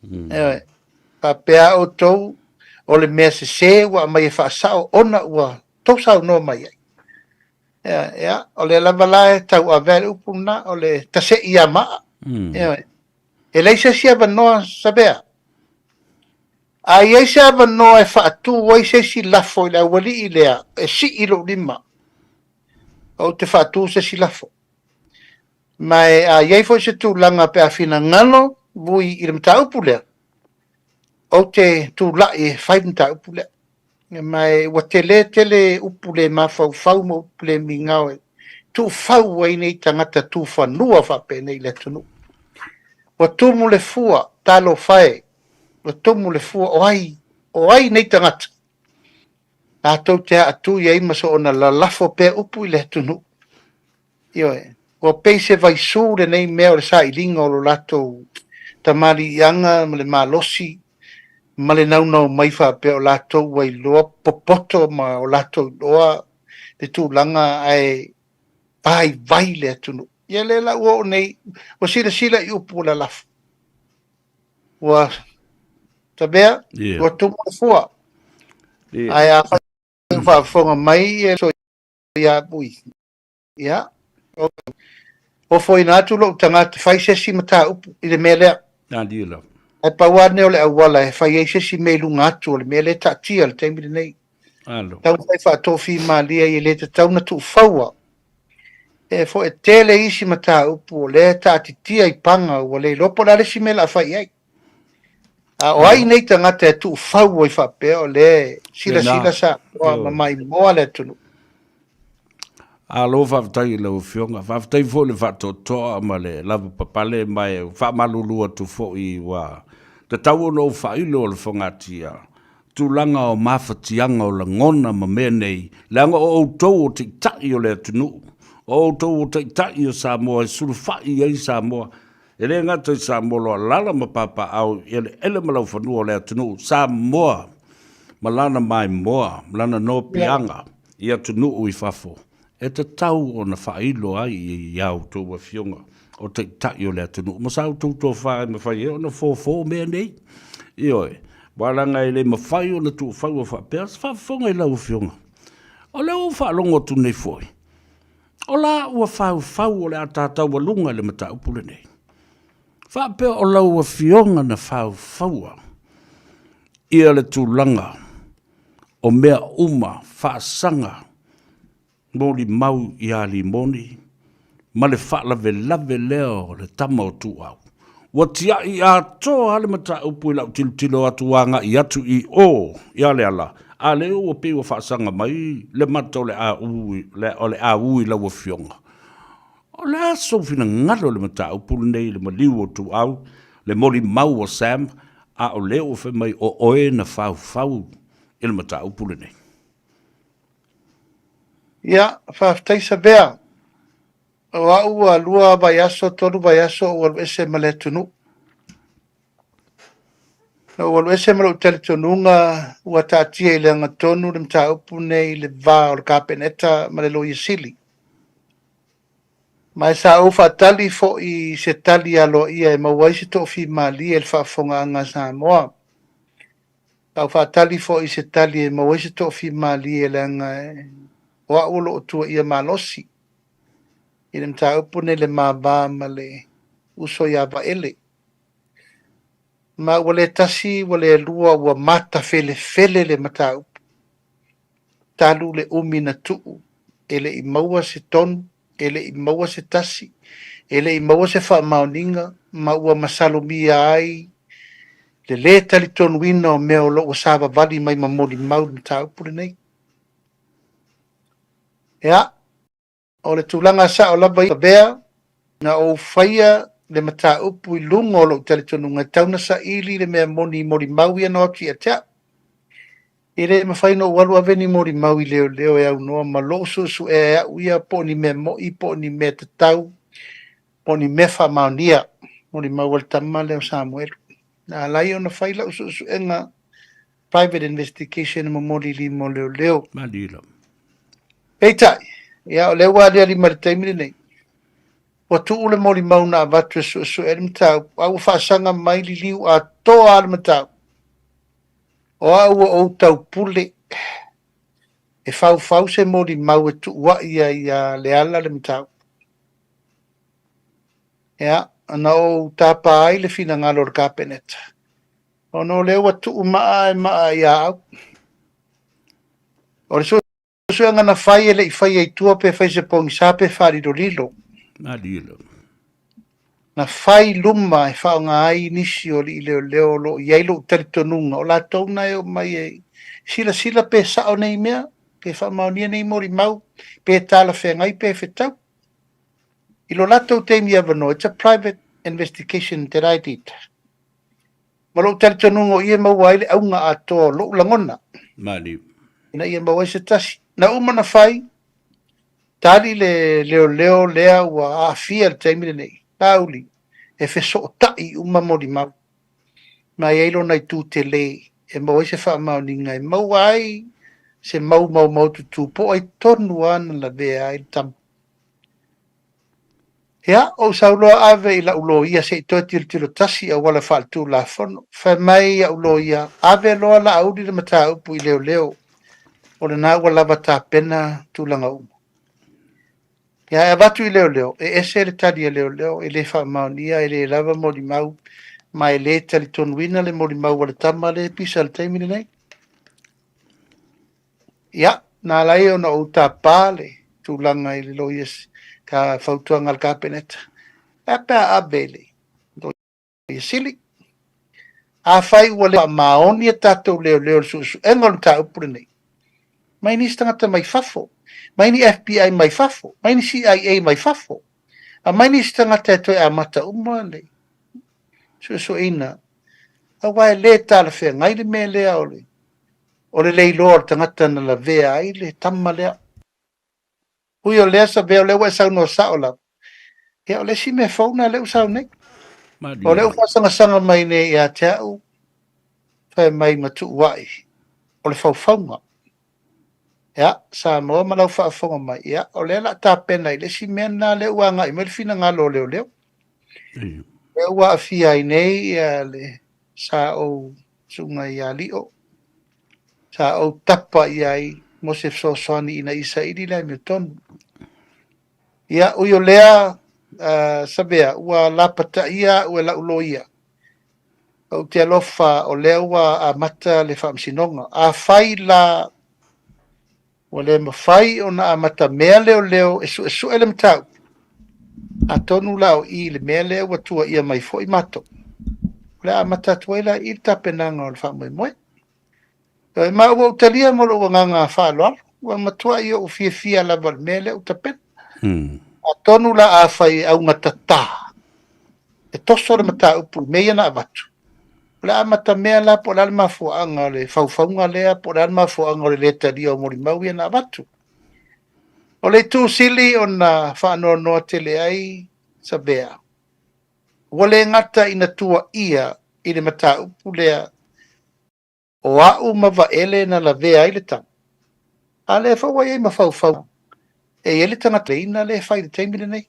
Ioe, faapea outou o le mea sese ua aumai e faasao ona ua tou saunoa mai ai. Ioe, ia, o lea lava la e tauave le upu lena, o le tasei ia maa. Ioe, e leai se isi avanoa Savea. A i ai se avanoa e faatu ai se isi lafo i le aualii lea, e sii lou lima, ou te faatu se isi lafo. Ma e a i ai foi se tulaga pe a finagalo Vui i le mataupu lea, ou te tulai e fai le mataupu lea. Ma e ua tele tele upu le mafaufau ma upu le migao e tuufau ai nei tagata tufanua faapenei i le atunuu. Ua tumu le fua, talofa e, ua tumu le fua, o ai, o ai nei tagata? Latou te aatui ai ma soona lalafo pea upu i le atunuu. Ioe, ua pei se vaisū lenei mea o le sailiga o lo latou tamaliiaga ma le malosi ma le naunau mai faapea o latou ua iloa popoto ma o latou iloa le tulaga ae vaivai le atunuu. Ia lea la ua oo nei, ua silasila i upu ua lalafo. Ua tavea, ua tumu le fua. Ae afai o faafofoga mai e so ia Vui, ia, ofoina atu lou tagata fai se isi mataupu i le mea lea. Alia lava. Ae pau lava lenei o le auala e fai ai se isi mea i luga atu o le mea lea e taatia i le taimi lenei. Alo. Taumafai faatofimalie e le tatau ona tuufaua. E foi e tele isi mataupu o lea e taatitia i paga ua le iloa po o le a le isi mea o le a fai i ai. A o ai nei tagata e tuufau ai faapea o lea e silasila Samoa ma maimoa le atunuu. Alo, faafetai i lau Afioga. Faafetai foi i le faatoatoa ma le lavapapale ma e faamalulu atu foi ua tatau ona ou faailo o le fogatia tulaga o mafatiaga o lagona ma mea nei, leaga o outou o taitai o le atunuu, o outou o taitai o Samoa e sulufai i ai Samoa. E le gata i Samoa o alaala ma papaaao i eleele ma laufanua o le atunuu Samoa ma lana maimoa ma lana nopiaga i atunuu i fafo, e tatau ona faailo ai i a outou afioga o taitai o le atunuu ma sa outou tofa e mafai ai ona fofo mea nei. Ioe, aua leaga e le mafai ona tuufaua faapea. Se faafofoga i lau afioga, o lea ua ou faalogo atu nei foi, O la ua faufau o le a ta taualuga i le mataupu lenei. Faapea o lau afioga na faufaua ia le tulaga o mea uma faasaga molimau ia Limoni ma le faalavelave lea o le tama o Tuau. Ua tiai atoa lava le mataupu i lau tilotilo atu agai atu i o i Aleala, a lea ua pei ua faasaga mai le mata o le o le a ui i lau Afioga. O le a sou finagalo i le mataupu lenei i le maliu o Tuau, le molimau o Sam, a o lea ua fai mai o oe na faufau i le mataupu lenei? Ia, faafetai Savea. O au ua lua vaiaso, tolu vaiaso ou alu ese ma le atunuu. Na ou alu ese ma lou talitonuga ua taatia i le agatonu le mataupu nei i le va o le Kapeneta ma le Loia Sili. Ma e sa ou faatali foi i se tali aloaia e maua ai se toofimalie i le faafofogaaga a Samoa. Sa ou faatali foi i se tali e maua ai se toofimalie leaga o au o lo o tuuaia malosi i le mataupu nei le ma va ma le uso ia Vaele. Ma ua le tasi, ua le lua, ua matafelefele le mataupu. Talu le umi na tuu, e le i maua se tonu, e le i maua se tasi, e le i maua se faamaoniga, ma ua masalomia ai le lē talitonuina o mea o lo o ua savavali mai ma molimau i le mataupu lenei. Ia, O le tulaga sao lava ia, na ou faia le mataupu i luga o lou talitonuga e tatau ona saili le mea moni i molimau ia na o atu ia te au. E le mafai ona ou alu ave ni molimau i leoleo e aunoa ma lou suesuea e au ia po o ni mea moi po o ni mea tatau po o ni mea faamaonia molimau a le tama lea o Samuelu. Na ala ai ona fai lau suesuega private investigation e momoli i lima o leoleo. Malie. Peitai, ia o lea ua aliali mai i le taimi lenei, ua tuu le molimau na avatu e suesue ai le mataupu, a ua faasaga mai liliu atoa lava le mataupu. O au ua ou taupule e faufau se molimau e tuuai ai ia Leala le mataupu. Ia, na ou tapa ai le finagalo o le Kapeneta, ona o lea ua tuu maa e maa ia au. O le suesuega na fai e le i faia i tua pe fai se pogisa pe faalilolilo. Malilo. Na fai i luma e faaaoga ai nisi o alii leoleo o lo o i ai lou talitonuga o latou na e oo mai e silasila pe sao nei mea, pe faamaonia nei molimau, pe talafeagai pe fetau. I lo latou taimi avanoa, it's a private investigation that I did. Ma lou talitonuga o i e maua ai le auga atoa o lou lagona. Maliu. Ina ia maua ai se tasi. Na uma na fai, tali le leoleo lea ua aafia i le taimi lenei, Laauli, e fesootai uma molimau. Ma e i ai lona itu tele e maua ai se faamaoniga, e maua ai se mau maumaututu po o ai tonu lava na lavea ai le tama. Ia, ou sau loa ave i la'u loia se i toe tilotilo tasi i auala faaletulafono. Fai mai a'u loia, Ave loa Laauli le mataupu i leoleo, o lena ua lava tapena tulaga uma. Ia, ae avatu i leoleo, e ese le tali a leoleo, e le faamaonia, e le lava molimau, ma e le talitonuina le molimau a le tama lea e pisa i le taimi lenei. Ia, na ala ai ona ou tapa le tulaga i le loia, ka fautuaga a le Kapeneta. E a pe a ave i le Loia Sili? Afai ua le faamaoni a tatou leoleo i le suesuega o le mataupu lenei, mai nisi tagata mai fafo, mai ni FBI mai fafo, mai ni CIA mai fafo, aumai nisi tagata e toe amata uma le suesueina, aua e le talafeagai le mea lea o le O le le iloa o le tagata na lavea ai le tama lea. Ui o lea Savea, o lea ua e saunoa sao lava. Ia, o le isi mea fou lena lea ua sau nei. O lea ua faasagasanga mai nei ia te au, fai mai ma tuuai, o le faufauga. Ia, Samoa ma lau faafofoga mai, ia, o lea o le a tapena i le isi mea lena lea ua agai mai le finagalo o leoleo. Lea ua aafia ai nei ia le sa ou susuga ia Lio, sa ou tapa i ai mo se fesoasoani ina ia saili le amiotonu. Ia, ui o lea, Savea, ua lapataia au e la'u loia. Ou te alofa o lea ua amata le faamasinoga. Afai la Ua le mafai ona amatamea leoleo e suesue le mataupu, atonu la o i le mea lea ua tuuaia mai foi matou. O le a amata atu ai la i i le tapenaga o le faamoemoe. Ioe, ma ua ou talia ma lou agaga faaaloalo, ua matuai ou fiafia lava i le mea lea ua tapena. Atonu la afai e augatata, e toso le mataupu i mea ia na avatu, O le a amatamea la po o le a le mafuaaga o le faufauga lea po o le a le mafuaaga o le lē talia o molimau ia na avatu. O le itu sili ona faanoanoa tele ai Savea, ua le gata ina tuuaia i le mataupu lea o au ma Vaele na lavea ai le tama, a lea foi ua i ai ma faufauga e i ai le tagata leina lea e fai i le taimi lenei.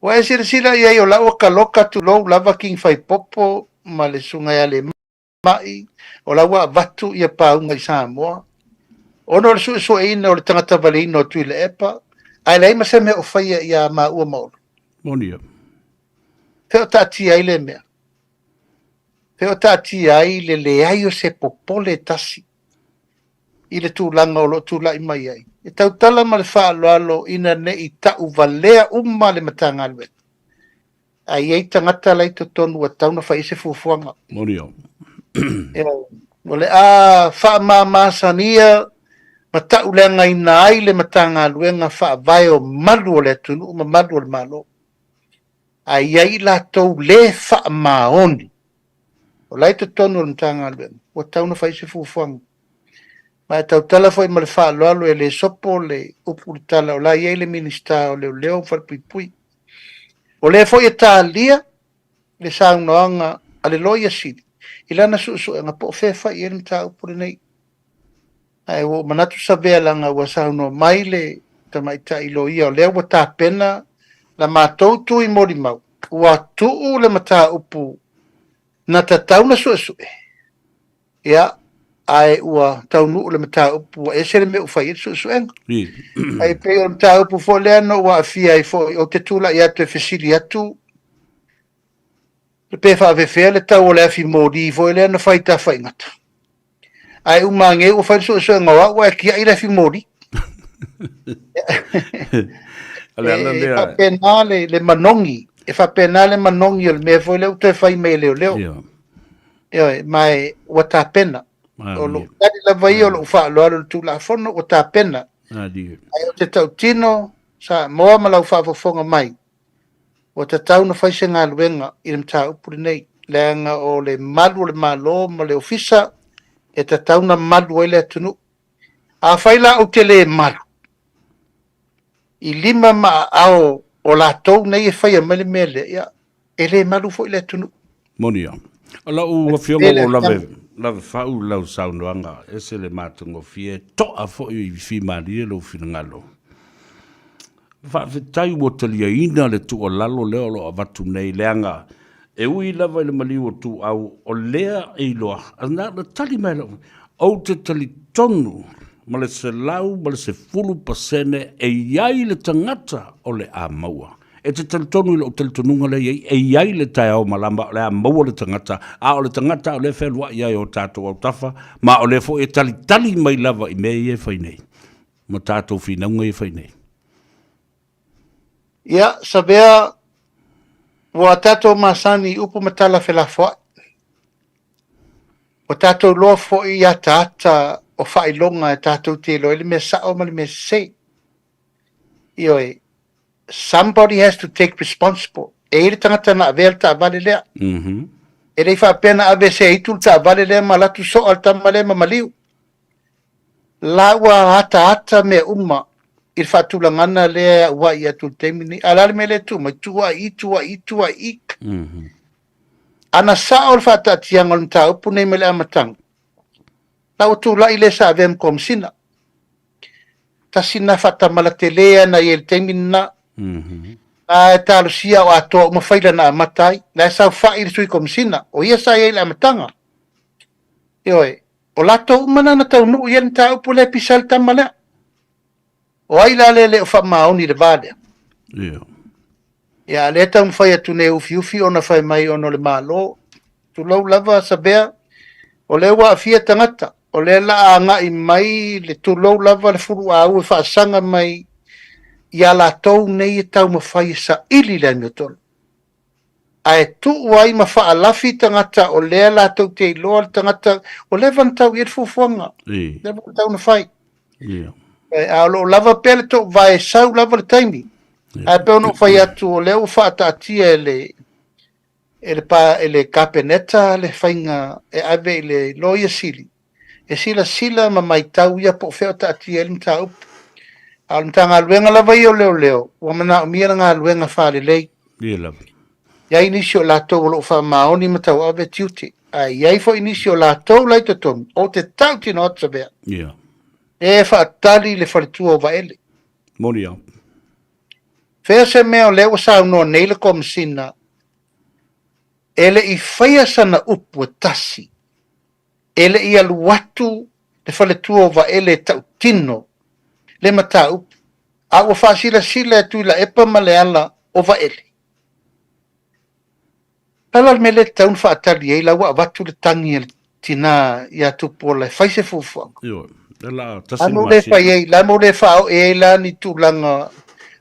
Ua e silasila i ai o la ua kaloka tulou lava King Faipopo ma le Susuga ia Lemai, o la ua avatu ia pauga i Samoa, ona o le suesueina o le tagata valeina o Tuilaepa, ae leai ma se mea o faia ia maua ma Olo. Moni ia. Fea o taatia ai lea mea? Fea o taatia ai le leai o se popole tasi i le tulaga o lo o tulai mai ai? E tautala ma le faaaloalo ina ne i tau valea uma le Matagaluega, ae i ai tagata la i totonu ua tatau ona fai i ai se fuafuaga. Moni ia. O le a faamamasania ma tauleagaina ai le Matagaluega faavae o malu o le atunuu ma malu o le Malo. Ae i ai i latou le faamaoni o la e i totonu o le Matagaluega, ua tatau ona fai se fuafuaga. Ma e tautala foi ma le faaaloalo e le sopo le upu i le tala o la e i ai le Minisita o Leoleo ma Falepuipui. O lea foi e talia le saunoaga a le Loia Sili i lana suesuega po o fea e fai i ai le mataupu lenei. Ae ua ou manatu Savea leaga ua saunoa mai le tamaitai loia o lea ua tapena la matou tui molimau, ua tuu le mataupu na tatau na suesue, ia, ae ua taunuu le mataupu ua ese le mea ua fai ai le suesuega. Ae pei o le mataupu foi lea na ou aafia ai foi, ou te tulai atu e fesili atu pe faapefea le tau o le afi moli foi lea na fai i Tafaigata. Ae uma ane ua fai le suesuega o au ae tiai le afi moli. O le ala E lea. faapena le, le manogi, e faapena le manogi o le mea foi lea ua toe fai mai e leoleo. Ioe, ma e ua tapena. O lou tali lava ia o lou faaaloalo i le Tulafono ua tapena. Ae ou te tautino Samoa ma lau faafofoga mai, ua tatau ona fai se galuega i le mataupu lenei, leaga o le malu o le Malo ma le Ofisa e tatau ona malu ai le atunuu. Afai la ou te le malu i lima ma aao o latou nei e faia mai le mea lea, ia, e le malu foi le atunuu. Moni lava. O lau afioga ua lave, lave fau lau saunoaga, ese le matagofie, toa foi i fimalie lou finagalo. Faafetai ua taliaina le tuualalo lea o lo o avatu nei, leaga e ui lava i le maliu o Tuuau, o lea e iloa, na ona tali mai lava, ou te talitonu ma le 110% e i ai le tagata o le a maua. E te talitonu i lou talitonuga lea e i ai, e i ai le taeao malama o le a maua le tagata, a o le tagata o lea e fealuai ai o tatou autafa, ma o lea foi e talitali mai lava i mea ia e fai nei, ma tatou finauga ia e fai nei. Ia, Savea, ua tatou masani i upu ma tala felafoai. Ua tatou iloa foi i ataata o faailoga e tatou te iloa ai le mea sao ma le mea sese. Ioe, somebody has to take responsible. E i ai le tagata na avea le taavale lea. E le i faapea na ave e se aitu le taavale lea ma alu atu soa le tama lea ma maliu. La ua ataata mea uma i le faatulagana lea e auai atu i le taimi lenei. A o le a le mea lea e tu mai? Tuuai i, tuuai i, tuuai i. Ana sao le faataatiaga o le mataupu nei mai le amataga, la ua tulai le sa avea ma Komesina. Tasi lena faatamala tele lava na i ai i le taimi lena. La e talosia o atoa uma faila na amata ai. La e saofai le Sui Komesina, o ia sa i ai i le amataga. Ioe, o latou uma na na taunuu i ai le mataupu lea e pisa ai le tama lea. O ai la lea e le o faamaoni i le va lea? Ia, a o lea e taumafai atu nei e ufiufi ona fai mai ona o le Malo. Tulou lava Savea, o lea ua aafia tagata, o lea la a agai mai le tulou lava le fuluau e faasaga mai ia latou nei e taumafai e saili le amiotonu. Ae tuu ai ma faalafi tagata o lea latou te iloa le tagata ua leva ona tau i ai le fuafuaga, leva ona tau na fai. A o lo o lava pea le toovae e sau lava le taimi. Ae pei ona ou fai atu o lea ua faataatia e le e le, pa, e le Kapeneta le faiga e ave i le Loia Sili e silasila ma matau ia po o fea o taatia ai le mataupu. A o le Matagaluega lava ia o Leoleo, ua manaomia le galuega faalelei. Ia lava. I ai nisi o latou o lo o faamaoni ma tauave tiute, ae i ai foi nisi o latou la i totonu, ou te tautino atu Savea, e faatali le faletua o Vaele. Moni lava. Fea se mea o lea ua saunoa nei le Komesina e le i faia sana upu e tasi, e le i alu atu le faletua o Vaele e tautino le mataupu, a ua faasilasila e Tuilaepa ma Leala o Vaele. O le a la le mea lea e tatau ona faatali ai la ua avatu le tagi a le tina ia Tupuola e fai se fuafuaga? Ioe, lea la a tasi le masina. Le a mea ua le faaoe ai la ni tulaga,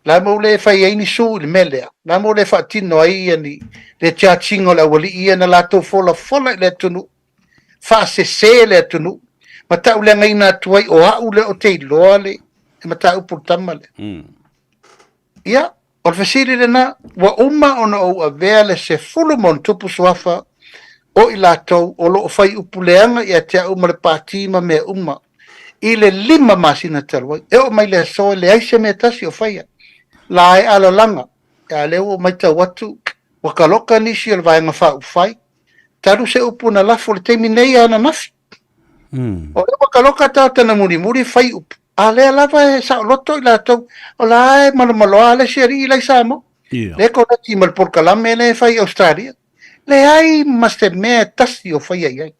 le a mea ua le fai ai ni sue i le mea lea? Le a mea ua le faatino ai ia ni le charge ina o le aualii ia na latou folafola i le atunuu, faasese le atunuu, ma tauleagaina atu ai o au lea ou te iloa le mataupu i le tama lea. Ia. O le fesili lena, ua uma ona ou avea le 10+ suafa o i latou o lo o fai upu leaga ia te au ma le pati ma mea uma i le 5 masina talu ai. E oo mai le aso e leai se mea tasi o faia. La e alalaga, a lea ua ou matau atu ua taloka nisi o le Vaega Faaupufai, talu se upu na lafo i le taimi nei a ananafi. O lea ua taloka tagata na mulimuli fai upu, a lea lava e saoloto i latou, o la e malomaloa le isi alii la i Samoa. Lea e koneti ma le polokalame lea e fai i Australia. Leai ma se mea e tasi o faia i ai.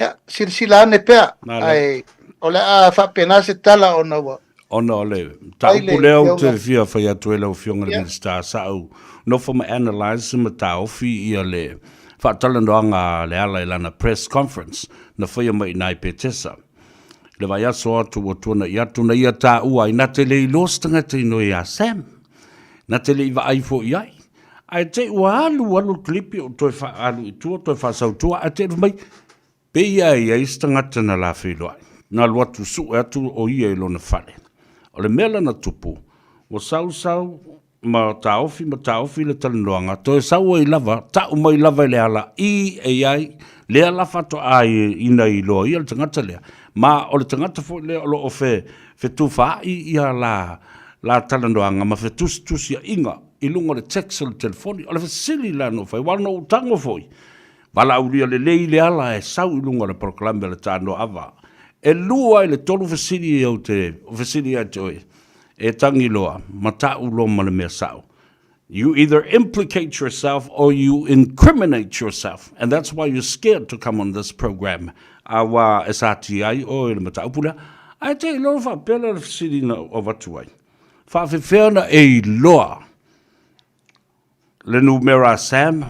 Ia, silasila ane pea, ae o le a faapena se tala ona ua Ona o le mataupu lea ou te fia fai atu ai lau Afioga i le Minisita, sa ou nofo ma analyse ma taofi ia le faatalanoaga a Leala i lana press conference na faia mai i ina i Petesa. I le vaiaso atu ua tuanai atu na ia taua ai, na te le iloa se tagata inoi ia Sam, na te le i vaai foi i ai. Ae te i ua alu alu le kilipi ou toe alu i tua toe faasau i tua ae te i fai mai, Pei lava e i ai se tagata na la feiloai, na alu atu sue atu o ia i lona fale. O le mea la na tupu, ua sau sau ma taofi ma taofi le talanoaga, toe sau ai lava, tau mai lava e Leala, i e i ai, lea la faatoa ina iloa ia le tagata lea, ma o le tagata foi lea o lo o fe, fetufaai ia la, la talanoaga ma fetusitusiaiga i luga o le text o le telefoni. O le fesili la na ou fai, aua na ou tago foi, Valaaulia lelei Leala e sau i luga o le polokalame o le Tanoa Ava. E 2 i le 3 fesili ou te fesili ia te oe, e Tagiloa, ma ta'u loa ma le mea sa'o. You either implicate yourself or you incriminate yourself and that's why you're scared to come on this program aua e satia ai oe i le mataupu lea. Ae te iloa faapea lea o le fesili na ou avatu ai. Faafefea ona e iloa le numera a Sam,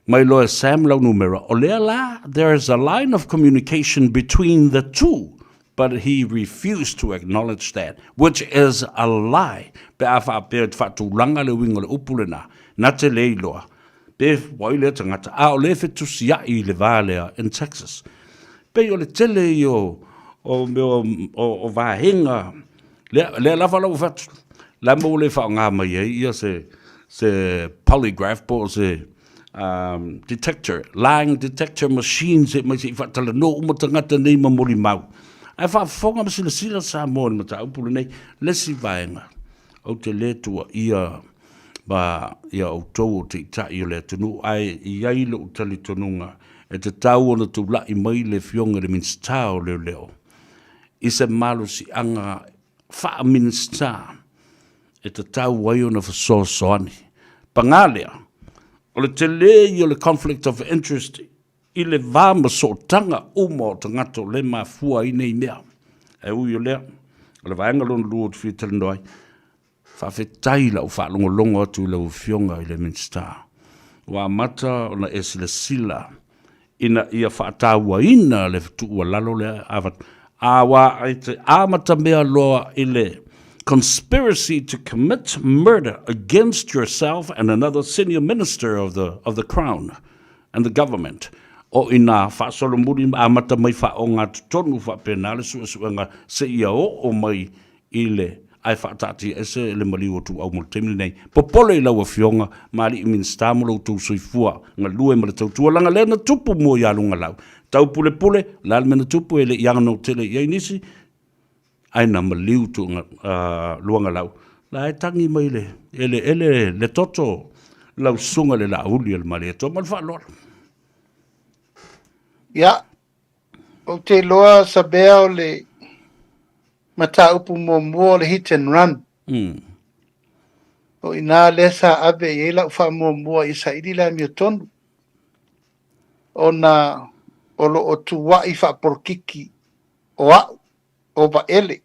mai loa e Sam lau numera, o lea la, there is a line of communication between the two, but he refused to acknowledge that, which is a lie, pe a faapea i te faatulaga le uiga o le upu lena, na te le iloa, pe wai lea tagata, a o lea e fetusiai i le va lea in Texas. Pei o le tele ia o, o mea o, o, o vaega Lea, lea lava lau fatu. La mo le whaonga mai ai ia se, se polygraph po o se um, detector, lying detector machine se mai se i whaatalanoa uma tangata nei ma moli mau. Ae whaafofoga ma silasila Samoa i le mataupu lenei, le isi vaega, ou te le tuuaia ma ia outou o taitai o le atunuu, ae i ai lou talitonuga e tatau ona tulai mai le Afioga i le Minisita o Leoleo i se malosiaga faa-Minisita e tatau ai ona fesoasoani. Paga lea, o le tele ia o le conflict of interest i le va ma sootaga uma o tagata o lea e mafua ai nei mea. Ae ui o lea, o le vaega lona lua ou te fia talanoa ai, Faafetai i lau faalogologo atu i lau Afioga i le Minisita, ua amata ona e silasila ina ia faatauaina le tuualalo lea avatu, aua e te amatamea loa i le conspiracy to commit murder against yourself and another senior minister of the, of the crown and the government. O ina faasolomuli ma amata mai faaogatotonu faapena le suesuega seia oo mai i le ae faataatia ese le maliu o Tuuau mo le taimi lenei. Popole i lau Afioga ma alii Minisita mo lo outou soifua galue ma le tautua leaga lea na tupu mua ia Lugalau. Taupulepule, o le a le mea na tupu e le i agano tele i ai nisi ae na maliu Luagalau. La e tagi mai le eleele le toto lau susuga i le Laauli a le Malietoa ma le faaaloalo. Ia, Ou te iloa Sabea o le mataupu muamua o le hit and run. O i ina lea sa ave i ai lau faamuamua i saili le amiotonu ona o lo o tuuai faapolokiki o au, o Vaele,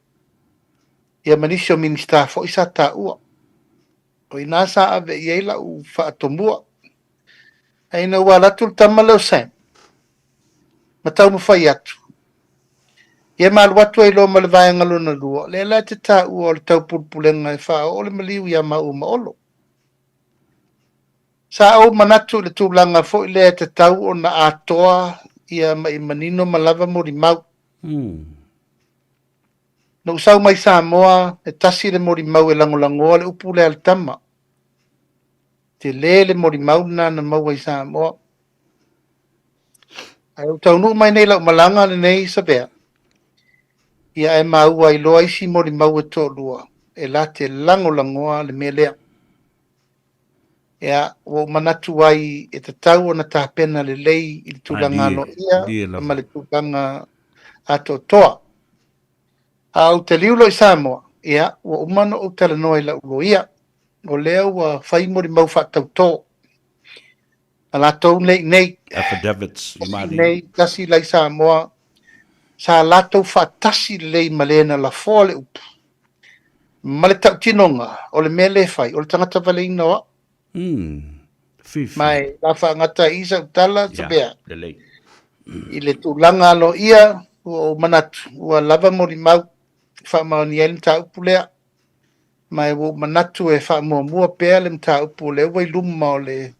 ia ma nisi o Minisita foi sa taua. O i ina sa ave i ai lau faatomua. Ae ina ua alu atu le tama lea o Sam, ma taumafai atu. Ia ma alu atu ai loa ma le vaega lona lua, o lea la e te taua o le taupulepulega e faaoo le maliu ia maua ma Olo. Sa ou manatu i le tulaga foi lea e tatau ona atoa ia ma i manino ma lava molimau. Na ou sau mai Samoa, e tasi le molimau e lagolagoa le upu lea a le tama. Tele le molimau lena na maua i Samoa. Ae ou taunuu mai nei lau malaga lenei Savea, ia ae maua ai loa isi molimau e toalua e la te lagolagoa le mea lea. Ia, ua ou manatu ai e tatau ona tapena lelei i le tulaga aloaia ma le tulaga atoatoa. A ou taliu loa i Samoa, ia, ua uma ona ou talanoa i lau loia, o lea ua fai molimau faatautō a latou nei nei. Affidavits, tasi nei, tasi la i Samoa, sa latou faatasi lelei ma le na lafoa le upu. Ma le tautinoga, o le mea lea e fai, o le tagata valeina o au. Fifi. Ma e la faagata i sau tala, yeah, Sabea. Lelei. I le tulaga aloaia, ua ou manatu, ua lava molimau e faamaonia ai le mataupu lea. Ma e ua ou manatu e faamuamua pea le mataupu o lea ua i luma o le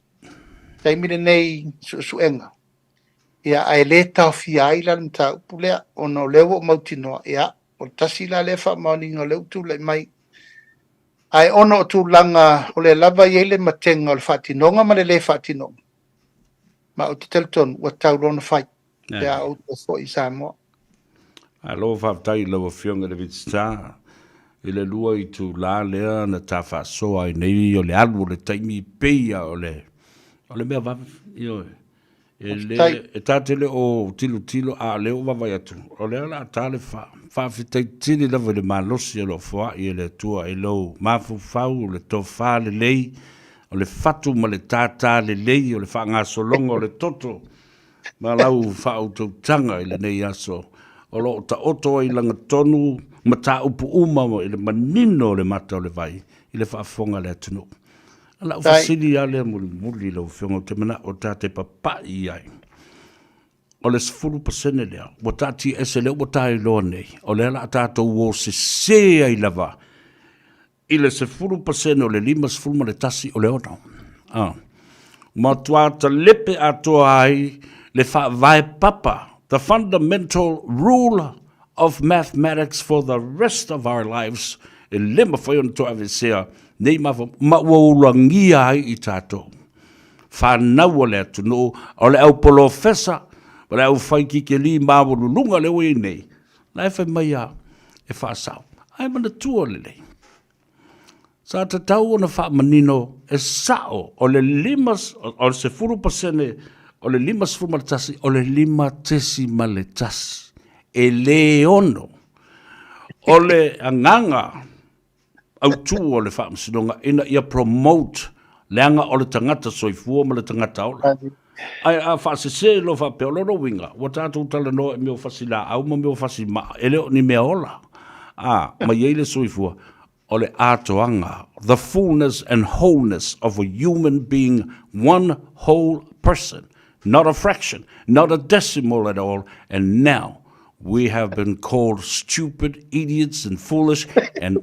taimi lenei suesuega. Ia, ae le taofia ai la le mataupu lea, ona o lea ua ou mautinoa, ia, o le tasi la lea faamaoniga o lea ua tulai mai. Ae ona o tulaga o lea lava e i ai le matega o le faatinoga ma le le faatinoga, ma ou te talitonu ua tatau loa ona fai pe a ou toe foi i Samoa. Malo faafetai i lau Afioga i le Minisita i le lua itula lea na ta faasoa ai nei o le alu o le taimi pei lava o le o le mea vave, ioe. E le, e ta te le o tilotilo, a o lea ua vaavaai atu, o lea o le a ta le fa. Faafetai tele lava i le malosi o lo o foai e le Atua i lou mafaufau, o le tofa lelei, o le fatu ma le tātā lelei, o le faagasologa o le toto ma lau faautautaga i lenei aso, o lo o taoto ai i lagatonu mataupu uma i le manino o le mata o le vai i le faafofoga a le atunuu. O lau fesili lava lea mulimuli lau Afioga, ou te manao ta te papai i ai. O le 10% lea, ua taatia ese lea ua ta iloa nei, o lea o le a tatou o sese ai lava i le 10% o le 51, o le 6. Ah. Matua talepe atoa ai le faavae papa, the fundamental rule of mathematics for the rest of our lives, e le mafai ona toe aveesea nei mafa, ma ua ulagia ai i tatou fanau a le atunuu, o le au polofesa, o le au fai kikeli maualuluga lea ua i ai nei, la e fai mai lava e faasao. Ae manatua lelei, sa tatau ona faamanino e sao o le 10% o le 51 o le 5.1 e le ono. O le agaga autu o le faamasinoga ina ia promote leaga o le tagata soifua ma le tagata ola. Ae a faasese loa faapea, o lona uiga, ua tatou talanoa i mea o fasilaau ma mea o fasimaa, e le o ni mea ola. A, ma i ai le soifua, o le atoaga, the fullness and wholeness of a human being, one whole person, not a fraction, not a decimal at all, and now we have been called stupid, idiots and foolish, and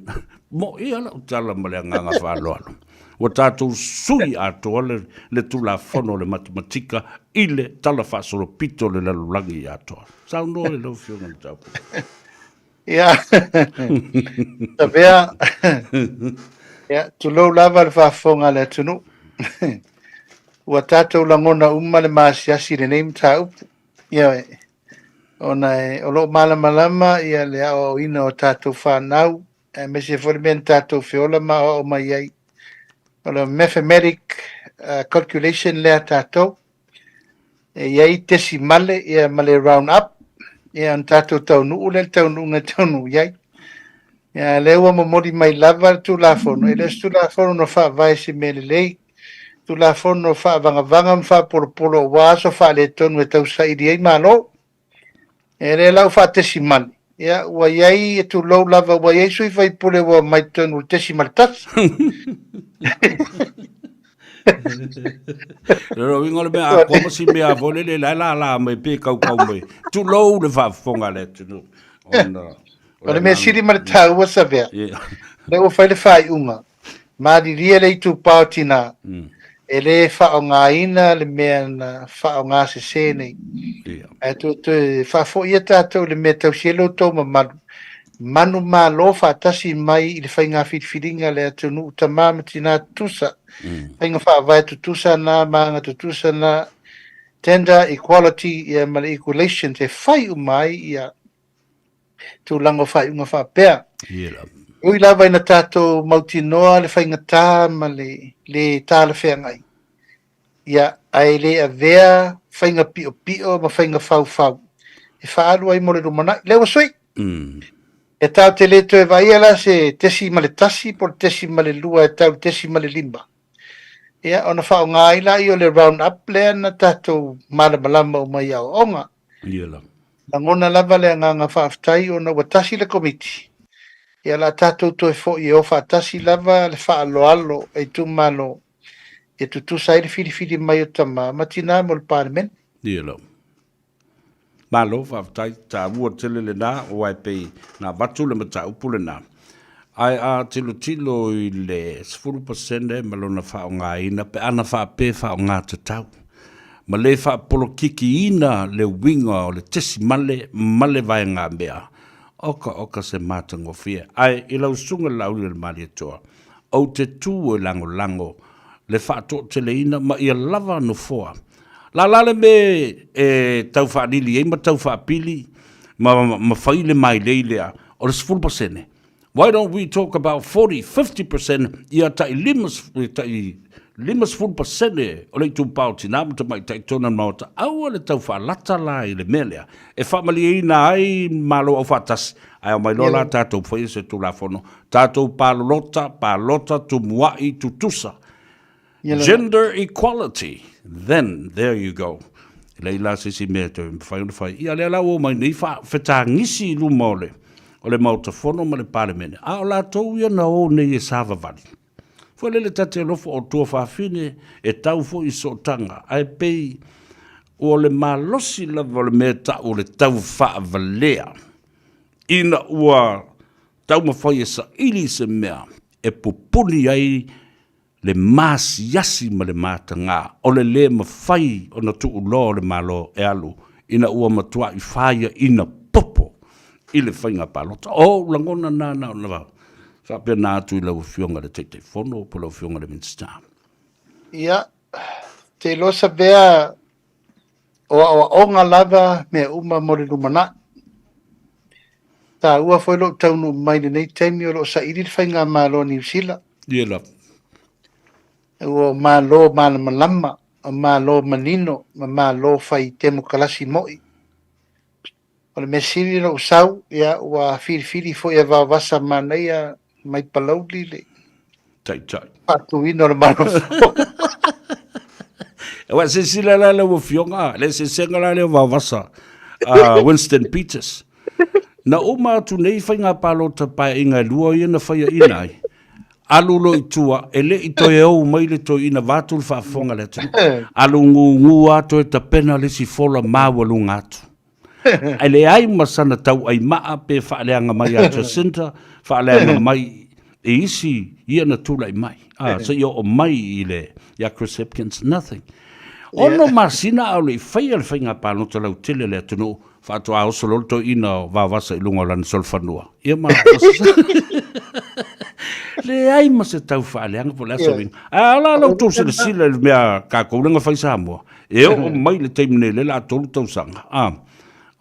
moʻi lava lau tala ma le agaga faaaloalo. Ua tatou sui atoa le, le Tulafono o le Matematika i le Tala Faasolopito o le Lalolagi atoa. Saunoa i lau Afioga i le Tapu. Ia, Tavea, ia, tulou lava le faafofoga a le atunuu. Ua tatou lagona uma le maasiasi i lenei mataupu. Ia, ona e, o lo o malamalama ia le aoaoina o tatou fanau, aemaise foi le mea na tatou feola ma aoao mai ai. O le mathematic calculation lea a tatou, e i ai tesimale ia ma le round up, ia ona tatou taunuu lea i le taunuuga e taunuu i ai. Ia, lea ua momoli mai lava le Tulafono, e le o se Tulafono na faavae i se mea lelei, Tulafono faavagavaga ma faapolopolo aua aso faaletonu e tausaili ai Malo. E lea la ua faatesimale, ia ua i ai, e tulou lava, ua i ai sui faipule ua omai i totonu o le tesimale tasi. Lona uiga o le mea atoa ma si mea foi lele la e lala mai pe kaukau mai. Tulou le faafofoga a le atunuu. Ona O le mea sili ma le taua Savea, lea ua fai le faaiuga, Malilie le itupa o tina, e le faaaogaina le mea na faaaoga sese nei. Ae toe, toe faafoia tatou i le mea e tausi ai lo outou mamalu. Manumalo faatasi mai i le faiga filifiliga a le atunuu tama ma tina tutusa, faiga faavae tutusa na ma aga tutusa na, gender equality ia ma le equalation e fai uma ai ia tulaga o faaiuga faapea. E ui lava ina tatou mautinoa le faigata ma le le talafeagai, ia, ae le avea faiga piopio ma faiga faufau e faaalu ai mo le lumanai. Lea ua sui. E tatou te le toe vaaia la se 0.1 po o le 0.2 e tau i le 0.5. Ia, ona faaaoga ai lea o le round up lea na tatou malamalama uma i aoaoga. Ia la. Lagona lava le agaga faafetai ona ua tasi le Komiti, ia o le a tatou toe foi e o faatasi lava le faaaloalo e itumalo e tutusa ai le filifili mai o tama ma tina mo le Palemene. Ia lava. Malo faafetai, taua tele lena, aua e pei na avatu le mataupu lena. Ae a tilotilo i le 10% ma lona faaaogaina pe ana faapea e faaaoga tatau, ma le faapolokikiina le uiga o le tesimale ma le vaegamea, oka oka se matagofie. Ae i lau Susuga i le Laaulialemalietoa, Ou te tu e lagolago le faatoateleina ma ia lava nofoa. Lala le mea e tau faalili ai ma tau faapili ma, ma fai le mailei lea o le 10%. Why don't we talk about 40, 50% ia tai 5, tai 50% o le itupa o tinā ma tamaitai i totonu o le Maota, aua le tau faalata la i le mea lea e faamalieina ai Malo Aufaatasi, ae omai loa la tatou faia se Tulafono, tatou palolota, palota tumua'i tutusa, gender equality, then there you go. E leai la se isi mea e toe mafai ona fai. Ia lea la ua omai nei faafetagisi i luma o le, o le Maota Fono ma le Palemene, a o latou ia na o nei e savavali. Foi lele ta te alofa o tuafafine e tau foi i sootaga, ae pei ua le malosi lava o le mea e ta'u o le tau faavalea ina ua taumafai e saili se mea e pupuni ai le masiasi ma le mataga o le lē mafai ona tuuloa o le Malo e alu ina ua matua'i faiaina popo i le faiga palota. O ou lagona na na ona faapena atu i lau Afioga i le Taitaifono po o lau Afioga i le Minisita. Ia, te iloa Savea o aoaoga lava mea uma mo le lumanai. Taua foi lou taunuu mai i lenei taimi o lo o saili le faigamalo a Niu Sila. Ia lava. Ua malo malamalama, o malo manino ma malo fai temokalasi moi. O le mea sili na ou sau, ia, ua filifili foi e Vaovasa manaia mai Palauli le Taitai. faatuina o le Malo fou. Aua silasila la lau Afioga, le eseesega la lea o Vaovasa a Winston Peters. Na uma atu nei faiga palota paeaiga e lua ia na faiaina ai. Alu loa i tua, e le i toe ou mai le toeaina vaeatu le faafofoga a le atunuu. Alu gugu lava toe tapena le isi fola maualuga atu. Ae leai ma sana tauaimaa pe faaleaga mai ia Jacinta, faaleaga mai i isi ia na tulai mai. Ah, seia oo mai i le, ia Chris Hipkins, nothing. Ono masina a o le i faia le faiga palota lautele a le atunuu, faatoa oso loa le toeaina o Vaovasa i luga o lana solofanua. Ia ma leai ma se tau faaleaga po o le a se uiga. Ae a la la outou silasila i le mea a tatou lea na fai Samoa, e oo mai le taimi nei lea o le a 3 tausaga, a,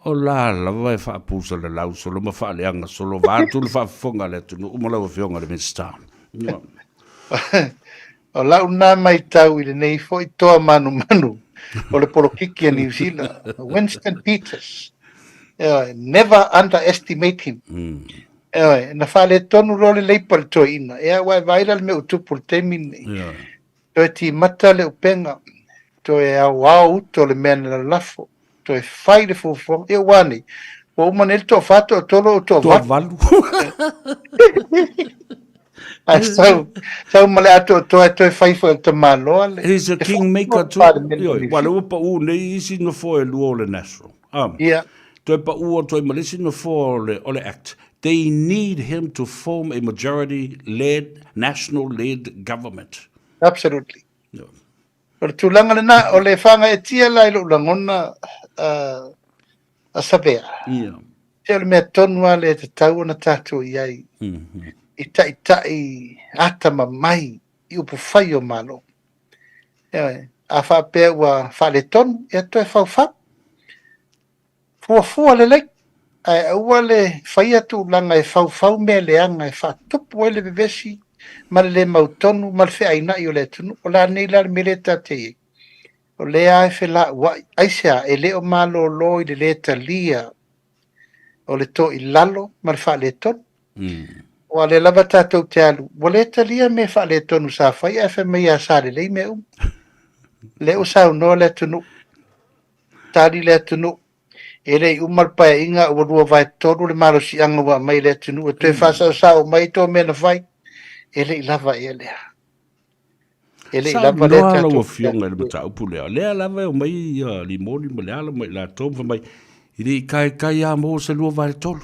o la lava e faapusalalau solo ma faaleaga solo vaeatu le faafofoga a le atunuu ma lau Afioga i le Minisita. Ia. O lau na matau i lenei foi toa manumanu o le polokiki a Niu Sila, Winston Peters. Ioe, never underestimate him. Ioe, na faaletonu loa le Labour i le toeaina. Ia, ua e vaai la i le mea ua tupu i le taimi lenei. Ioe. Toe timata le upega, toe aoao uta o le mea na lalafo. Toe fai le fuafuaga. Ia ua a nei? Ua uma nei le toafa, toatolu, o toavalu. Toavalu. Ae sau, sau ma le atoatoa e toe fai foi e le tamaloa le... He's a kingmaker too. Ioe, aua o lea ua pau nei isi nofoa e lua o le National. Um, yeah. Toe pau atu ai ma le isi nofoa o le, o le Act. They need him to form a majority-led, national-led government. Absolutely. Yeah. O le tulaga lena, o le whangaetia la i lou lagona a Savea. Yeah. Se o le mea tonu lava lea e tatau ona tatou i ai, i taitai atamamai i upufai o Malo. Ioe, a faapea ua faaletonu, ia toe faufau. Fuafua lelei, ae aua le faia tulaga e faufau mea leaga e faatupu ai le vevesi ma le le mautonu ma le feainai o le atunuu. O le a nei la le mea lea tatou te i ai? O lea lava e felauai. Aisea? E le o malolo i le le talia o le toilalo ma le faaletonu. Aua o lea lava tatou te alu, ua le talia mea faaletonu sa fai ae fai mai lava sa lelei mea uma. Lea ua saunoa le atunuu, tali le atunuu, e le i uma le Paeaiga ua 2/3 le malosiaga ua aumai e le atunuu e toe faasaosao mai ai tou mea na fai. E le i lava ea lea. E le i lava lea tatou. Lau Afioga i le mataupu lea, o lea lava e omai ia Limoni ma Leala ma i latou ma fai mai, e le i taitai lava maua se 2/3.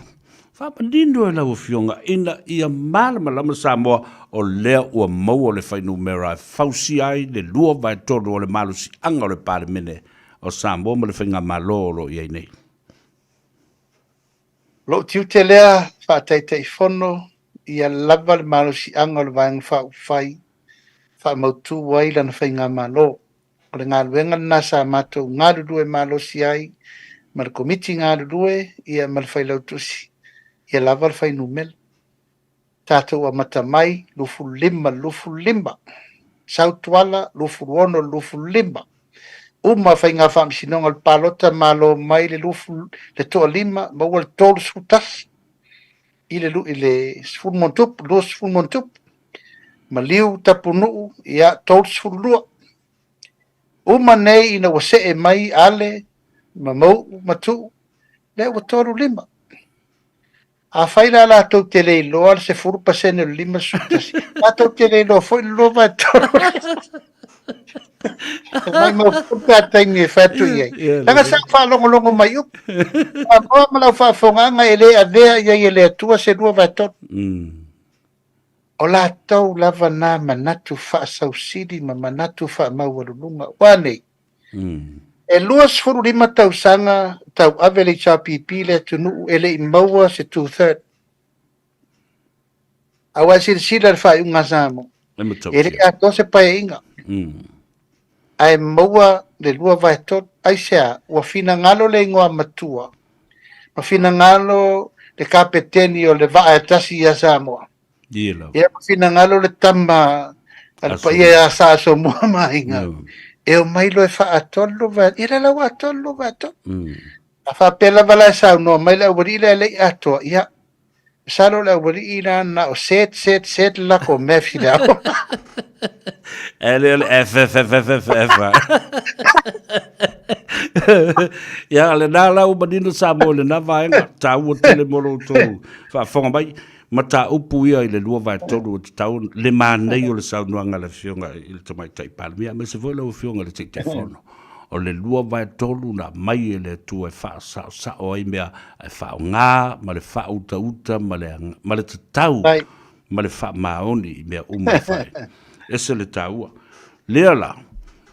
Faamanino e lau Afioga ina ia malamalama Samoa o lea ua maua le fuainumera e fausia ai le 2/3 o le malosiaga o le Palemene o Samoa ma le Faigamalo o lo o i ai nei. Lou tiute lea faa-Taitaifono ia lava le malosiaga o le Vaega Faaupufai e faamautu ai lana Faigamalo. O le galuega lena sa matou galulue malosi ai ma le Komiti Galulue ia ma le Failautusi ia lava le fuainumera. Tatou amata mai 25 25, sau Tuala 26 25, uma faiga faamasinoga o le palota malo mai le 20 le toalima maua le 31 i le i le 10 ma ona tupu, 20 ma ona tupu. Maliu Tapunuu, ia, 32. Uma nei ina ua see mai Ale ma Mauu ma Tuu, lea ua 35. Afai la latou te le iloa le 10% o le 51, latou te le iloa foi le 2/3. E maumau foi pe a taimi e fai atu i ai. Leaga sa ou faalogologo mai upu. Samoa ma lau faafofogaaga e le avea i ai e le Atua se 2/3. O latou lava na manatu faasausili ma manatu faamaualuluga. Ua a nei? E 25 tausaga tauave le HRPP le atunuu e le i maua se two third. Aua e silasila i le faaiuga a Samoa. E le i atoa se paeaiga. Ae maua le 2/3. Aisea? Ua finagalo le igoa matua ma finagalo le kapeteni o le vaa e tasi ia Samoa. Ia ma finagalo le tama a le paia ia Sa Asomua ma Aiga. E omai loa e faaatoa le 2/3. Ia lea la ua atoa le 2/3. A faapea lava la e saunoa mai le aualii lea e le i atoa, ia, masalo le aualii la na o set, set, set le lako maths i le ao. E le o le F, F, F, F, F, F. Ia, lena la ua manino Samoa i lena vaega, taua tele mo lo outou faafofoga mai. Mataupu ia i le 2/3 e tatau le manaia o le saunoaga a le Afioga i le Tamaitai Palemia, aemaise foi lau Afioga i le Taitaifono. O le 2/3 na aumai e le Atua e faasaosao ai mea e faaaoga ma le faautauta ma le, ma le tatau ma le faamaoni i mea uma e fai. Ese le taua. Lea la,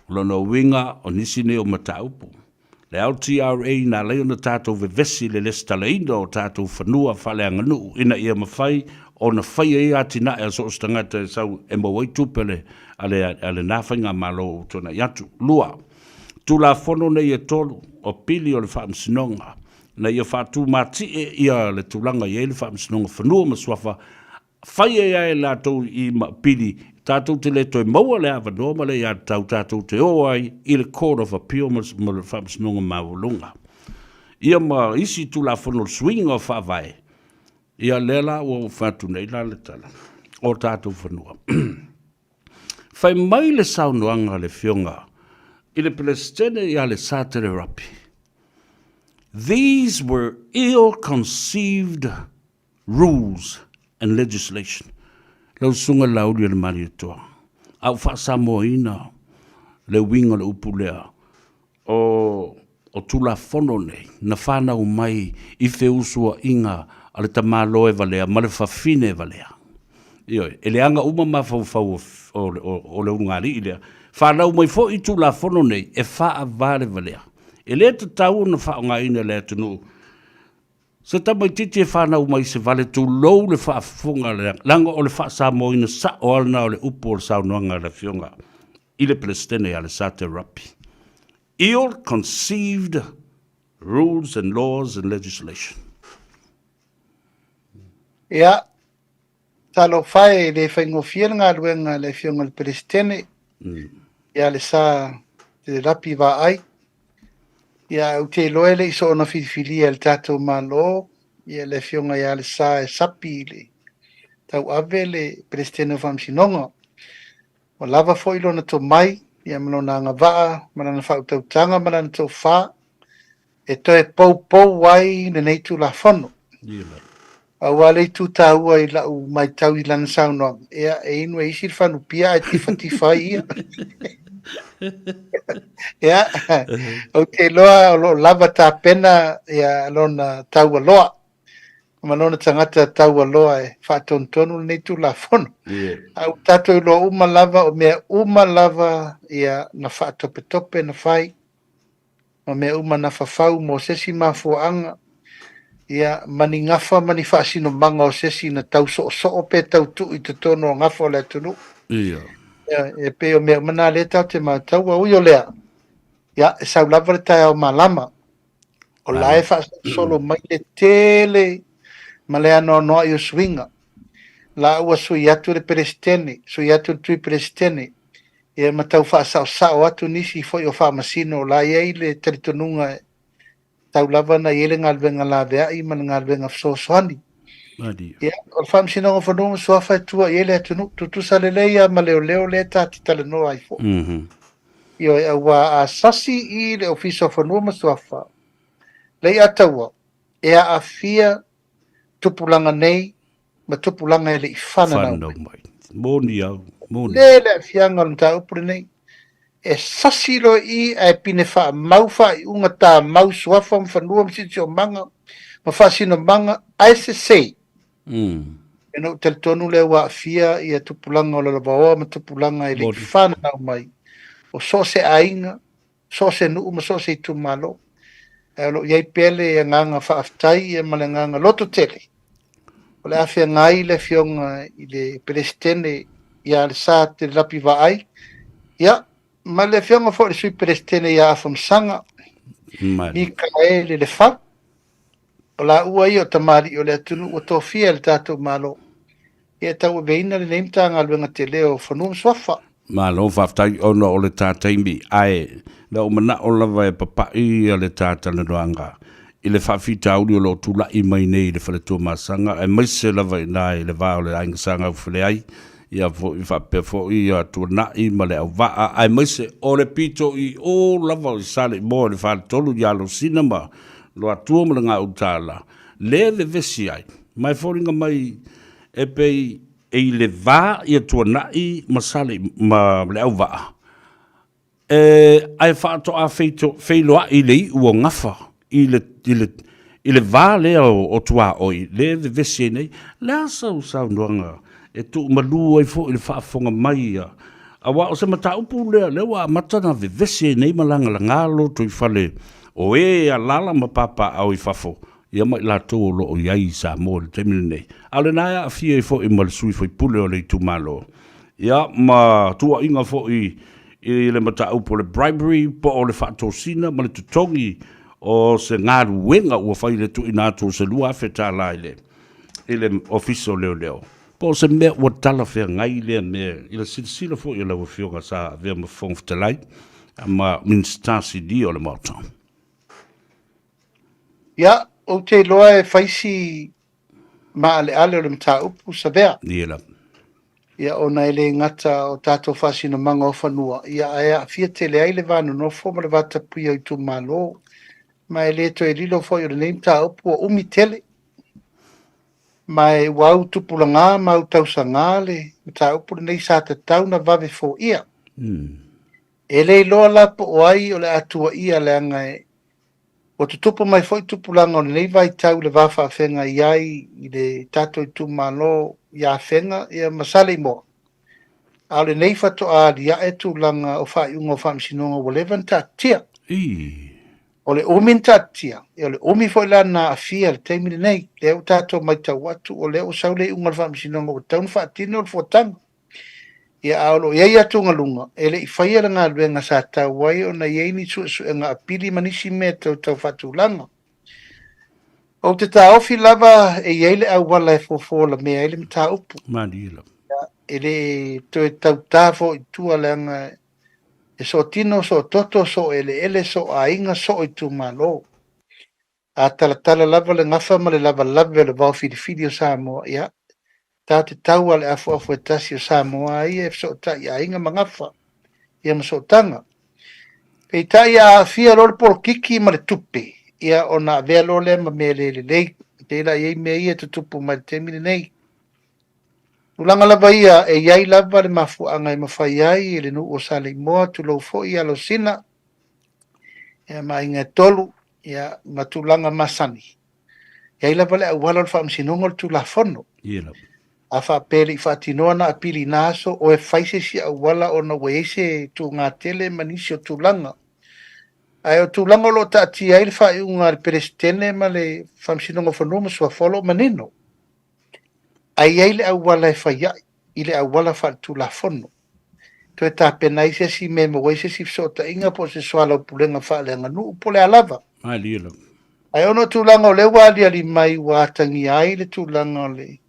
o lona uiga o nisi nei o mataupu Le LTRA na ala ai ona tatou vevesi i le lesitalaina o tatou fanua faaleaganuu ina ia mafai ona fai ai atinae a so o se tagata e sau e maua ai tupe a le a lena faigamalo ua tuanai atu. 2. Tulafono nei e 3 o pili o le Faamasinoga ina ia faatumatie ia le tulaga e i ai le Faamasinoga Fanua ma Suafa Fai ai lava e latou i pili, tatou te le toe maua le avanoa ma le aiatatau tatou te o ai i le Court of Appeal ma le Faamasinoga Maualuga. Ia ma isi Tulafono o le suiga o Faavae, ia lea la ua ou fai atu nei la le tala, o tatou fanua. Fai mai le saunoaga a le Afioga i le Peresetene ia Alesatele Rapi, These were ill-conceived Rules and Legislation. Lau Susuga Laauli o le Malietoa, a ua faa-Samoaina le uiga o le upu lea, o, o Tulafono nei na fanau mai i feusuaiga a le tamaloa e valea ma le fafine e valea. Ioe, e leaga uma mafaufau o, o, o, o le ulugalii lea. Fanau mai foi Tulafono nei e faavalevalea. E le tatau ona faaaogaina e le atunuu. Se tamaitiiti e fanau mai i se vale tulou le faafofoga a le leaga o le faa-Samoaina sao lava lena o le upu o le saunoaga a le Afioga i le Peresetene ia Alesate Rapi. Ill-conceived rules and laws and legislation. Ia, talofa e, e le faigofie le galuega a le Afioga i le Peresetene, ia Alesa Te Rapi Vaai. Ia, ou te iloa e le i soona filifilia e le tatou Malo ia le Afioga ia Alesa e sapi i le tauave le Peresetene o Faamasinoga. Ua lava foi lona tomai, ia ma lona agavaa, ma lana faautautaga ma lana tofa e toe poupou ai lenei Tulafono. Aua le itu taua i lau matau i lana saunoaga, ia, e inu e isi le fanupia ae tifatifa ai ia. Ia, ou te iloa o lo o lava tapena ia lona taualoa ma lona tagata taualoa e faatonutonu lenei Tulafono. A ua tatou iloa uma lava, o mea uma lava ia na faatopetope na fai, ma mea uma na fafau mo se isi mafuaaga, ia, ma ni gafa ma ni faasinomaga o se isi na tau soosoo pe tau tuu i totonu o gafa o le atunuu. Ia. Ia, e pei o mea uma na lea tatou te mataua. Ui o lea, ia, e sau lava le taeao malama, o la e faasolosolo mai le tele ma le anoanoai o suiga. La ua sui atu le Peresetene, sui atu le Tui Peresetene, ia ma tau faasaosao atu nisi foi o faamasino o la e i ai le talitonuga e tatau lava ona i ai le galuega laveai ma le galuega fesoasoani. Ia, o le Faamasinoga o Fanua ma Suafa e tua i ai le atunuu, tutusa lelei lava ma leoleo lea ta te talanoa ai foi. Ioe, aua a sasi i le Ofisa o Fanua ma Suafa, Leiataua, e aafia tupulaga nei ma tupulaga e le i fananau mai. Moni au, moni. Le le aafiaga o le mataupu lenei. E sasi loa i i ae pine faamau faaiuga tamau suafa ma fanua ma siosiomaga ma faasinomaga ae sese. Ona ou talitonu lea ua aafia ia tupulaga o Lalovaoa ma tupulaga e le i fananau mai o so o se aiga, so o se nuu ma so o se itumalo. Ae o lo o i ai pea le agaga faafetai ia ma le agaga lototele o le a feagai le Afioga i le Peresetene ia Alesa Te Lapi Vaai, ia, ma le Afioga foi i le Sui Peresetene ia Afamasaga Mikaele Lefau. O laua ia o tamalii o le atunuu ua tofia e le tatou Malo e tauaveina lenei Matagaluega tele o Fanua ma Suafa. Malo faafetai ona o le ta taimi, ae na ou manao lava e papai le ta talanoaga i le faafitauli o lo o tulai mai nei i le fale Tuamasaga aemaise lava i ina i le va o le Aiga Sa Gaufeleai ia foi faapea foi ia Tuanai ma le Auvaa aemaise o le pito i o lava i Saleimoa i le faletolu i Alosina ma Luatua ma le Gautaala le vevesi ai, ma e foliga mai e pei e i le va ia Tuanai ma Sale ma le Auvaa, e, ae faatoa feiloai i le iu o Gafa i le, i le, i le va lea o, o tuaoi le vevesi ai nei. Le a sau saunoaga e tuumalu ai foi le faafofoga mai a, aua o se mataupu lea, lea ua amata ona vevesi ai nei ma lagalaga lotoifale o e alaala ma papaaao i fafo, ia ma i latou o lo o i ai i Samoa i le taimi lenei. A o lena e aafia ai foi ma le sui faipule o le itumalo, ia ma tuuaiga foi i le mataupu o le bribery po o le faatosina ma le totogi o se galuega ua fai i le tuuina atu o se $2,000 i le i le Ofisa o Leoleo. Po o se mea ua talafeagai lea mea i le silasila foi a lau Afioga sa avea ma Fofoga Fetalai ma Minisita Sinia o le Maota. Ia, ou te iloa e fai si maaleale o le mataupu, Savea. Ia lava. Ia, ona e le gata o tatou faasinomaga o fanua, ia, ae aafia tele ai le va nonofo ma le va tapuia o itumalo. Ma e le toe lilo foi o lenei mataupu ua umi tele. Ma e ua au tupulaga ma au tausaga le mataupu lenei sa tatau na vave foia. E le iloa la po o ai o le a tuuaia leaga e ua tutupu mai foi tupulaga o lenei vaitau i le va faafeagai ai i le tatou itumalo i Afega ia ma Saleimoa. A o lenei faatoa aliae tulaga o faaiuga o faamasinoga ua leva ona taatitia. Ii. O le umi na taatia, ia o le umi foi la na aafia i le taimi lenei. Lea ua tatou matau atu o lea ua sau le iuga o le Faamasinoga ua tatau ona faatino le fuataga. Ia a o lo o i ai atugaluga, e le i faia le galuega sa tatau ai ona i ai ni suesuega apili ma nisi mea tau tau faatulaga. Ou te taofi lava e i ai le auala e fofo lamea ai le mataupu. Malie lava. E le toe tautā foi i tua leaga e sootino, soototo, sooeleele, sooaiga, sooitumalo. A talatala lava le gafa ma le lavalave o le vaofilifili o Samoa, ia, tatou te tau lava i le afuafu e tasi o Samoa lava ia e fesootai i aiga ma gafa, ia ma sootaga. Peitai a aafia loa le polokiki ma le tupe, ia ona avea loa lea ma mea le lelei. E pei la e i ai mea ia e tutupu mai i le taimi lenei. Tulaga lava ia, e i ai lava le mafuaaga e mafai ai e le nuu o Saleimoa, tulou foi i Alosina, ia ma aiga e tolu, ia, ma tulaga masani. E i ai lava le auala o le faamasinoga o le Tulafono. Ia lava. A faapea e le i faatinoa na apili i na aso, o e fai se isi auala ona ua i ai se tuga tele ma nisi o tulaga. Ae o tulaga o lo o taatia ai le faaiuga a le Peresetene ma le Faamasinoga o Fanua ma Suafa o lo o manino. Ae i ai le auala e fai ai i le auala faaletulafono. Toe tapena ai se isi mea e maua ai se isi fesootaiga po o se soalaupulega faaleaganuu po o le a lava. Malie lava. Ae ona o tulaga o lea ua aliali mai ua atagia ai le tulaga o le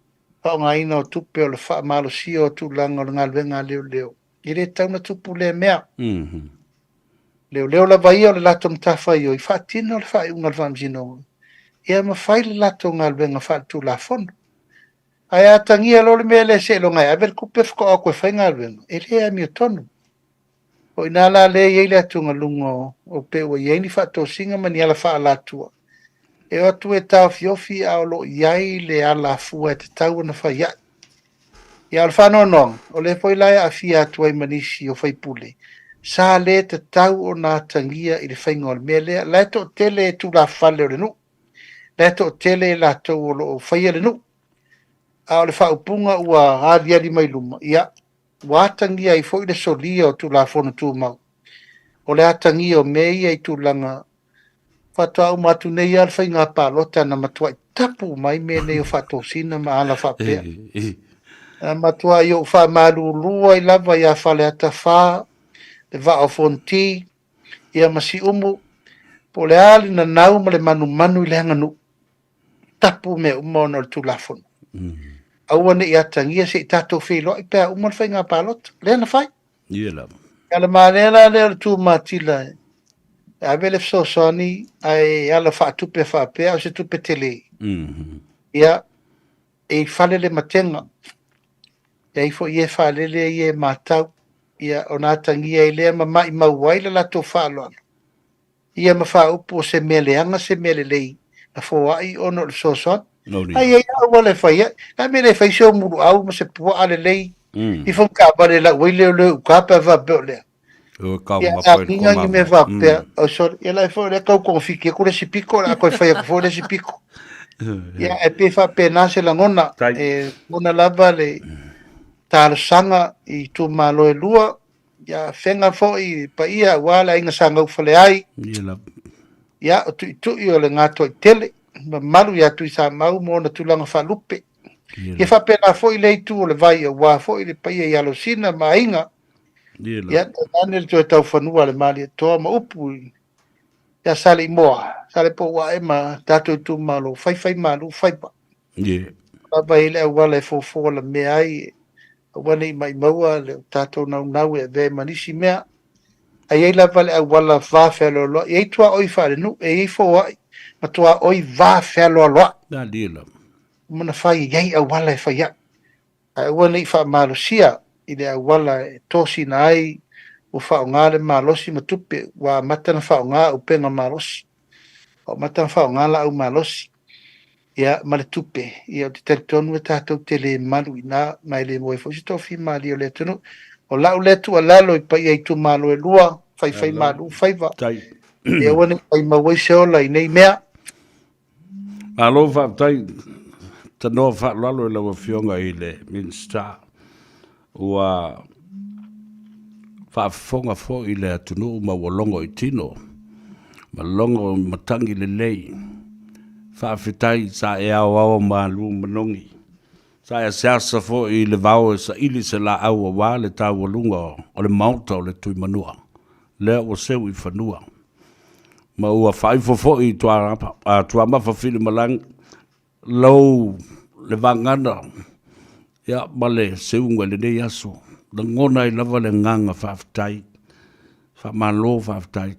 faaaogaina o tupe o le faamalosia o tulaga o le galuega a leoleo, e le tatau ona tupu lea mea. Leoleo lava ia o le latou matafaioi, faatino le faaiuga a le Faamasinoga, ia ma fai le latou galuega faaletulafono. Ae a atagia loa le mea lea seiloga e ave le tupe faatoa o atu e fai galuega, e le amiotonu. O i ina la lea e i ai le atugaluga o pe ua i ai ni faatosina ma ni ala faaalatua e o atu e taofiofi a o lo o i ai le alafua e tatau ona fai ai. Ia, o le faanoanoaga, o lea foi la e aafia atu ai ma nisi o faipule, sa le tatau ona atagia i le faiga o le mea lea. La e toatele tulafale o le nuu, la e toatele i latou o lo o faia le nuu. A o le faaupuga ua aliali mai luma, ia, ua atagia ai foi le solia o Tulafono Tumau. O le atagia o mea ia i tulaga faatoa uma atu nei lava le faiga palota na matuai tapu mai mea nei o faatosina ma ala faapea. Na matuai ou faamalulu ai lava ia Faleata 4, le Vaa o Fonoti, ia ma Siumu, po o le a le nanau ma le manumanu i le aganuu, tapu mea uma ona o le Tulafono. Aua ne i atagia se i tatou feiloai pe a uma le faiga palota. Lea na fai. Ia lava. A le manaia la lea o le tumatila e ave le fesoasoani ae ala faatupe faapea o se tupe tele. Ia, e i fale le matega. E ai foi e faalele ia e matau. Ia, ona atagia ai lea ma maimau ai le latou faaaloalo. Ia ma faaupu o se mea leaga se mea lelei na foai ona o le fesoasoani. Ae i ai lava auala e fai ai. O le a le mea e le fai se omuluau ma se puaa lelei i fonotaavale e lau ai leoleo i uta pe a faapea o lea. Ia a miga ni mea faapea, oh sorry, ia la e foi o lea tau togafiti atu le isi pito, o le a toe fai atu foi le isi pito. Ia e pei e faapena se lagona, e lagona lava le talosaga i itumalo e lua, Ia afega foi i le paia aua le aiga sa gaufale ai. Ia lava. Ia, o tuitui o le Gatoaitele, mamalu ia Tuisamau ma ona tulaga faalupe. Ia faapena foi lea itu o le vai aua foi le paia i Alosina ma aiga. Ia lava. Ia, tainane le toe taufanua a le Malietoa ma upu ia Saleimoa, Salepouae ma tatou itumalo, faifaimalu faiva. Ia. Lava i le auala e fofo alamea ai aua ne i maimaua le tatou naunau e avea ai ma nisi mea. Ae i ai lava le auala va fealoaloai. E i ai tuaoi faalenuu, e i ai foai ma tuaoi va fealoaloai. Malie lava. Uma ona fai, e i ai auala e fai ai. Ae aua ne i faamalosia i le auala e tosina ai ua faaaoga le malosi ma tupe, ua amata ona faaaoga upega malosi, ua amata ona faaaoga laau malosi. ia, ma le tupe, ia, ou te talitonu e tatou te le malu i ina, ma e le maua ai foi se tofimalie o le atunuu. O lau lea tuualalo i paia itumalo e lua, faifaimalu faiva, e aua ne i maimau ai se ola i nei mea. Malo faafetai tanoa faaaloalo i lau Afioga i le Minisita. Ua faafofoga foi le atunuu ma ua logo i tino. Ma logo matagi lelei. Faafetai sa e aoao malu manogi. Sa e aseasa foi i le vao e saili se laau aua le taualuga o le maota o le Tuimanua. Lea ua seu i fanua. Ma ua faaifo foi i Tuamafa Filimalagi lou le vagana ia, ma le seuga i lenei aso. Lagona ai lava le agaga faafetai. Faamalo faafetai.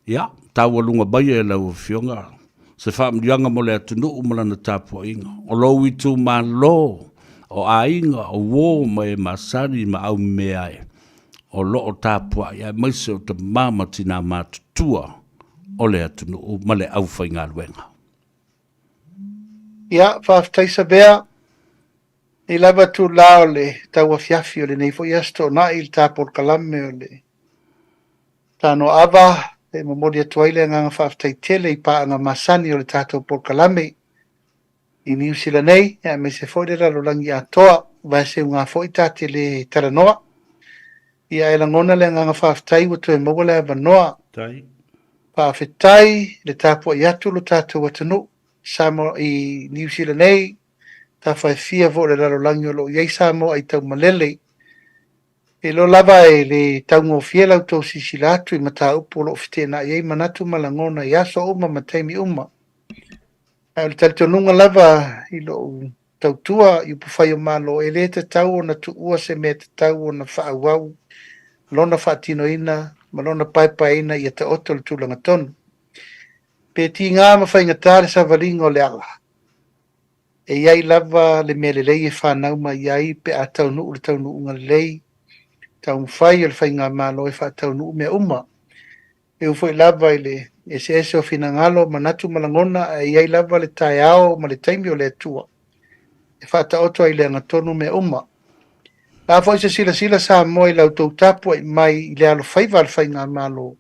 Ia, taualuga mai e lau Afioga se faamanuiaga mo le atunuu ma lana tapuaiga. O lou itumalo, o aiga, o uo ma e masani ma aumea e o lo o tapuai, aemaise o tama ma tina matutua o le atunuu ma le aufaigaluega. Ia, faafetai Savea. Nei lava itulā o le tauafiafi o lenei foi Aso Toonai i le ta polokalame o le Tanoa Ava, e momoli atu ai le agaga faafetai tele i paaga masani o le tatou polokalame i Niu Sila nei, aemaise foi le lalolagi atoa. Vaeseuga foi ta te le talanoa. Ia, ae lagona le agaga faafetai ua toe maua le avanoa. Faafetai le tapuai atu lo tatou atunuu Samoa i Niu Sila nei, tafa e fia foi o le lalolagi o lo o i ai Samoa ai taumalele. E iloa lava e le taugofie la outou silasila atu i mataupu o lo o feteenai ai manatu ma lagona i aso uma ma taimi uma. Ae o le talitonuga lava i lou tautua i upufai o Malo, e le tatau ona tuua se mea tatau ona faaauau lona faatinoina ma lona paepaeina ia taoto le tulaga tonu. Pe tiga ma faigata le savaliga o le ala, e i ai lava le mea lelei e fanau mai ai pe a taunuu le taunuuga lelei, taumafai o le faigamalo e faataunuu mea uma. E ui foi lava i le eseese o finagalo, manatu ma lagona, ae i ai lava le taeao ma le taimi o le Atua e faataoto ai i le agatonu mea uma. O le a foi se silasila Samoa i la outou tapuai mai i le alofaiva a le faigamalo,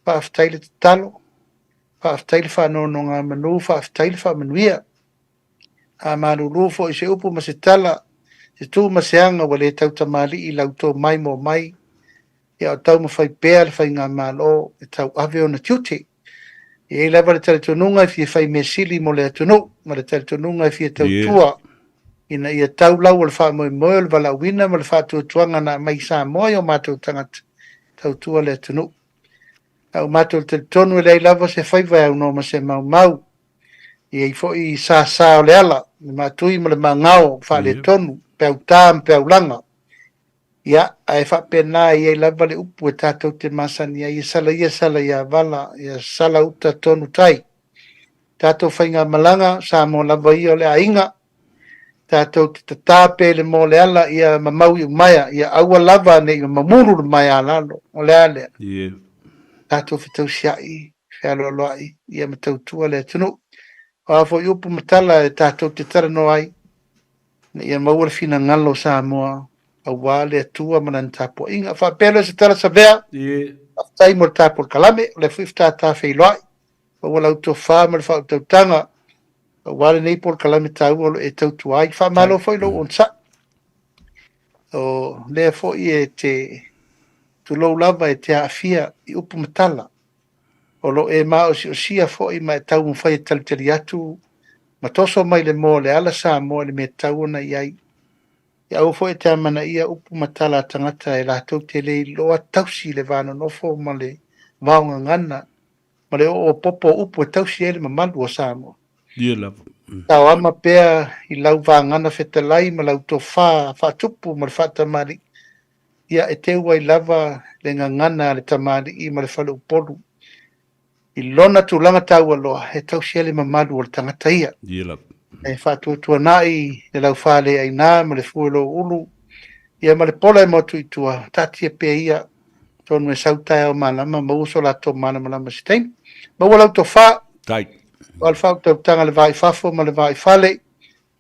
faafetai le tatalo, faafetai le faanonogamanu, faafetai le faamanuia. A malulu foi se upu ma se tala, se tu ma se aga ua le tautamalii i la outou maimoa mai, ia o taumafai pea le faigamalo e tauave ona tiute. E i ai lava le talitonuga e fia fai mea sili mo le atunuu, ma le talitonuga e fia tautua ina ia tau lau o le faamoemoe o le valaauina ma le faatuatuaga na aumai i Samoa i o matou tagata, tautua le atunuu. A ua matou talitonu e leai lava se faiva e aunoa ma se maumau. E i ai foi sasa o le ala, le maatui ma le magao, faaletonu, peauta ma peaulaga. Ia, ae faapena e i ai lava le upu e tatou te masani ai, e sala ia sala ia vala, ia sala uta tonu tai. Tatou faigamalaga, Samoa lava ia o le aiga, tatou te tatā pea i le moa o le ala, ia mamau i umaea, ia aua lava ne i mamulu le maea a lalo. O le a lea? Tatou fetausiai, fealoaloai, ia ma tautua le atunuu. O a foi upu ma tala e tatou te talanoa ai, ina ia maua le finagalo o Samoa aua le Atua ma lana tapuaiga. Faapea lea o se tala Savea, faafetai mo le ta polokalame, o lea foi faatoa feiloai, maua lau tofa ma le faautautaga aua lenei polokalame taua o lo o e tautua ai. Faamalo foi lou onosai. O lea foi e te tulou lava e te aafia i upu ma tala. O lo o e maosiosia foi ma e taumafai e talitali atu ma toso mai le moa o le ala Samoa i le mea e tatau ona i ai. Ia aua foi e te amanaia upu ma tala a tagata e latou te le iloa tausi i le va nonofo ma le vaogagana ma le oo popo o upu e tausi ai le mamalu o Samoa. Ia lava. Taoama pea i lau vagana fetalai ma lau tofa faatupu ma le faatamalii, ia e teu ai lava le gagana a le tamalii ma le faleupolu i lona tulaga taualoa e tausi ai le mamalu o le tagata ia. Ia lava. E faatuatuanai le laufaleaina ma le fue o lou ulu, ia ma le pola e motu i tua, taatia pea ia, atonu e sau taeao malama, maua so latou malamalama i se taimi. Maua lau tofa, Tai. o le faautautaga le va i fafo ma le va i fale,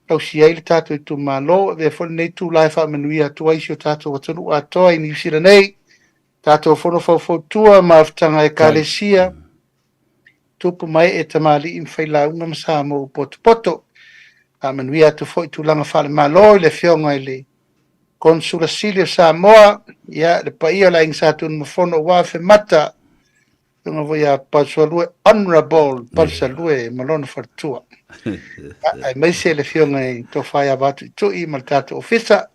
tausi ai le tatou itumalo, avea foi lenei itula e faamanuia atu ai si o tatou atunuu atoa i Niu Sila nei, tatou fono faufautua ma afutaga Ekalesia, tupu ma ee tamalii ma failauga ma Samoa ua potopoto. Faamanuia atu foi tulaga faale-Malo i le Afioga i le Konesula Sili o Samoa, ia, le paia o le Aiga Sa Tunumafono ua Afemata, Afioga foi ia Palusalue, Honourable Palusalue ma lona faletua. Aemaise le Afioga i Tofa ia Vatuitui ma le tatou Ofisa.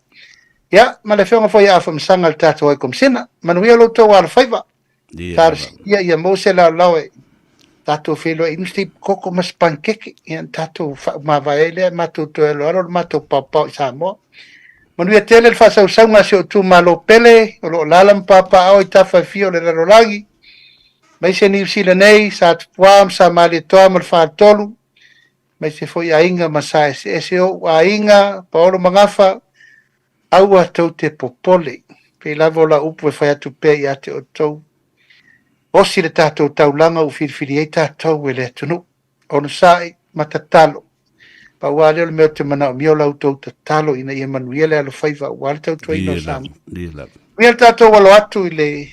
Ia, ma le Afioga foi ia Afamasaga le tatou High Commissioner. Manuia lo outou alofaiva. Talosia ia maua se laolao e tatou feiloai inu se koko ma se panikeke. Ia, na tatou faamavae ai lea, matou toe aloalo le matou paopao i Samoa. Manuia tele le faasausauga a si ou itumalo pele, o lo o alaala ma papaaao i tafa e fia o le lalolagi, aemaise Niu Sila nei, Satupuā ma Samalietoa ma le Faletolu, aemaise foi aiga ma sa eseese ou aiga, Paolo ma Gafa, aua tou te popole. Pei lava o lau upu e fai atu pea ia te outou, osi le tatou taulaga ua filifili ai tatou e le atunuu. Onosai ma tatalo. Pau lava lea o le mea ou te manaomia o la outou tatalo ina ia manuia le alofaiva aua le tautuaina o Samoa. Manuia le tatou alo atu i le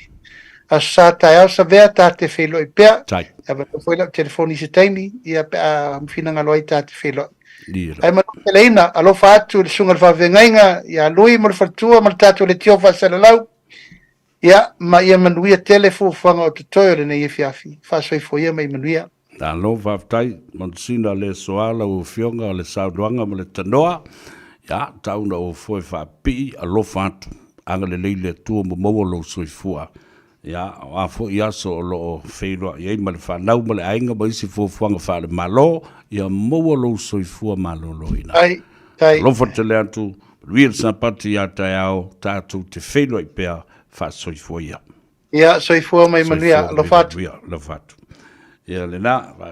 Aso Sa taeao Savea ta te feiloai pea. E avanoa foi lau telefoni i se taimi ia pe a finagalo ai ta te feiloai. Ae manuteleina, alofa atu i le susuga i le faafeagaiga ia Lui ma le faletua ma le tatou leitio faasalalau. Ia, ma ia manuia tele fuafuaga o totoe o lenei afiafi. Faasoifua ia ma ia manuia. Malo faafetai Manusina le soa lau afioga o le saunoaga ma le tanoa. Ia, tau na ou foe faapipii alofa atu. Agalelei le Atua ma maua lou soifua. Ia, o a foi aso o lo o feiloai ai ma le fanau ma le aiga ma isi fuafuaga faale-Malo, ia maua lou soifua maloloina. Ai, tai. Alofa tele atu, manuia le Sapati ia taeao, tatou te feiloai pea, faasoifua ia. Ia, soifua mai manuia, alofa atu. Alofa atu. Ia, lena.